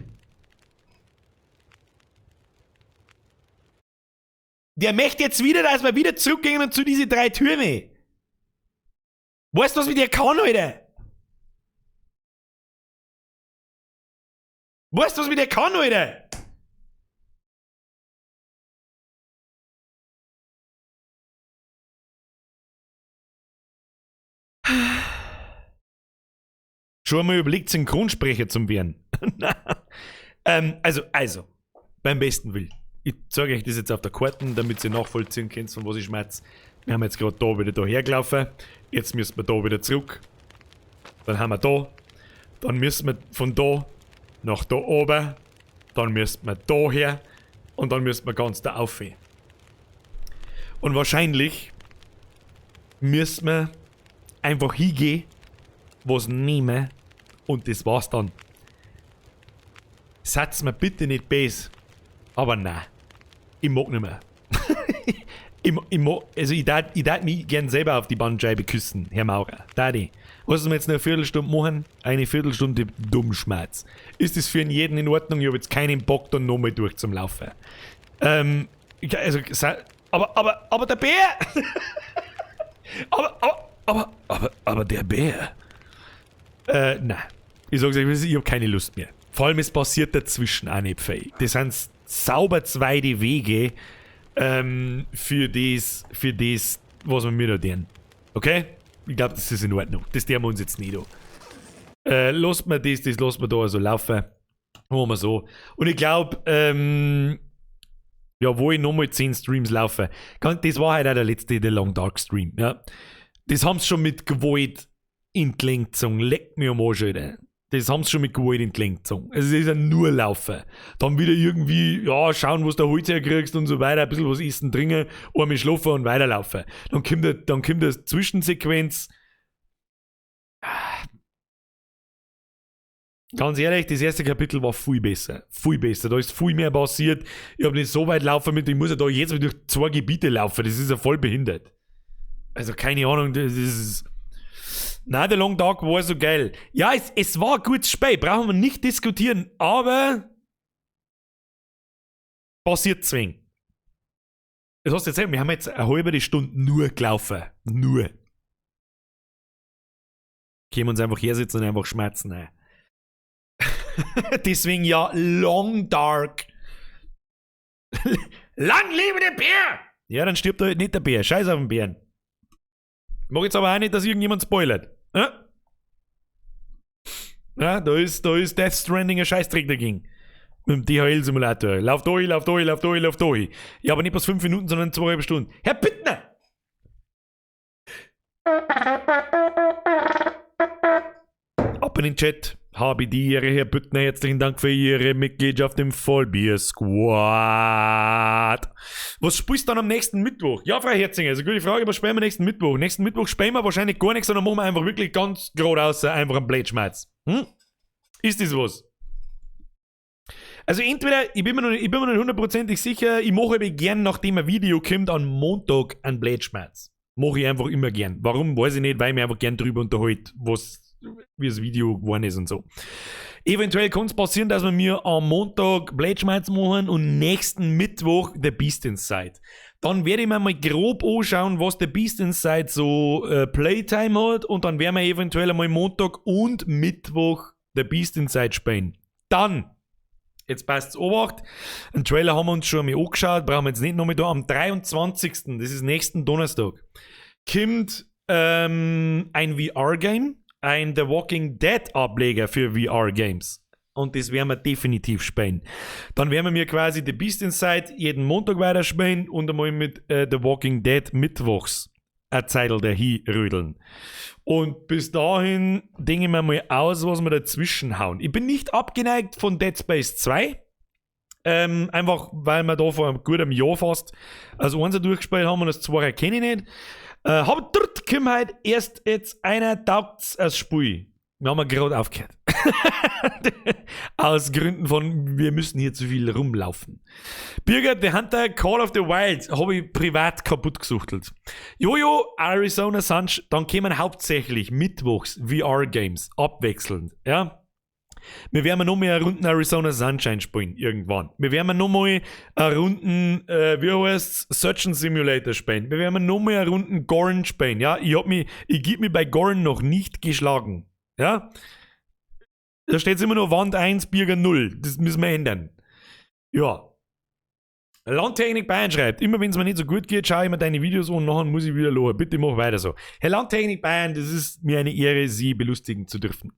Der möchte jetzt wieder, dass wir wieder zurückgehen und zu diese drei Türme. Weißt du, was mit dir kann, Alter? Weißt du, was mit dir kann, Alter? Schon mal überlegt, Synchronsprecher zu werden. Also, beim besten Willen. Ich zeige euch das jetzt auf der Karte, damit ihr nachvollziehen könnt, von was ich schmerz. Wir haben jetzt gerade da wieder dahergelaufen. Jetzt müssen wir da wieder zurück. Dann haben wir da. Dann müssen wir von da nach da oben. Dann müssen wir da her. Und dann müssen wir ganz da auf. Und wahrscheinlich müssen wir einfach hingehen, was nehmen. Und das war's dann. Satz mir bitte nicht böse. Aber nein. Ich mag nicht mehr. Ich darf mich gern selber auf die Bandscheibe küssen, Herr Maurer. Daddy. Was wir jetzt noch eine Viertelstunde machen? Eine Viertelstunde Dummschmerz. Ist das für jeden in Ordnung? Ich hab jetzt keinen Bock, dann nochmal durch zum Laufen. Aber der Bär! Aber der Bär! Nein. Ich sag's euch, ich hab keine Lust mehr. Vor allem, es passiert dazwischen auch nicht viel. Das sind sauber zweite Wege für das, was wir mir da tun. Okay? Ich glaube, das ist in Ordnung. Das tun wir uns jetzt nicht an. Lasst mir das lassen wir da also laufen. Machen wir so. Und ich glaube, ja, wo ich nochmal 10 Streams laufe. Das war halt auch der letzte, der Long Dark Stream. Ja. Das haben sie schon mit Gewalt in die Länge gezogen. Leck mir am Arsch, Alter. Das haben sie schon mit Gewalt in die Länge gezogen. Also es ist ja nur Laufen. Dann wieder irgendwie, ja, schauen, was du Holz herkriegst und so weiter, ein bisschen was essen, trinken, einmal schlafen und weiterlaufen. Dann kommt eine Zwischensequenz. Ganz ehrlich, das erste Kapitel war viel besser. Viel besser. Da ist viel mehr passiert. Ich habe nicht so weit laufen mit, ich muss ja da jetzt wieder durch 2 Gebiete laufen. Das ist ja voll behindert. Also keine Ahnung, das ist... Nein, der Long Dark war so geil. Ja, es war ein gutes Spiel, brauchen wir nicht diskutieren, aber passiert zwing. Das hast du jetzt, wir haben jetzt eine halbe Stunde nur gelaufen. Nur. Können wir uns einfach hersitzen und einfach schmerzen. Ey. Deswegen ja, Long Dark. Lang lebe der Bär! Ja, dann stirbt halt nicht der Bär. Scheiß auf den Bären. Mag jetzt aber auch nicht, dass irgendjemand spoilert. Ja? Ja, da ist Death Stranding ein Scheißdreck dagegen. Mit dem DHL-Simulator. Lauf durch, lauf durch, lauf durch, lauf durch. Ja, aber nicht bloß 5 Minuten, sondern 2,5 Stunden. Herr Bittner! Ab in den Chat. Habe die Ehre, Herr Büttner, herzlichen Dank für Ihre Mitgliedschaft im Vollbier-Squad. Was spielst du dann am nächsten Mittwoch? Ja, Frau Herzinger, also gute Frage, was spielen wir nächsten Mittwoch? Nächsten Mittwoch spielen wir wahrscheinlich gar nichts, sondern machen wir einfach wirklich ganz geradeaus einfach einen Blödschmerz. Hm? Ist das was? Also entweder, ich bin mir noch nicht hundertprozentig sicher, ich mache aber gern, nachdem ein Video kommt, am Montag einen Blödschmerz. Mache ich einfach immer gern. Warum, weiß ich nicht, weil ich mich einfach gern drüber unterhalte, was wie das Video geworden ist und so. Eventuell kann es passieren, dass wir mir am Montag Blödschmerz machen und nächsten Mittwoch The Beast Inside. Dann werde ich mir mal grob anschauen, was The Beast Inside so Playtime hat und dann werden wir eventuell einmal Montag und Mittwoch The Beast Inside spielen. Dann, jetzt passt's, Obacht, einen Trailer haben wir uns schon einmal angeschaut, brauchen wir jetzt nicht nochmal da, am 23., das ist nächsten Donnerstag, kommt ein VR-Game, ein The Walking Dead Ableger für VR-Games. Und das werden wir definitiv spielen. Dann werden wir mir quasi The Beast Inside jeden Montag weiterspielen und einmal mit The Walking Dead mittwochs. eine Zeitl dahin rödeln. Und bis dahin denke ich mir mal aus, was wir dazwischen hauen. Ich bin nicht abgeneigt von Dead Space 2. Einfach, weil wir da vor einem guten Jahr fast also eins durchgespielt haben und das zweite kenne ich nicht. Hab dort kommt halt erst jetzt einer taugt's als Spiel. Wir haben gerade aufgehört. Aus Gründen von, wir müssen hier zu viel rumlaufen. Birger, The Hunter, Call of the Wild, habe ich privat kaputt gesuchtelt. Jojo, Arizona Sunshine, dann kämen hauptsächlich mittwochs VR-Games, abwechselnd, ja. Wir werden noch mehr Runden Arizona Sunshine spielen, irgendwann. Wir werden noch mal eine Runden, wie heißt's, Surgeon Simulator spielen. Wir werden noch mal eine Runden Gorn spielen, ja. Ich geb mich bei Gorn noch nicht geschlagen, ja. Da steht immer noch Wand 1, Birger 0. Das müssen wir ändern. Ja. Landtechnik Bayern schreibt, immer wenn es mir nicht so gut geht, schaue ich mir deine Videos an und nachher muss ich wieder lachen. Bitte mach weiter so. Herr Landtechnik Bayern, das ist mir eine Ehre, Sie belustigen zu dürfen.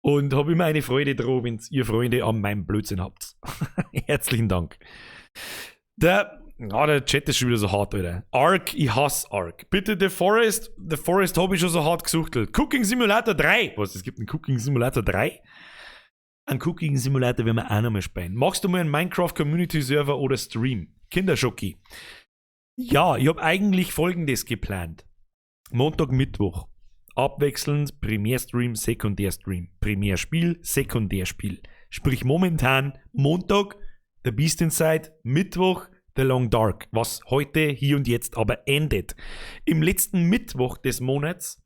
Und habe immer eine Freude drauf, wenn ihr Freunde an meinem Blödsinn habt. Herzlichen Dank. Der Chat ist schon wieder so hart, Alter. Ark, ich hasse Ark. Bitte The Forest, The Forest habe ich schon so hart gesuchtelt. Cooking Simulator 3. Was, es gibt einen Cooking Simulator 3? Einen Cooking Simulator werden wir auch noch mal spielen. Machst du mal einen Minecraft Community Server oder Stream? Kinderschocki. Ja, ich habe eigentlich Folgendes geplant. Montag, Mittwoch. Abwechselnd Primärstream, Sekundärstream. Primärspiel, Sekundärspiel. Sprich momentan Montag, The Beast Inside, Mittwoch, The Long Dark, was heute, hier und jetzt aber endet. Im letzten Mittwoch des Monats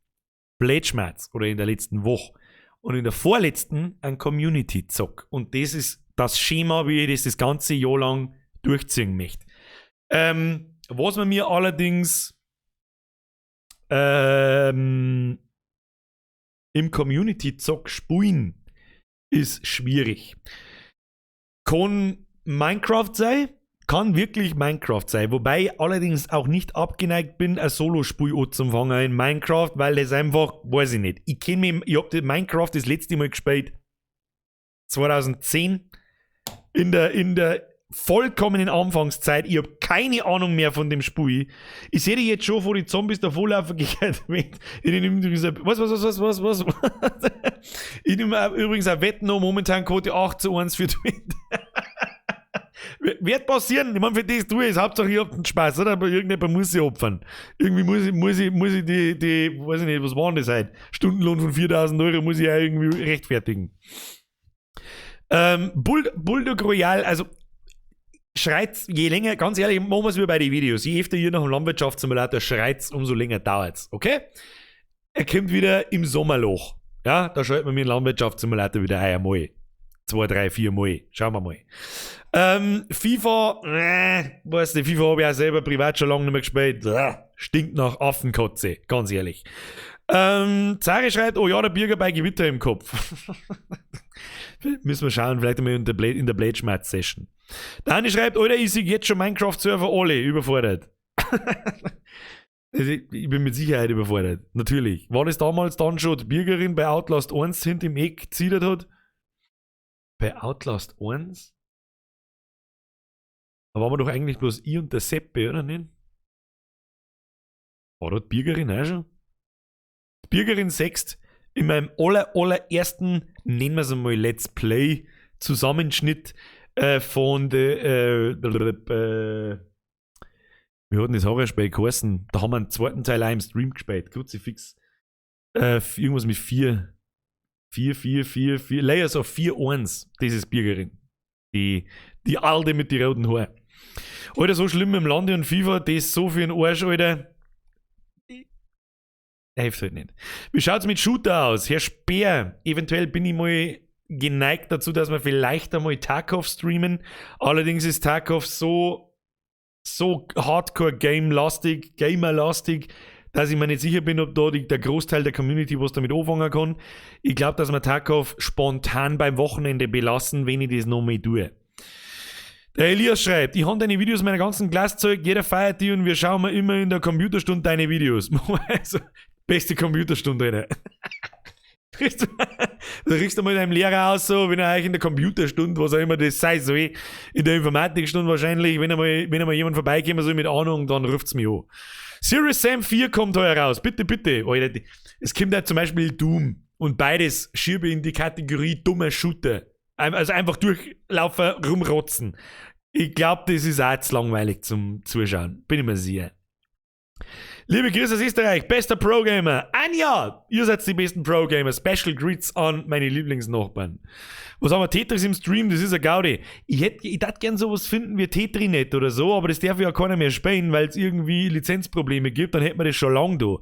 Blätschmerz oder in der letzten Woche. Und in der vorletzten ein Community-Zock. Und das ist das Schema, wie ich das das ganze Jahr lang durchziehen möchte. Was man mir allerdings im Community-Zock spielen, ist schwierig. Kann Minecraft sein, kann wirklich Minecraft sein, wobei ich allerdings auch nicht abgeneigt bin, ein Solo-Spiel anzufangen in Minecraft, weil das einfach, weiß ich nicht. Ich kenn mich, ich hab das Minecraft das letzte Mal gespielt 2010 in der vollkommenen Anfangszeit. Ich hab keine Ahnung mehr von dem Spiel. Ich sehe die jetzt schon vor die Zombies davonlaufen gehört. Ich nehme übrigens ein, was, was, was, was, was, was? Ich nehme übrigens ein Wetten noch momentan Quote 8:1 für Twitter. Wird passieren. Ich meine, für das tue ich es. Hauptsache, ich hab den Spaß, oder? Aber irgendjemand muss sich opfern. Irgendwie muss ich die, weiß ich nicht, was waren das heute? Stundenlohn von 4.000 Euro muss ich ja irgendwie rechtfertigen. Bulldog Royale, also schreit's, je länger, ganz ehrlich, machen wir's wie bei den Videos. Je öfter ihr nach dem Landwirtschaftssimulator schreit's, umso länger dauert's, okay? Er kommt wieder im Sommerloch. Ja, da schaltet man mir den Landwirtschaftssimulator wieder einmal. 2, 3, 4 Mal. Schauen wir mal. FIFA, weißt du, FIFA hab ich auch selber privat schon lange nicht mehr gespielt. Bäh, stinkt nach Affenkotze, ganz ehrlich. Zari schreibt, oh ja, der Birger bei Gewitter im Kopf. Müssen wir schauen, vielleicht einmal in der Blade Schmerz Session. Dani schreibt, Alter, ich sehe jetzt schon Minecraft-Server alle überfordert. Also ich bin mit Sicherheit überfordert. Natürlich. War das damals dann schon die Birgerin bei Outlast 1 hinter im Eck geziedert hat? Bei Outlast 1? Da waren wir doch eigentlich bloß ich und der Seppe, oder nicht? War dort Birgerin auch schon? Die Birgerin 6 in meinem allerersten, nennen wir es einmal Let's Play, Zusammenschnitt von der wie hat denn das Horrorspiel geheißen? Da haben wir einen zweiten Teil auch im Stream gespielt. Kruzifix. Irgendwas mit 4. 4, 4, 4, 4. Layers of 4, 1. Das ist Birgerin. Die Alte mit den roten Haaren. Alter, so schlimm im Lande und FIFA, das ist so für den Arsch, Alter. Hilft halt nicht. Wie schaut's mit Shooter aus? Herr Speer, eventuell bin ich mal geneigt dazu, dass wir vielleicht einmal Tarkov streamen. Allerdings ist Tarkov so hardcore Game-lastig, Gamer-lastig, dass ich mir nicht sicher bin, ob da der Großteil der Community was damit anfangen kann. Ich glaub, dass wir Tarkov spontan beim Wochenende belassen, wenn ich das nochmal tue. Der Elias schreibt, ich hab deine Videos meiner ganzen Glaszeug, jeder feiert die und wir schauen mal immer in der Computerstunde deine Videos. Also, beste Computerstunde, Alter. Da riechst du mal deinem Lehrer aus, so, wenn er euch in der Computerstunde, was auch immer das sei soll, in der Informatikstunde wahrscheinlich, wenn einmal jemand vorbeikommen soll mit Ahnung, dann ruft's mich an. Serious Sam 4 kommt heuer raus. Bitte, bitte. Alter, es kommt auch zum Beispiel Doom. Und beides schiebe ich in die Kategorie dummer Shooter. Also einfach durchlaufen, rumrotzen. Ich glaube, das ist auch zu langweilig zum Zuschauen. Bin ich mir sicher. Liebe Grüße aus Österreich, bester Pro-Gamer. Anja, ihr seid die besten Pro-Gamer. Special Greets an meine Lieblingsnachbarn. Was haben wir? Tetris im Stream, das ist eine Gaudi. Ich tät gern sowas finden wie Tetrinet oder so, aber das darf ja keiner mehr spielen, weil es irgendwie Lizenzprobleme gibt, dann hätten wir das schon lange da.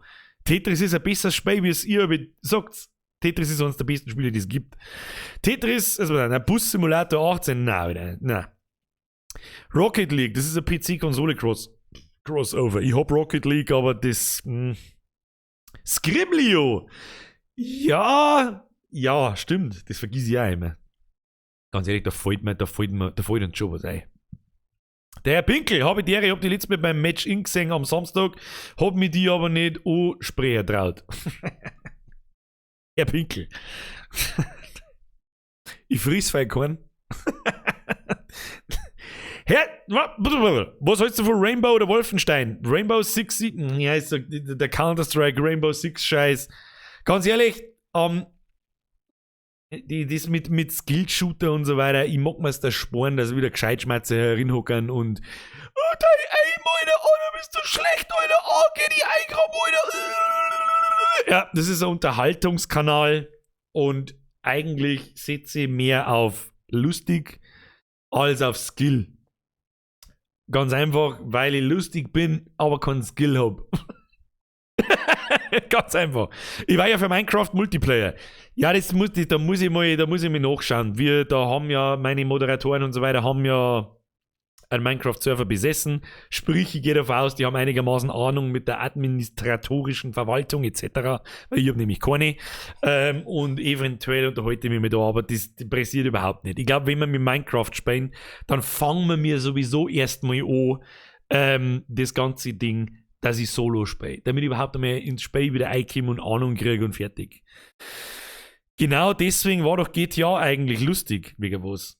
Tetris ist ein besseres Spiel, wie es ihr sagt. Tetris ist eines der besten Spiele, die es gibt. Tetris, also ein Bus Simulator 18, nein, wieder, nein. Rocket League, das ist ein PC-Konsole Crossover. Ich hab Rocket League, aber das. Skribbl.io! Ja, ja, stimmt. Das vergiss ich auch immer. Ganz ehrlich, da fällt uns schon was ein. Der Herr Pinkel, habe die Ehre, ich hab die letzte Mal beim Match in gesehen am Samstag, hab mich die aber nicht ansprechen traut. Herr Pinkel. Ich friss fein keinen. Herr, was hältst du von Rainbow oder Wolfenstein? Rainbow Six, ja, ist so, der Counter-Strike, Rainbow Six Scheiß. Ganz ehrlich, das mit Skill-Shooter und so weiter, ich mag mir's da sparen, dass wieder Gescheitschmatzer herinhockern und oh, dein Aim, Alter, oh, du bist so schlecht, Alter, oh, geh die eingraben, Alter. Ja, das ist ein Unterhaltungskanal und eigentlich setze ich mehr auf lustig als auf Skill. Ganz einfach, weil ich lustig bin, aber keinen Skill hab. Ganz einfach. Ich war ja für Minecraft Multiplayer. Ja, das muss ich, da muss ich mal, da muss ich mal nachschauen. Wir, da haben ja meine Moderatoren und so weiter, haben ja einen Minecraft-Server besessen. Sprich, ich gehe davon aus, die haben einigermaßen Ahnung mit der administratorischen Verwaltung etc., weil ich habe nämlich keine. Und eventuell unterhalte ich mich mit da, aber das pressiert überhaupt nicht. Ich glaube, wenn wir mit Minecraft spielen, dann fangen wir mir sowieso erstmal an, das ganze Ding, dass ich solo spiele. Damit ich überhaupt einmal ins Spiel wieder reinkomme und Ahnung kriege und fertig. Genau deswegen war doch GTA eigentlich lustig, wegen was.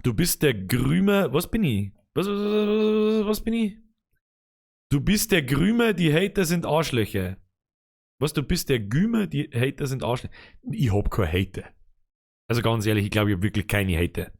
Du bist der Grümer. Was bin ich? Was bin ich? Du bist der Grümer, die Hater sind Arschlöcher. Was, du bist der Gümer, die Hater sind Arschlöcher. Ich hab keine Hater. Also ganz ehrlich, ich glaube, ich hab wirklich keine Hater.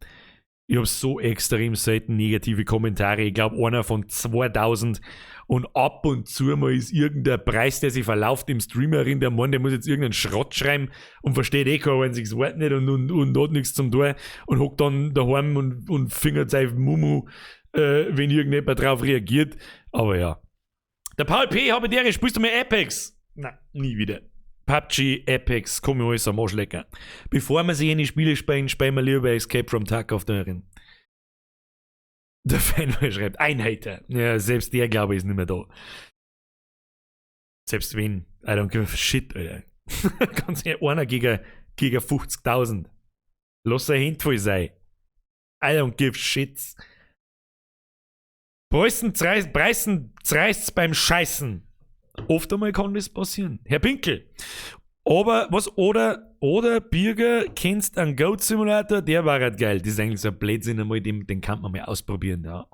Ich hab so extrem selten negative Kommentare. Ich glaube, einer von 2000 und ab und zu mal ist irgendein Preis, der sich verlauft im Streamerin, der meint, der muss jetzt irgendeinen Schrott schreiben und versteht eh kein einziges Wort nicht und hat nichts zum tun und hockt dann daheim und fingert sein Mumu, wenn irgendjemand drauf reagiert. Aber ja. Der Paul P., habe die Ehre, spielst du mehr Apex? Nein, nie wieder. PUBG, Apex, komm ich alles am Arsch lecker. Bevor wir sich in die Spiele spielen, spielen wir lieber Escape from Tarkov darin. Der Fanboy schreibt, ein Hater. Ja, selbst der, glaube ich, ist nicht mehr da. Selbst wenn, I don't give a shit, Alter. Ganz ehrlich, einer gegen 50.000. Lass ein Hand voll sein. I don't give shits. Preußen zerreißt's beim Scheißen. Oft einmal kann das passieren. Herr Pinkel. Aber was, oder Birger, kennst einen Goat Simulator? Der war halt geil. Das ist eigentlich so ein Blödsinn einmal, den kann man mal ausprobieren, ja.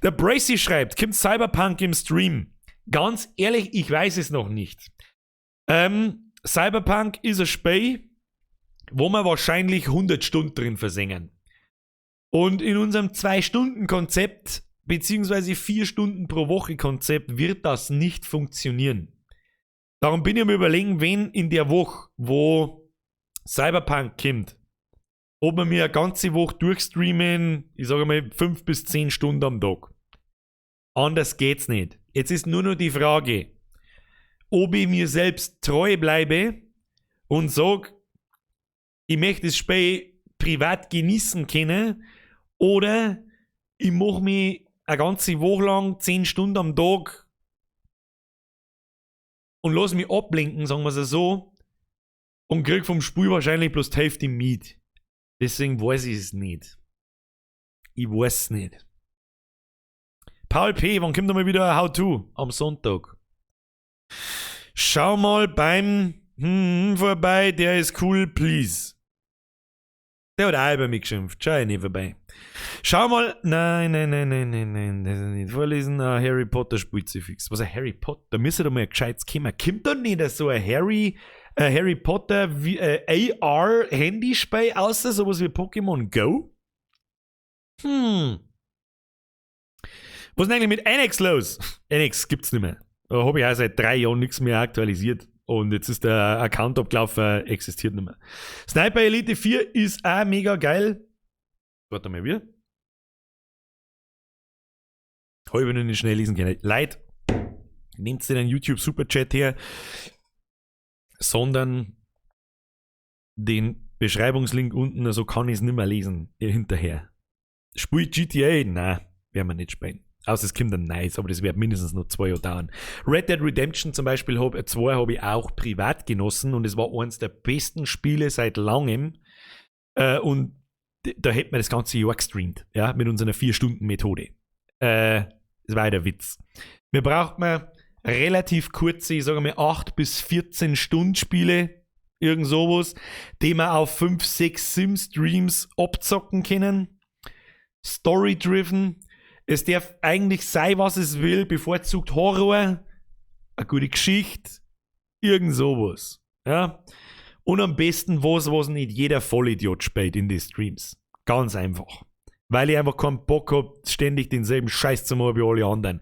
Der Bracy schreibt, kommt Cyberpunk im Stream? Ganz ehrlich, ich weiß es noch nicht. Cyberpunk ist ein Spiel, wo wir wahrscheinlich 100 Stunden drin versengen. Und in unserem 2-Stunden-Konzept, beziehungsweise 4 Stunden pro Woche Konzept, wird das nicht funktionieren. Darum bin ich am Überlegen, wenn in der Woche, wo Cyberpunk kommt, ob wir mir eine ganze Woche durchstreamen, ich sage mal 5 bis 10 Stunden am Tag. Anders geht's nicht. Jetzt ist nur noch die Frage, ob ich mir selbst treu bleibe und sag, ich möchte das Spiel privat genießen können, oder ich mach mich eine ganze Woche lang 10 Stunden am Tag und lass mich ablenken, sagen wir's so, und krieg vom Spiel wahrscheinlich bloß die Hälfte mit. Deswegen weiß ich es nicht. Ich weiß es nicht. Paul P., wann kommt einmal wieder ein How-To? Am Sonntag. Schau mal beim vorbei, der ist cool, please. Der hat auch über mich geschimpft. Schau ich nicht vorbei. Schau mal. Nein, nein, nein, nein, nein, nein. Das ist nicht vorlesen. Ah, Harry Potter spielt sie fix. Was ein Harry Potter? Da müsste doch mal ein gescheites kommen. Kommt da nicht so ein Harry Potter wie, AR Handyspiel aus, sowas wie Pokémon Go? Was ist denn eigentlich mit Annex los? Annex gibt's nicht mehr. Da hab ich auch seit 3 Jahren nichts mehr aktualisiert. Und jetzt ist der Account abgelaufen, existiert nicht mehr. Sniper Elite 4 ist auch mega geil. Warte mal, wie? Hab ich noch nicht schnell lesen können. Leute, nehmt den YouTube Superchat her, sondern den Beschreibungslink unten, also kann ich's nicht mehr lesen hinterher. Spielt GTA? Nein, werden wir nicht spielen. Außer es kommt ein neues, aber das wird mindestens noch 2 Jahre dauern. Red Dead Redemption zum Beispiel 2 hab ich auch privat genossen und es war eines der besten Spiele seit langem. Und da hätten wir das ganze Jahr gestreamt, ja, mit unserer 4-Stunden-Methode. Das war ja der Witz. Wir brauchen mal relativ kurze, ich sage mal 8 bis 14 Stunden Spiele, irgend sowas, die wir auf 5, 6 Sim-Streams abzocken können. Story-driven. Es darf eigentlich sein, was es will, bevorzugt Horror, eine gute Geschichte, irgend sowas. Ja? Und am besten was nicht jeder Vollidiot spielt in die Streams. Ganz einfach. Weil ich einfach keinen Bock hab, ständig denselben Scheiß zu machen wie alle anderen.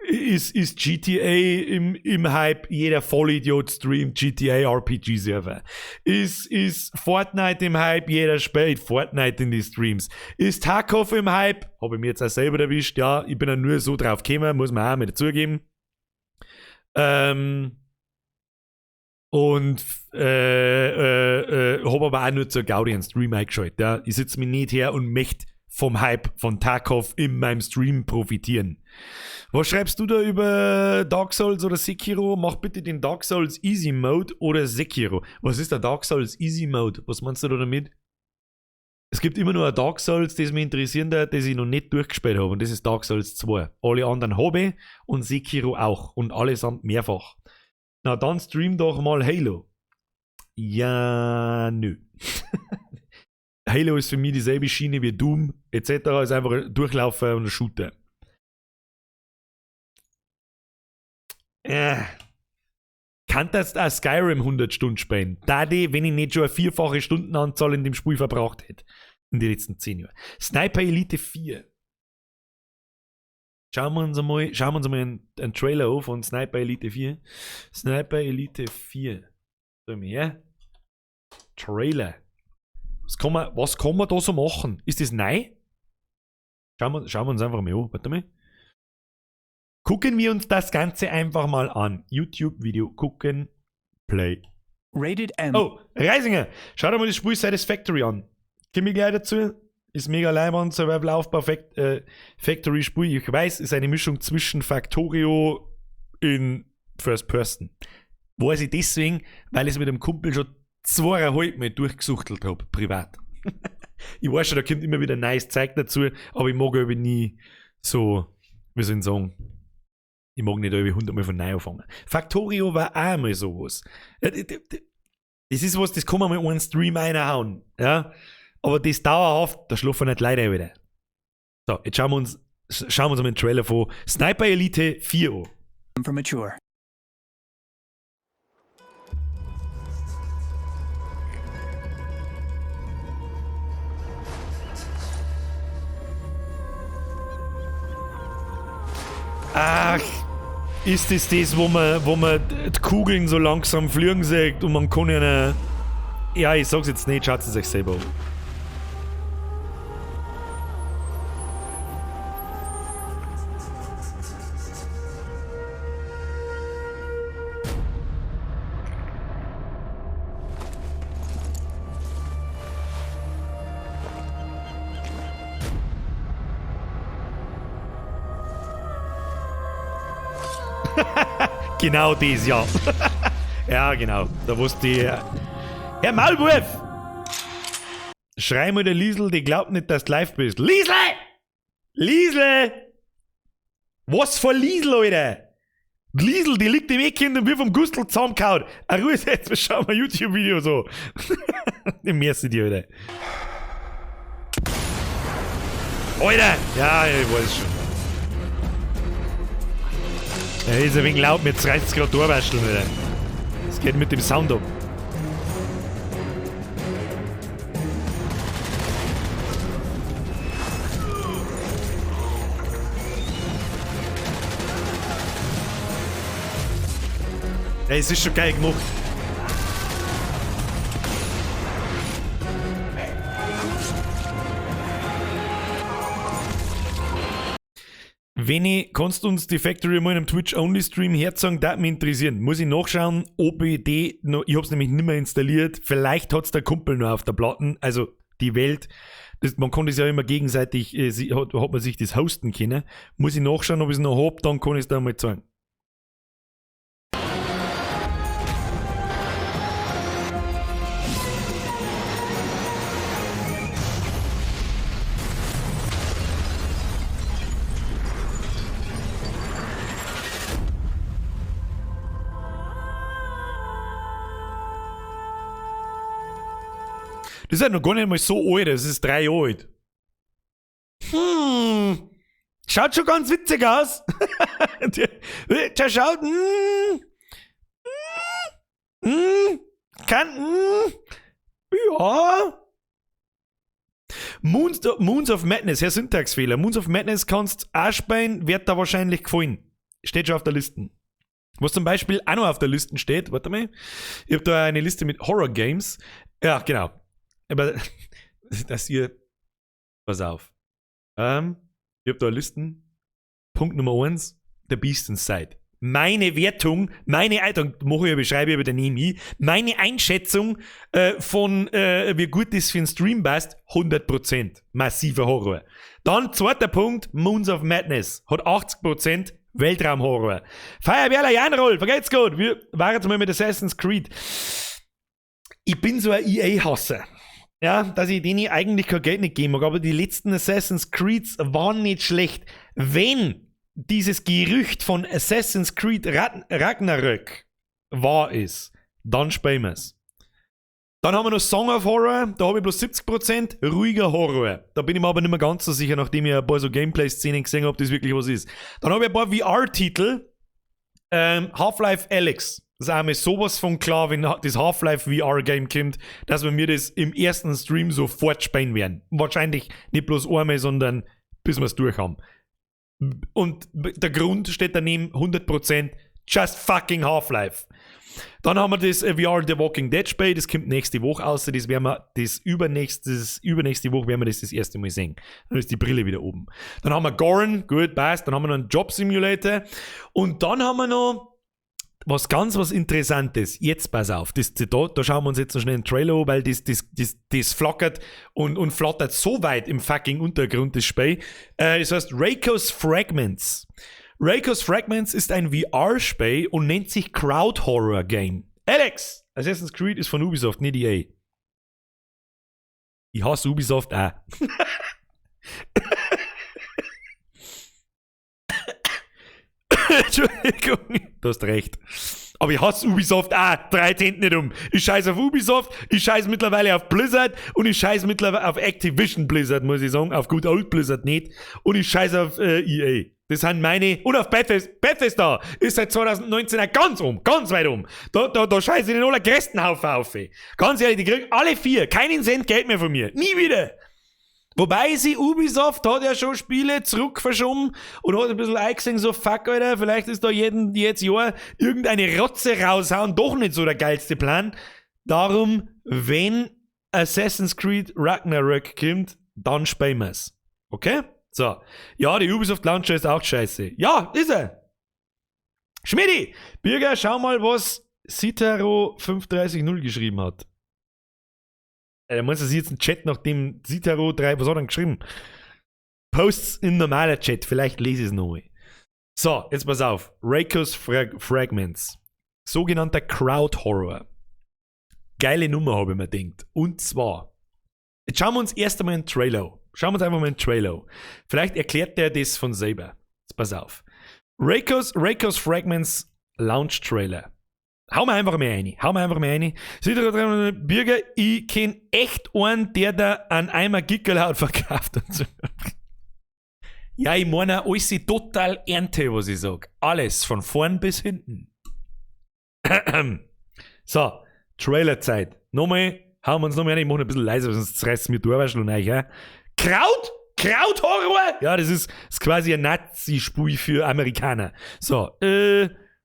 Ist GTA im Hype, jeder Vollidiot streamt GTA RPG Server. Ist Fortnite im Hype, jeder spielt Fortnite in die Streams. Ist Tarkov im Hype, hab ich mir jetzt auch selber erwischt, ja, ich bin ja nur so drauf gekommen, muss man auch mit dazugeben. Und hab aber auch nur zur Gaudi einen Stream eingeschaltet. Ja. Ich sitz mich nicht her und möchte vom Hype von Tarkov in meinem Stream profitieren. Was schreibst du da über Dark Souls oder Sekiro? Mach bitte den Dark Souls Easy Mode oder Sekiro. Was ist der Dark Souls Easy Mode? Was meinst du da damit? Es gibt immer nur ein Dark Souls, das mich interessiert, das ich noch nicht durchgespielt habe. Und das ist Dark Souls 2. Alle anderen habe ich und Sekiro auch. Und allesamt mehrfach. Na dann stream doch mal Halo. Ja, nö. Halo ist für mich dieselbe Schiene wie Doom et cetera. Ist einfach ein Durchlaufer und ein Shooter. Kann das auch Skyrim 100 Stunden spielen? Da die, wenn ich nicht schon eine 4-fache Stundenanzahl in dem Spiel verbraucht hätte. In den letzten 10 Jahren. Sniper Elite 4. Schauen wir uns einmal einen Trailer an von Sniper Elite 4. Sniper Elite 4. So, mehr. Trailer. Was kann man da so machen? Ist das neu? Schauen wir uns einfach mal an. Warte mal. Gucken wir uns das Ganze einfach mal an. YouTube-Video gucken. Play. Rated M. Oh, Reisinger. Schau dir mal das Spiel Satisfactory an. Komm ich gleich dazu. Ist mega leibend, Survival Aufbau, Factory Spiel. Ich weiß, ist eine Mischung zwischen Factorio in First Person. Weiß ich deswegen, weil ich es mit dem Kumpel schon 2,5 Mal durchgesuchtelt hab, privat. Ich weiß schon, da kommt immer wieder neues Zeug dazu, aber ich mag irgendwie nie so, wie soll ich sagen, ich mag nicht irgendwie 100 Mal von neu anfangen. Factorio war auch mal sowas. Das ist was, das kann man mal einen Stream reinhauen, ja. Aber das dauerhaft, da schlafen nicht Leute wieder. So, jetzt schauen wir uns mal den Trailer von Sniper Elite 4 an. For mature. Ach, ist das das, wo man die Kugeln so langsam fliegen sieht und man kann ja nicht... Ja, ich sag's jetzt nicht, schaut es euch selber an. Genau das, ja. Ja, genau. Da wusste ich. Herr Maulwurf! Schrei mal der Liesl, die glaubt nicht, dass du live bist. Liesl! Liesl! Was für Liesl, Alter? Die Liesel, die liegt im Eck und wird vom Gustl zusammengehauen. Ah, Ruhe jetzt, wir schauen mal YouTube-Video so. Merci dir, Alter. Alter! Ja, ich weiß schon. Er ist ein wenig laut, mir reißt es gerade durchwascheln, Alter. Es geht mit dem Sound ab. Ey, es ist schon geil gemacht. Wenn kannst du uns die Factory mal in einem Twitch-Only-Stream herzeigen, das mich interessieren. Muss ich nachschauen, ob ich die noch, ich hab's nämlich nicht mehr installiert, vielleicht hat's der Kumpel noch auf der Platten, also die Welt, das, man kann das ja immer gegenseitig, hat man sich das hosten können. Muss ich nachschauen, ob ich's noch hab, dann kann ich's da mal zeigen. Das ist ja noch gar nicht mal so alt, das ist 3 Jahre alt. Schaut schon ganz witzig aus. Der schaut, kann, ja. Moons of Madness, Herr Syntaxfehler. Moons of Madness kannst auch spielen, wird da wahrscheinlich gefallen. Steht schon auf der Liste. Was zum Beispiel auch noch auf der Liste steht, warte mal. Ich hab da eine Liste mit Horror Games. Ja, genau. Aber dass ihr, pass auf. Ich hab da Listen. Punkt Nummer 1, The Beast Inside. Meine Wertung, meine, dann mache ich eine Beschreibung, aber dann nehme ich. Meine Einschätzung von, wie gut das für einen Stream passt, 100%. Massiver Horror. Dann zweiter Punkt, Moons of Madness. Hat 80% Weltraumhorror. Feuerwehrler Janroll, vergeht's gut. Wir waren jetzt mal mit Assassin's Creed. Ich bin so ein E A-Hasser. Ja, dass ich denen eigentlich kein Geld nicht geben mag, aber die letzten Assassin's Creeds waren nicht schlecht. Wenn dieses Gerücht von Assassin's Creed Ragnarök wahr ist, dann spielen wir's. Dann haben wir noch Song of Horror, da habe ich bloß 70%, ruhiger Horror. Da bin ich mir aber nicht mehr ganz so sicher, nachdem ich ein paar so Gameplay-Szenen gesehen habe, ob das wirklich was ist. Dann habe ich ein paar V R-Titel, Half-Life Alyx. Das ist einmal sowas von klar, wenn das Half-Life V R-Game kommt, dass wir mir das im ersten Stream sofort spielen werden. Wahrscheinlich nicht bloß einmal, sondern bis wir's durch haben. Und der Grund steht daneben 100% just fucking Half-Life. Dann haben wir das VR The Walking Dead Spiel, das kommt nächste Woche raus, das werden wir, das übernächstes, übernächste Woche werden wir das, das erste Mal sehen. Dann ist die Brille wieder oben. Dann haben wir Goran, gut, passt, dann haben wir noch einen Job Simulator und dann haben wir noch was ganz was Interessantes. Jetzt pass auf, das, da, da schauen wir uns jetzt noch schnell einen Trailer an, weil das flackert und flattert so weit im fucking Untergrund, das Spiel. Das heißt Rako's Fragments. Rako's Fragments ist ein V R-Spiel und nennt sich Crowd Horror Game. Alex! Assassin's Creed ist von Ubisoft, nicht EA. Ich hasse Ubisoft auch. Entschuldigung, du hast recht. Aber ich hasse Ubisoft auch. 3 Zent nicht um. Ich scheiße auf Ubisoft, ich scheiße mittlerweile auf Blizzard und ich scheiße mittlerweile auf Activision Blizzard, muss ich sagen. Auf Good Old Blizzard nicht. Und ich scheiße auf EA. Das sind meine. Und auf Bethesda. Bethesda ist seit 2019 auch ganz um. Ganz weit um. Da scheiße ich den allergrößten Haufen auf. Ganz ehrlich, die kriegen alle 4 keinen Cent Geld mehr von mir. Nie wieder. Wobei sie Ubisoft hat ja schon Spiele zurückverschoben und hat ein bisschen eingesehen, so fuck, Alter, vielleicht ist da jedes Jahr irgendeine Rotze raushauen, doch nicht so der geilste Plan. Darum, wenn Assassin's Creed Ragnarök kommt, dann spielen wir's. Okay? So. Ja, die Ubisoft Launcher ist auch scheiße. Ja, ist er. Schmidi! Birger, schau mal, was Citaro 53.0 geschrieben hat. Meinst du, dass ich jetzt einen Chat nach dem Citaro 3, was hat er denn geschrieben? Posts in normaler Chat, vielleicht lese ich es noch mal. So, jetzt pass auf. Rako's Fragments. Sogenannter Crowd Horror. Geile Nummer, habe ich mir gedacht. Und zwar, jetzt schauen wir uns erst einmal einen Trailer an. Schauen wir uns einfach mal einen Trailer an. Vielleicht erklärt der das von selber. Jetzt pass auf. Rakos Fragments Launch Trailer. Hau mir einfach mal rein. Hau mir einfach mal rein. Seht ihr da drin, Bürger, ich kenn echt einen, der da an Eimer Gickelhaut verkauft und so. Ja, ich meine, alles ist total Ernte, was ich sag. Alles, von vorn bis hinten. So, Trailerzeit. Nochmal, hauen wir uns nochmal rein. Ich mach noch ein bisschen leiser, sonst reißt mir durch und euch, ja. Kraut? Krauthorror? Ja, das ist quasi ein Nazi-Spiel für Amerikaner. So,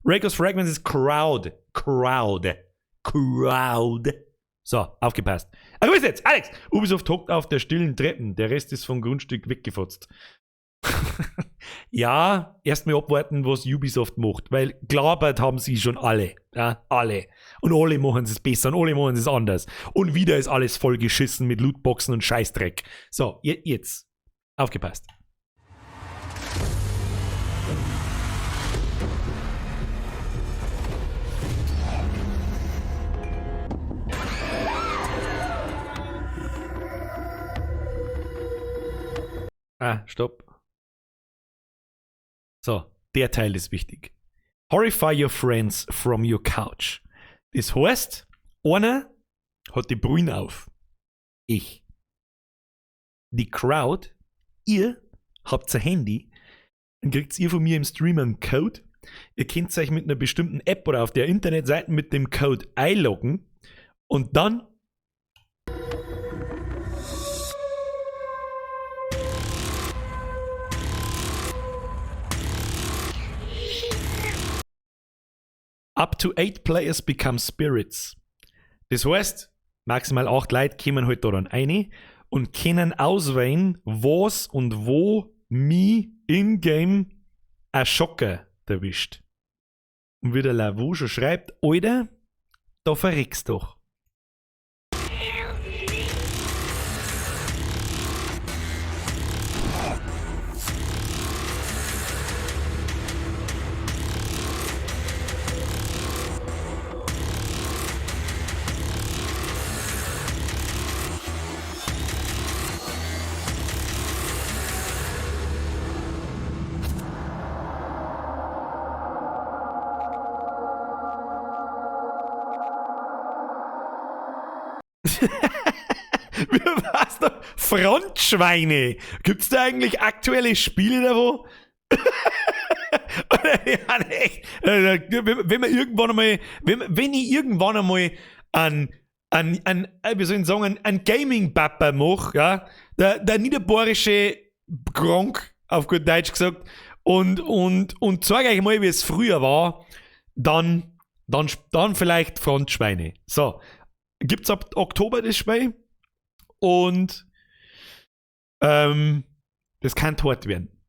Rakos Fragments ist Crowd. Crowd. Crowd. So, aufgepasst. Ah, wo ist jetzt? Alex! Ubisoft hockt auf der stillen Treppen. Der Rest ist vom Grundstück weggefotzt. Ja, erstmal abwarten, was Ubisoft macht, weil gelabert haben sie schon alle. Ja, alle. Und alle machen es besser und alle machen es anders. Und wieder ist alles vollgeschissen mit Lootboxen und Scheißdreck. So, jetzt. Aufgepasst. Ah, stopp. So, der Teil ist wichtig. Horrify your friends from your couch. Das heißt, einer hat die Brühen auf. Ich. Die Crowd, ihr habt ein Handy, dann kriegt ihr von mir im Stream einen Code. Ihr könnt euch mit einer bestimmten App oder auf der Internetseite mit dem Code einloggen und dann up to 8 players become spirits. Das heißt, maximal 8 Leute kommen halt da dann rein und können auswählen, was und wo mi in-game ein Schocker erwischt. Und wie der Lavu schon schreibt, Alter, da verreckst doch. Was da? Frontschweine! Gibt's da eigentlich aktuelle Spiele davon? Ja, echt. Wenn man irgendwann einmal, wenn ich irgendwann einmal an, wie soll ich sagen, an Gaming-Papa mach, ja, der niederbayerische Gronk, auf gut Deutsch gesagt, und zeig euch mal, wie es früher war, dann vielleicht Frontschweine. So. Gibt's ab Oktober das Spiel und das kann tot werden.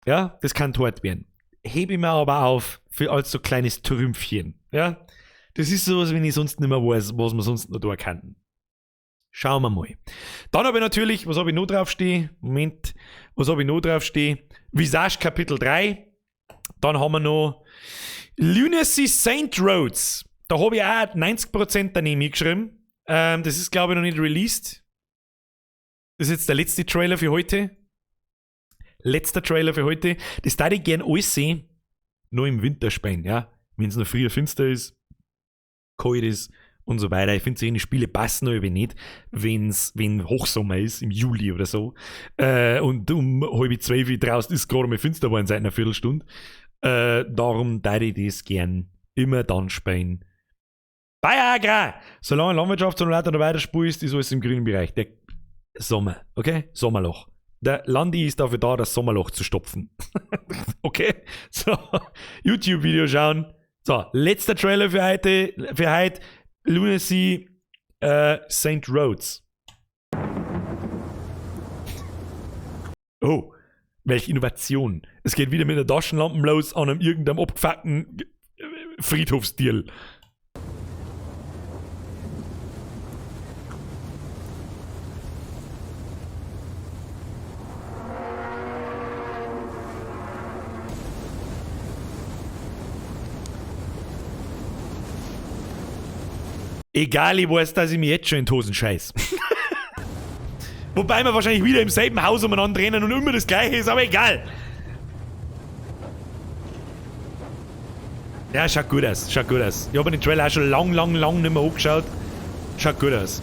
Ja, das kann tot werden. Hebe ich mir aber auf für als so kleines Trümpfchen. Ja, das ist sowas, wenn ich sonst nicht mehr weiß, was wir sonst noch da kannten. Schauen wir mal. Dann habe ich natürlich, was habe ich noch draufstehen? Moment, was habe ich noch draufstehen? Visage Kapitel 3. Dann haben wir noch Lunacy Saint Rhodes. Da habe ich auch 90% daneben geschrieben. Das ist, glaube ich, noch nicht released. Das ist jetzt der letzte Trailer für heute. Letzter Trailer für heute. Das darf ich gern alles sehen. Nur im Winter spielen, ja. Wenn es noch früher finster ist, kalt ist und so weiter. Ich finde, solche Spiele passen noch irgendwie nicht, wenn Hochsommer ist, im Juli oder so. Und um 11:30 draußen ist gerade mal finster geworden seit einer Viertelstunde. Darum darf ich das gern immer dann spielen. Viagra! Solange Landwirtschaftssimulator noch weiter spielst, ist alles im grünen Bereich. Der Sommer, okay? Sommerloch. Der Landi ist dafür da, das Sommerloch zu stopfen. Okay? So, YouTube-Video schauen. So, letzter Trailer für heute. Für heute Lunacy St. Rhodes. Oh, welche Innovation. Es geht wieder mit einer Taschenlampe los an einem irgendeinem abgefuckten Friedhofsdeal. Egal, ich weiß, dass ich mir jetzt schon in die Hosen scheiß. Wobei wir wahrscheinlich wieder im selben Haus umeinander rennen und immer das Gleiche ist, aber egal. Ja, schaut gut aus, schaut gut aus. Ich habe den Trailer auch schon lang, lang, lang nicht mehr angeschaut. Schaut gut aus.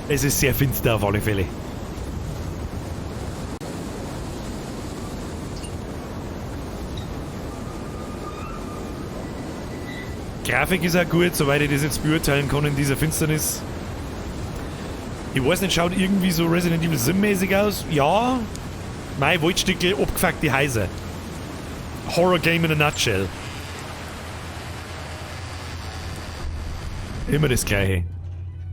Es ist sehr finster auf alle Fälle. Grafik ist auch gut, soweit ich das jetzt beurteilen kann in dieser Finsternis. Ich weiß nicht, schaut irgendwie so Resident Evil Sim-mäßig aus. Ja, mein Waldstückel, abgefuckte Häuser. Horror Game in a nutshell. Immer das Gleiche.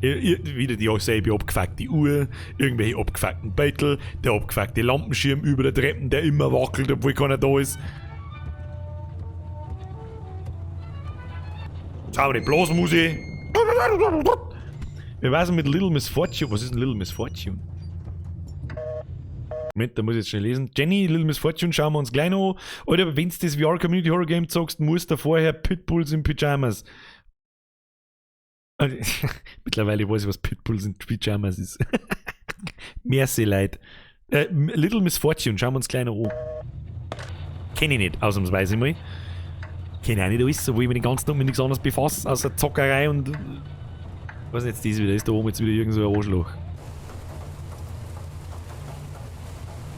Wieder die selbe abgefuckte Uhr, irgendwelche abgefuckten Beutel, der abgefuckte Lampenschirm über der Treppen, der immer wackelt, obwohl keiner da ist. Schau, die Blasmusik. Wir waren mit Little Miss Fortune. Was ist denn Little Miss Fortune? Moment, da muss ich jetzt schnell lesen. Jenny, Little Miss Fortune, schauen wir uns gleich noch an. Oder wenn du das VR Community Horror Game zockst, musst du vorher Pitbulls in Pyjamas. Mittlerweile weiß ich, was Pitbulls in Pyjamas ist. Merci, Leute. Little Miss Fortune, schauen wir uns gleich noch an. Kenn ich nicht, ausnahmsweise mal. Kenn ich auch nicht alles, obwohl ich mich den ganzen Tag mit nichts anderes befasse, außer Zockerei und. Was ist jetzt das wieder? Ist da oben jetzt wieder irgend so ein Arschloch?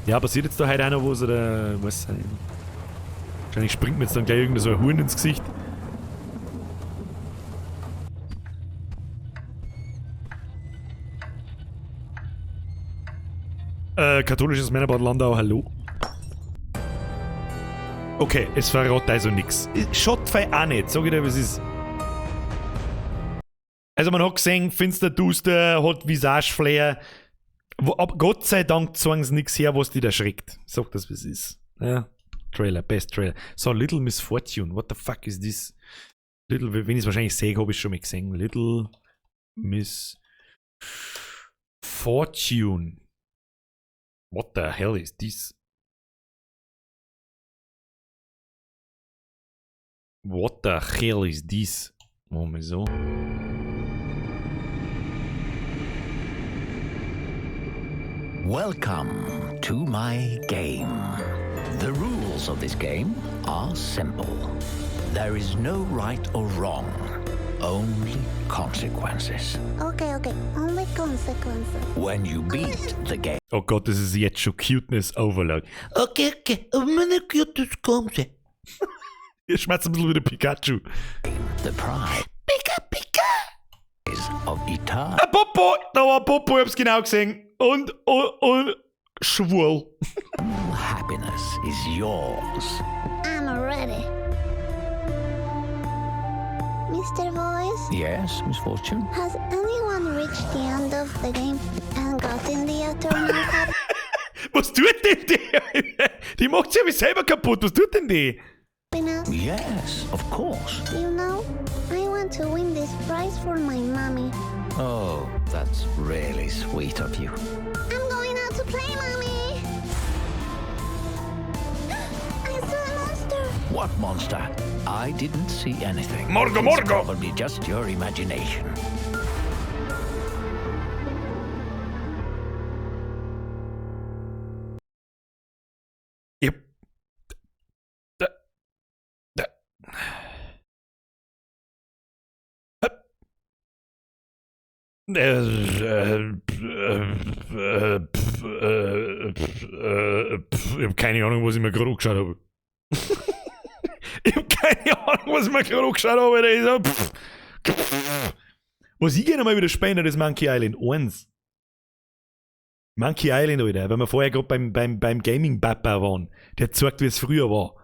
Ja, passiert jetzt da heute auch noch was oder. Was? Wahrscheinlich springt mir jetzt dann gleich irgendein so ein Huhn ins Gesicht. Katholisches Männerbad Landau, hallo. Okay, es verrät also nix. Schaut fei auch nicht, sag ich dir, was ist. Also man hat gesehen, finster, duster, hat Visage-Flair. Gott sei Dank zeigen sie nix her, was dich da schreckt. Sag das, was ist. Ja, Trailer, best Trailer. So, Little Miss Fortune, what the fuck is this? Little, wenn ich es wahrscheinlich sehe, habe ich schon mal gesehen. Little Miss Fortune. What the hell is this? What the hell is this? Machen wir so. Welcome to my game. The rules of this game are simple. There is no right or wrong, only consequences. Okay, okay, only consequences. When you beat the game, Oh Gott, das ist jetzt schon Cuteness Overload. Okay, okay, only cuteness consequences. Ihr schmerzt ein bisschen wie der Pikachu. The prize Pika, Pika. of eternal Ein Popo! Da war ein Popo, ich hab's genau gesehen. Und schwul. happiness is yours. I'm ready. Mr. Voice? Yes, Miss Fortune? Has anyone reached the end of the game and gotten the eternal happiness? Was tut denn die? Die macht sich aber selber kaputt. Was tut denn die? Yes, of course. You know, I want to win this prize for my mommy. Oh, that's really sweet of you. I'm going out to play, mommy! I saw a monster! What monster? I didn't see anything. Morgo, It's Morgo! probably just your imagination. Yep. Da. Da. Ich hab keine Ahnung, was ich mir gerade angeschaut habe. Ich hab keine Ahnung, was ich mir gerade angeschaut habe. Alter. Ich so, pff, pff. Was ich gerne mal wieder spielen, das ist Monkey Island 1. Monkey Island, Alter, weil wir vorher gerade beim Gaming-Papa waren. Der zeigt, wie es früher war.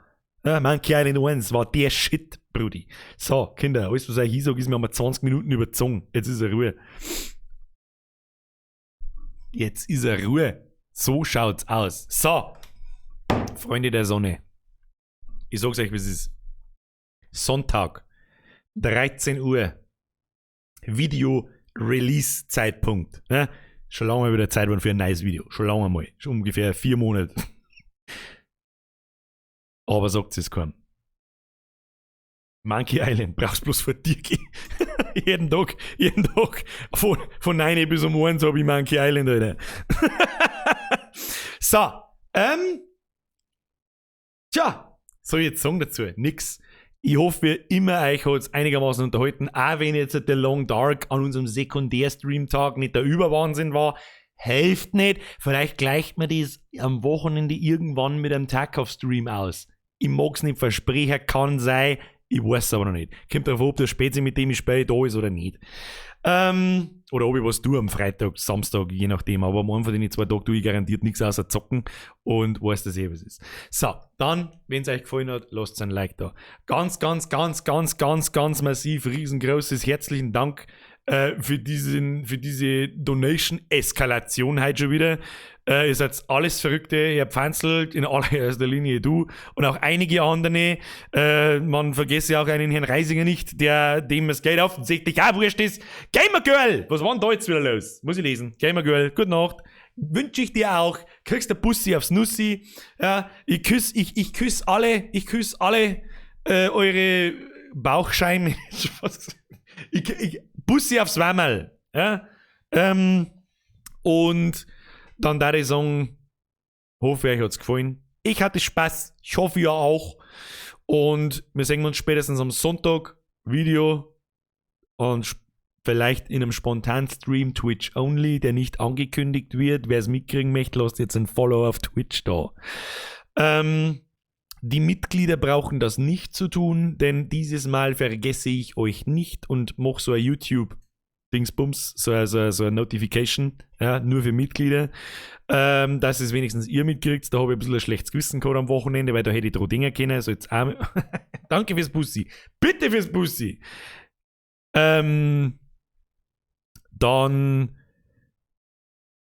Ja, Monkey Island 1 war der Shit, Brudi. So, Kinder, alles, was ich hier sage, ist mir um 20 Minuten überzogen. Jetzt ist er Ruhe. Jetzt ist er Ruhe. So schaut's aus. So, Freunde der Sonne. Ich sag's euch, wie es ist. Sonntag, 13 Uhr. Video-Release-Zeitpunkt. Ne? Schon lange mal wieder Zeit war für ein neues Video. Schon lange mal. Schon ungefähr 4 Monate. Aber sagt es keinem. Monkey Island, brauchst bloß vor dir gehen. Jeden Tag von 9 bis um 1 hab ich Monkey Island, Alter. So, tja, soll ich jetzt sagen dazu? Nix. Ich hoffe, wie immer, euch hat's einigermaßen unterhalten, auch wenn jetzt der Long Dark an unserem Sekundär-Stream-Tag nicht der Überwahnsinn war. Hilft nicht. Vielleicht gleicht man das am Wochenende irgendwann mit einem Tarkov-Stream aus. Ich mag's nicht versprechen, kann sein, ich weiß aber noch nicht. Kommt darauf an, ob der Spezi, mit dem ich spiele, da ist oder nicht. Oder ob ich was tue am Freitag, Samstag, je nachdem. Aber am Anfang von den 2 Tagen tue ich garantiert nichts außer zocken und weiß, dass eh was ist. So, dann, wenn's euch gefallen hat, lasst ein Like da. Ganz, ganz, ganz, ganz, ganz, ganz massiv, riesengroßes herzlichen Dank für diese Donation-Eskalation heute schon wieder. Ihr seid alles Verrückte, ihr Pfanzelt, in allererster Linie du und auch einige andere. Man vergesse ja auch einen Herrn Reisinger nicht, dem das Geld offensichtlich auch wurscht ist. Gamer Girl! Was war denn da jetzt wieder los? Muss ich lesen. Gamer Girl, gute Nacht. Wünsche ich dir auch. Kriegst der Bussi aufs Nussi. Ja, ich küss, ich, ich küss alle, ich küss alle eure Bauchscheiben. Bussi aufs Wammerl. Ja? Und dann da ich sagen, hoffe, euch hat's gefallen. Ich hatte Spaß, ich hoffe ihr auch. Und wir sehen uns spätestens am Sonntag. Video und vielleicht in einem spontanen Stream Twitch only, der nicht angekündigt wird. Wer es mitkriegen möchte, lasst jetzt ein Follow auf Twitch da. Die Mitglieder brauchen das nicht zu tun, denn dieses Mal vergesse ich euch nicht und mach so ein YouTube-Dingsbums, so eine Notification, ja, nur für Mitglieder, dass es wenigstens ihr mitkriegt. Da habe ich ein bisschen ein schlechtes Gewissen gehabt am Wochenende, weil da hätte ich dran denken können. Also jetzt auch, danke fürs Bussi. Bitte fürs Bussi. Dann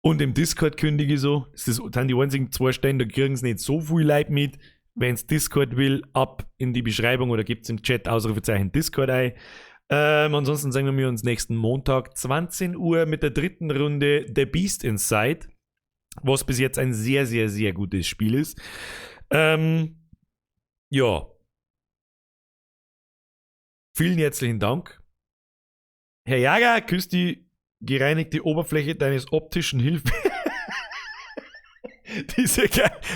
und im Discord kündige ich so, das sind die einzigen 2 Stellen, da kriegen's nicht so viel Leute mit. Wenn's Discord will, ab in die Beschreibung oder gibt's im Chat Ausrufezeichen Discord ein. Ansonsten sehen wir uns nächsten Montag 20 Uhr mit der 3. Runde The Beast Inside, was bis jetzt ein sehr, sehr, sehr gutes Spiel ist. Vielen herzlichen Dank. Herr Jager, küsst die gereinigte Oberfläche deines optischen Hilf.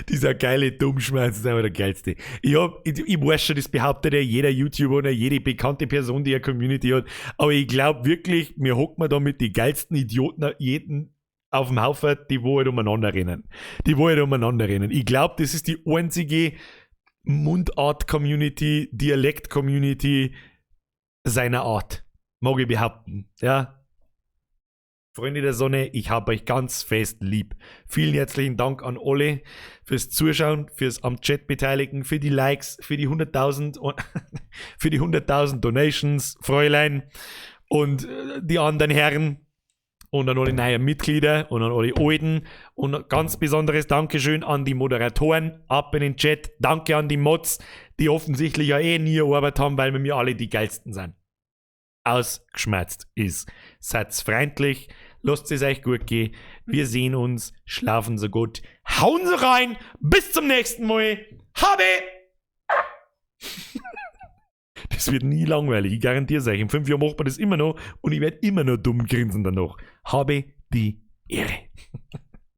Dieser geile Dummschmerz ist einfach der geilste. Ich weiß schon, das behauptet ja jeder YouTuber oder jede bekannte Person, die eine Community hat. Aber ich glaub wirklich, mir hockt man da mit den geilsten Idioten jeden auf dem Haufen, die wo halt umeinander rennen. Die wo halt umeinander rennen. Ich glaub, das ist die einzige Mundart-Community, Dialekt-Community seiner Art. Mag ich behaupten. Ja. Freunde der Sonne, ich hab euch ganz fest lieb. Vielen herzlichen Dank an alle fürs Zuschauen, fürs am Chat beteiligen, für die Likes, für die 100.000 und für die 100.000 Donations, Fräulein und die anderen Herren und an alle neuen Mitglieder und an alle Alten und ganz besonderes Dankeschön an die Moderatoren ab in den Chat. Danke an die Mods, die offensichtlich ja eh nie Arbeit haben, weil wir mir alle die geilsten sind. Ausgeschmerzt ist. Seid freundlich, lasst es euch gut gehen. Wir sehen uns, schlafen so gut, hauen Sie rein, bis zum nächsten Mal. Habe! Das wird nie langweilig, ich garantiere es euch. In 5 Jahren macht man das immer noch und ich werde immer noch dumm grinsen danach. Habe die Ehre.